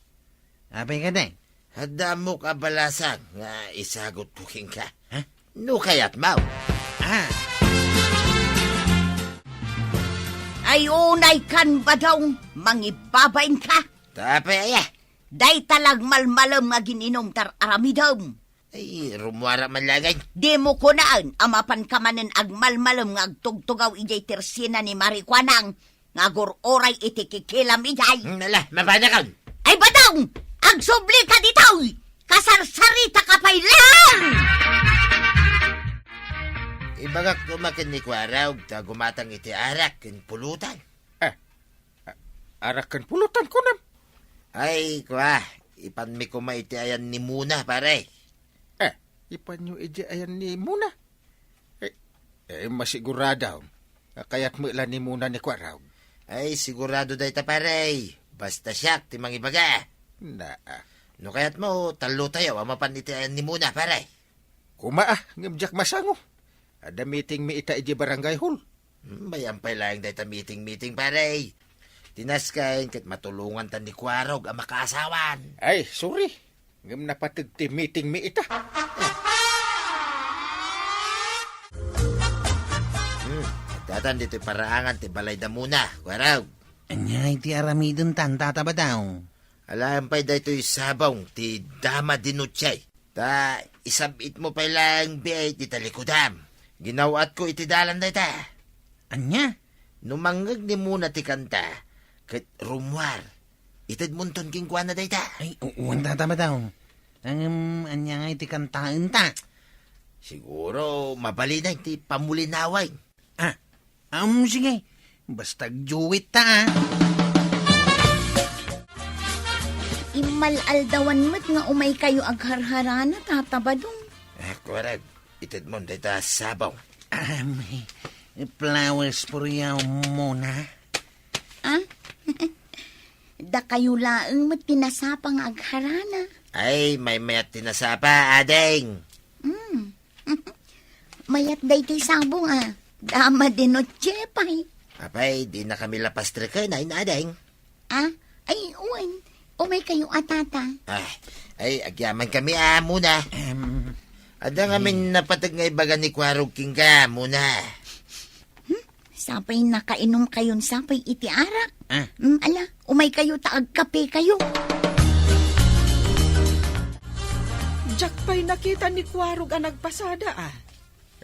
Apay kadi? Adda ammok a balasang nga isagutko kenka. Ha? No kayatmo. Ah. Ay, unay kan, Badong, mangibabain ka. Tapay aya. Dayta la agmalmalem nga agin-inom ti ar-aramidem. Ay, rummuara man laeng. Dimo kunaen a mapan ka manen agmalmalem nga agtugtugaw idiay tersina ni Marikuanang nga agur-uray iti kikilam idiay. Hmm, ala, mapanakon. Ay, Badong! Agsubli ka ditoy! Kasarsarita ka pay laeng! Ibagak koma ken ni Kuarog ta gumatang iti arak ken pulutan. Eh, a-, arak ken pulutan, kunam? Ay, kua, ipanmi koma iti ayan ni Mona, pare. Eh, ipanyo iti ayan ni Mona? Eh, eh, masigurado. Kayat met la ni Mona ni Kuarog. Ay, sigurado dayta, pare. Basta siak ti mangibaga. Na. No kayatmo, tallotayo a mapan iti ayan ni Mona, pare. Kuma, ah, ngem diak masango. Adda meeting mi ita idiay barangay hall. Hmm, mayat pay laeng dayta meeting-meeting, pare. Ti nasken ket matulongantan ni Kuarog a makaasawan. Ay, sorry. Ngem napateg ti meeting mi ita. Hmm, addatan ditoy paraangan ti balay da Mona, Kuarog. Ania iti aramidenta, Tata Badong? Alaem pay daytoy sabong ti Dama de Noche. Ta isab-itmo pay laeng biit ti talikodam. Ginaw-atko iti dalan dayta. Ania? No mangngeg ni Mona ti kanta, ket rummuar, itedmonton kenkuana dayta. Ay, u-, wen, Tata Badong. Ngem, ania ngay ti kantaenta? Siguro, mabalinen ti pamulinawen. Ah, um, sige. Basta agduet ta, ah. Immal-aldawan met nga umaykayo agharharana, Tata Badong. Ah, Kuarog, itedmon dayta sabong. Um, flowers for you, Mona. Ah? Dakayo laeng met ti nasapa nga agharana. Ay, maymayat ti nasapa, ading. Hmm. Mayat daytoy sabong, ah. Dama de Noche pay. Apay, dinakami la pastreken, ay, ading. Ah? Ay, wen. Umaykayo a, Tata. Ah, ay, agyamankami, ah, Mona. Em, Adda ngamin napateg nga ibaga ni Kuarog kenka, Mona. Hmm? Sapay nakainomkayon sapay iti arak. Ah. Hmm, ala, umaykayo ta agkapekayo. Diak pay nakita ni Kuarog a nagpasada, ah.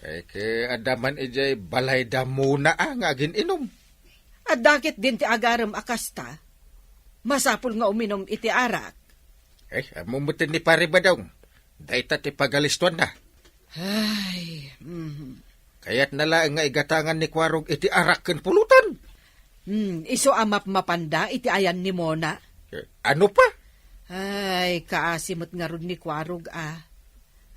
Ay, ket adda man idiay balay da Mona, ah, nga agin-inom. Adda ketdin ti agarem a kasta. Masapul nga uminom iti arak. Eh, ammom met ni Pare Badong. Dayta ti pagalistoanna. Ay, mhm. Kayatna laeng nga igatangan ni Kuarog iti arak ken pulutan. Hmm, isu a mapmapanda iti ayan ni Mona. Eh, ano pa? Ay, kaasi met ngarud ni Kuarog, ah.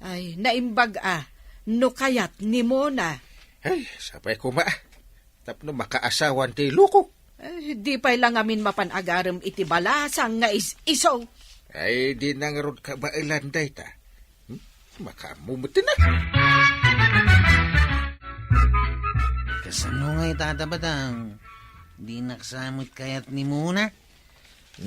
Ay, naimbag, ah, no kayat ni Mona. Ay, sapay koma, ah. Tapno makaasawan ti lukok. Eh, di pay la ngamin mapan agarem iti balasang nga is-iso. Ay, di na ngarud kabaelan dayta. Hmm? Makaammo met na. Kasano nga ita, Tata Badong? Dinak sa met kayat ni Mona?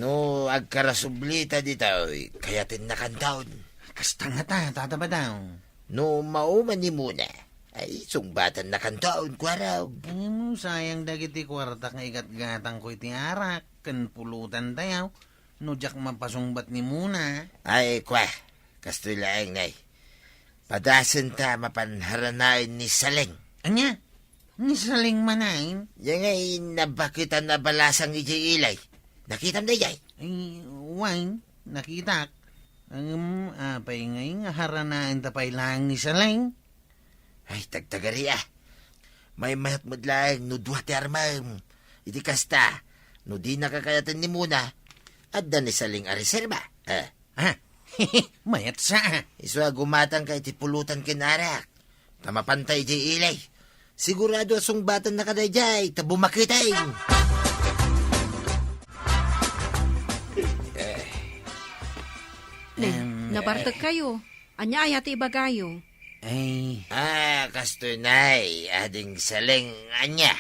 No agkarasublita ditoy, kayatennakanton. Kasta ngata, Tata Badong. No mauman ni Mona, ay sungbatannakanton, Kuarog. Ay, mo, sayang dagiti kuartak nga igatgatangko iti arak ken pulutantayo, no diak mapasungbat ni Mona. Ay, kua, kastoy laeng, nay. Padasenta mapan haranaen ni Saleng. Ania? Ni Saleng manen? Diay ngay nabaketan a balasang idiay ilay. Nakitam daydiay? Ay, wen, nakitak. Ngem, apay ngay nga haranaenta pay laeng ni Saleng? Ay, tagtagari, ah. Maymayat met laeng no dua ti armem. Iti kasta, no dinaka kayaten ni Mona, adda ni Saleng a reserba. Ah. Ah, mayat sa, ah. Isu a gumatangka iti pulutan ken arak. Ta mapanta idiay ilay. Sigurado a sungbatannaka daydiay, ta bumaketeng. Eh. Ne, em, nabartekkayo. Ania aya ti ibagayo? Ay. Ah, kastoy, nay, Ading Saleng, ania?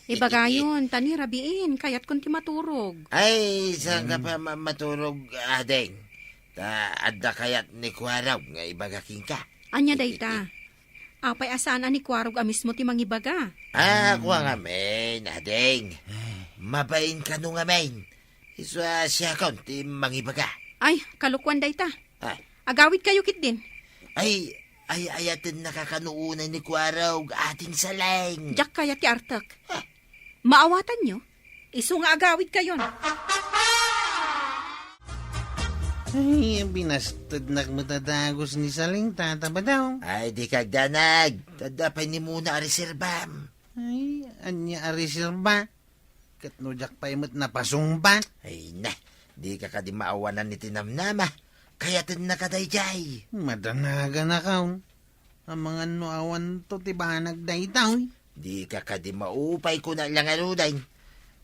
Ibagayon, ta ni rabiin, kayatkon ti maturog. Ay, saan ka pa ma-, maturog, Ading? Ta adda kayat ni Kuarog nga ibaga kenka. Ania dayta? Apay a saan a ni Kuarog a mismo ti mangibaga? Ah, kua ngamin, Ading. Mabain kano ngamin. Isu a siakon ti mangibaga. Ay, kalokuan dayta. Ah. Agawidkayo ketdin. Ay, ay, ayatennaka kano unay ni Kuarog, Ading Saleng. Diak kayat ti artek. Ah. Maawatanyo? Isu nga agawidkayon. Ay, binastednak met a dagus ni Saleng, Tata Badong. Ay, dika agdanag. Adda pay ni Mona a reserbam. Ay, ania a reserba? Ket no diak pay met napasungbat? Ay na, dika kadi maawanan iti namnama. Kayatennaka daydiay. Madanaganakon. Amangan no awanto ti banag daytoy. Dika kadi maupay, kuna la ngaruden.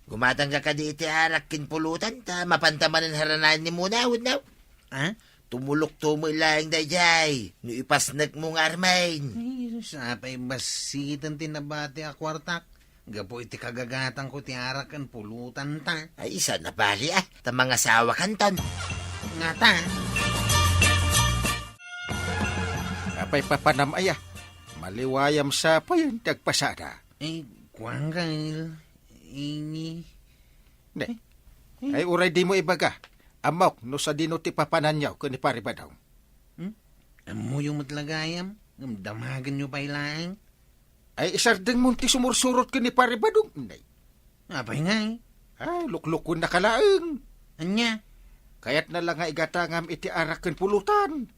Gumatangka kadi iti arak ken pulutan, ta mapanta manen haranayan ni Mona, wenno? Ah? Tumulokto met laeng daydiay, no ipasnekmo nga armen. Ay, sus, apay bassiten ti nabati a kuartak. Gapu iti kagagatangko ti arak ken pulutanta. Ay, saan a bali, ah. Ta mangasawakanton. Ngata? Apay papanam aya? Maliwayam sa payen ti agpasada. Eh, kuan, Kyle. Ini. Ne. Eh? Ay, uray dimo ibaga. Ammok no sadino ti papananyo ken ni Pare Badong. Hmm? Ammoyo met la gayam, ngem damagenyo pay laeng. Ay, isardengmo ti sumursurot ken ni Pare Badong, ne. Apay ngay? Ay, luklukonnaka laeng. Ania? Kayatna la nga igatangam iti arak ken pulutan.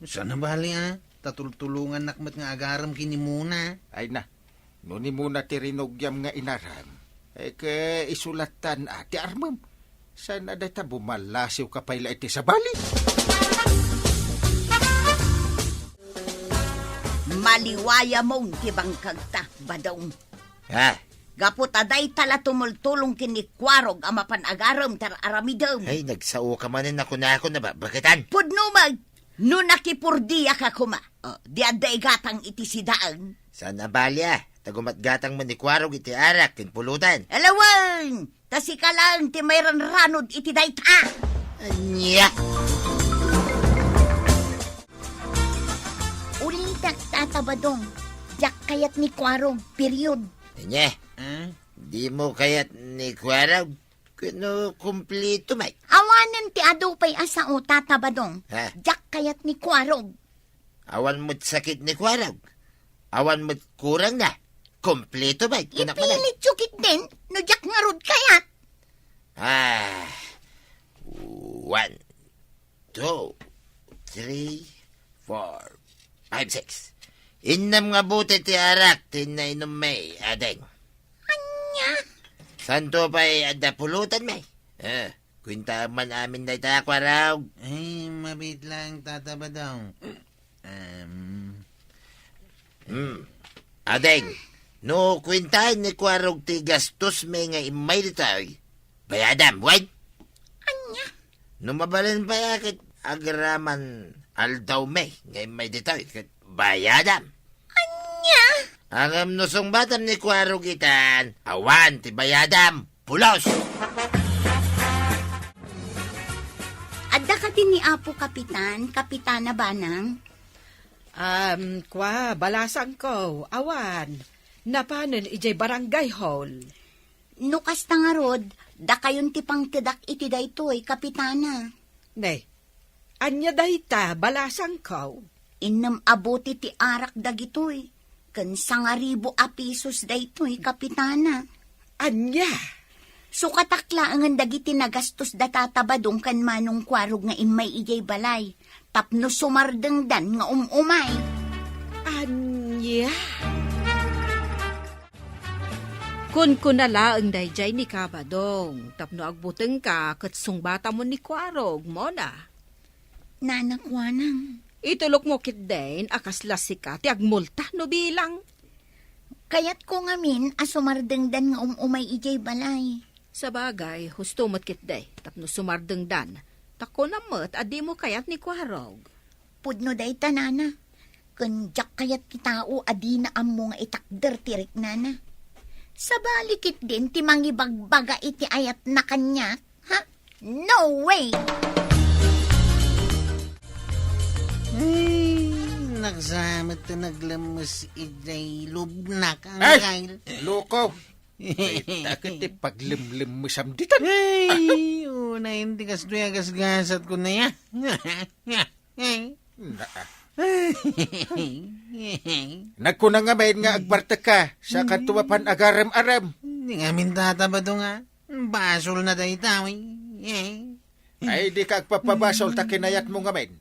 Saan a bali, ah. Ta tultulongannak met nga agarem ken ni Mona. Ay na, no ni Mona ti rinugiam nga inaram, eh, ket isu lattan a ti armem. Saan a dayta bumallasiwka pay la iti sabali? Maliwayamon ti bangkagta, Badong. Ha? Gapu ta dayta la tumultulong ken ni Kuarog a mapan agarem ti ar-aramidem. Ay, nagsaoka manen a kunakon a babaketan. Pudno met, no nakipurdiaka koma. O, di adda igatang iti sidaen. Saan a bali, ah. Ta gumatgatang met ni Kuarog iti arak ken pulutan. Alawen! Ta sika laeng ti mairanranod iti dayta. Ania? Ulitek, Tata Badong. Diak kayat ni Kuarog, period. Ania? Ah? Dimo kayat ni Kuarog? Kuno kumpleto met. Awanen ti adu pay a sao, Tata Badong. Ha? Diak kayat ni Kuarog. Awan met sakit ni Kuarog. Awan met kurangna. Kumpleto met. Kunak manen. Ipilityo ketdin no diak ngarud kayat. Ah, one, two, three, four, five, six. Innem nga bote ti arak ti nainommi, ading. Ania? Saanto pay adda pulutanmi? Eh, kuentaem man amin dayta, Kuarog. Ay, mabiit laeng, Tata Badong. Em. Hmm. Ading, no kuentaen ni Kuarog ti gastosmi nga immay ditoy, bayadam, wen? Ania? No mabalin pay a ket agraman aldawmi nga immay ditoy, ket bayadam. Ania? Ngem no sungbatam ni Kuarog itan, awan ti bayadam. Pulos! Adda kadi ni Apo Kapitan, Kapitana Banang? Um, kua, balasangko, awan. Napanen idiay barangay hall. No kasta ngarud, dakayon ti pangtedak iti daytoy, Kapitana. Ne, ania dayta, balasangko? Innem a bote ti arak dagitoy, ken sangaribu a pesos daytoy, Kapitana. Ania? Sukatak laengen dagiti nagastos da Tata Badong ken Manong Kuarog nga immay idiay balay, tapno sumardengdan nga um-umay. Ania? Kunkuna laeng daydiay ni Kabadong, tapno agbutengka ket sungbatamon ni Kuarog, Mona. Nana, kuanang. Itulokmo ketdin a kasla sika ti agmulta no bilang. Kayatko ngamin a sumardengdan nga um-umay idiay balay. Sabagay, husto met ketdi, tapno sumardengdan. Ta kunam met a dimo kayat ni Kuarog. Pudno dayta, Nana. Ken diak kayat ti tao a dina ammo nga itakder ti riknana. Sabali ketdin ti mangibagbaga iti ayatna kaniak, ha? No way! Ay, naksamet ti naglemmes idiay lubnak, Ay! Angel. Loko! Ay, dakket ti paglemlemmesam ditan. Ay, unay ti kastoy a gasgasatko, Nana. Ay. Naa. Nagkuna ngamin nga agbartekka, saan kanto mapan agarem-arem. Di ngamin, Tata Badong, a. Basolna dayta, wi. Eh. Ay, dika agpapabasol ta kinayatmo ngamin.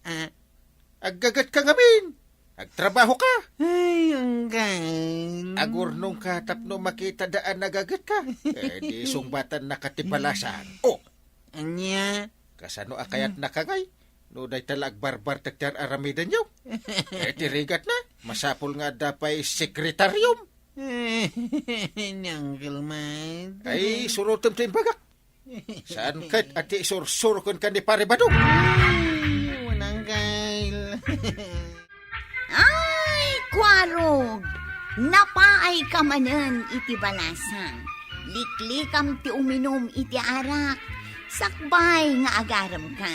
Ah. Aggagetka ngamin. Agtrabahoka. Ay, anggal. Agurnongka tapno makita daan nagagetka. Eh, di sungbatannaka ti balasang. Oh. Ania? Kasano a kayatnaka ngay? No dayta la agbarbartek ti ar-aramidenyo. Eh, ti rigatna, masapul nga adda pay sekretariom. Ni Uncle Mike. Ay, surotem ti imbagak. Saan ket a ti isursuro kenka ni Pare Badong? Ay, wen, Uncle. Ay, Kuarog! Napaayka manen iti balasang. Liklikam ti uminum iti arak. Sakbay nga agaremka.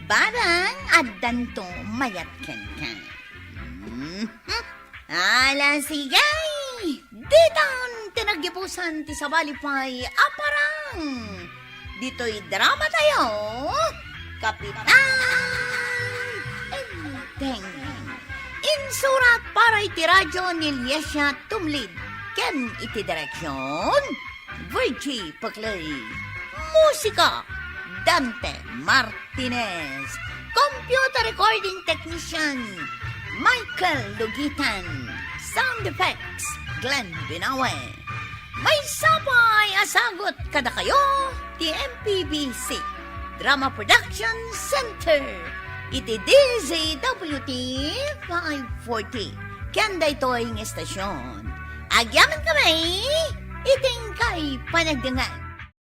Barang addanto mayat kenka. Mhm. Ala, sige! Ditan ti naggibusan ti sabali pay a parang. Ditoy drama tayo, Kapitan Enteng. Insurat para iti radyo ni Liesia Tumlid ken iti direksyon, Virgie Paclay. Musika, Dante Martinez. Computer recording technician, Michael Lugitan. Sound effects, Glenn Binawe. Maysa pay a sagut kadakayo ti M P B C Drama Production Center iti D Z W T five forty. Ken daytoy nga istasyon, agyamankami iti inkay panagdengngeg.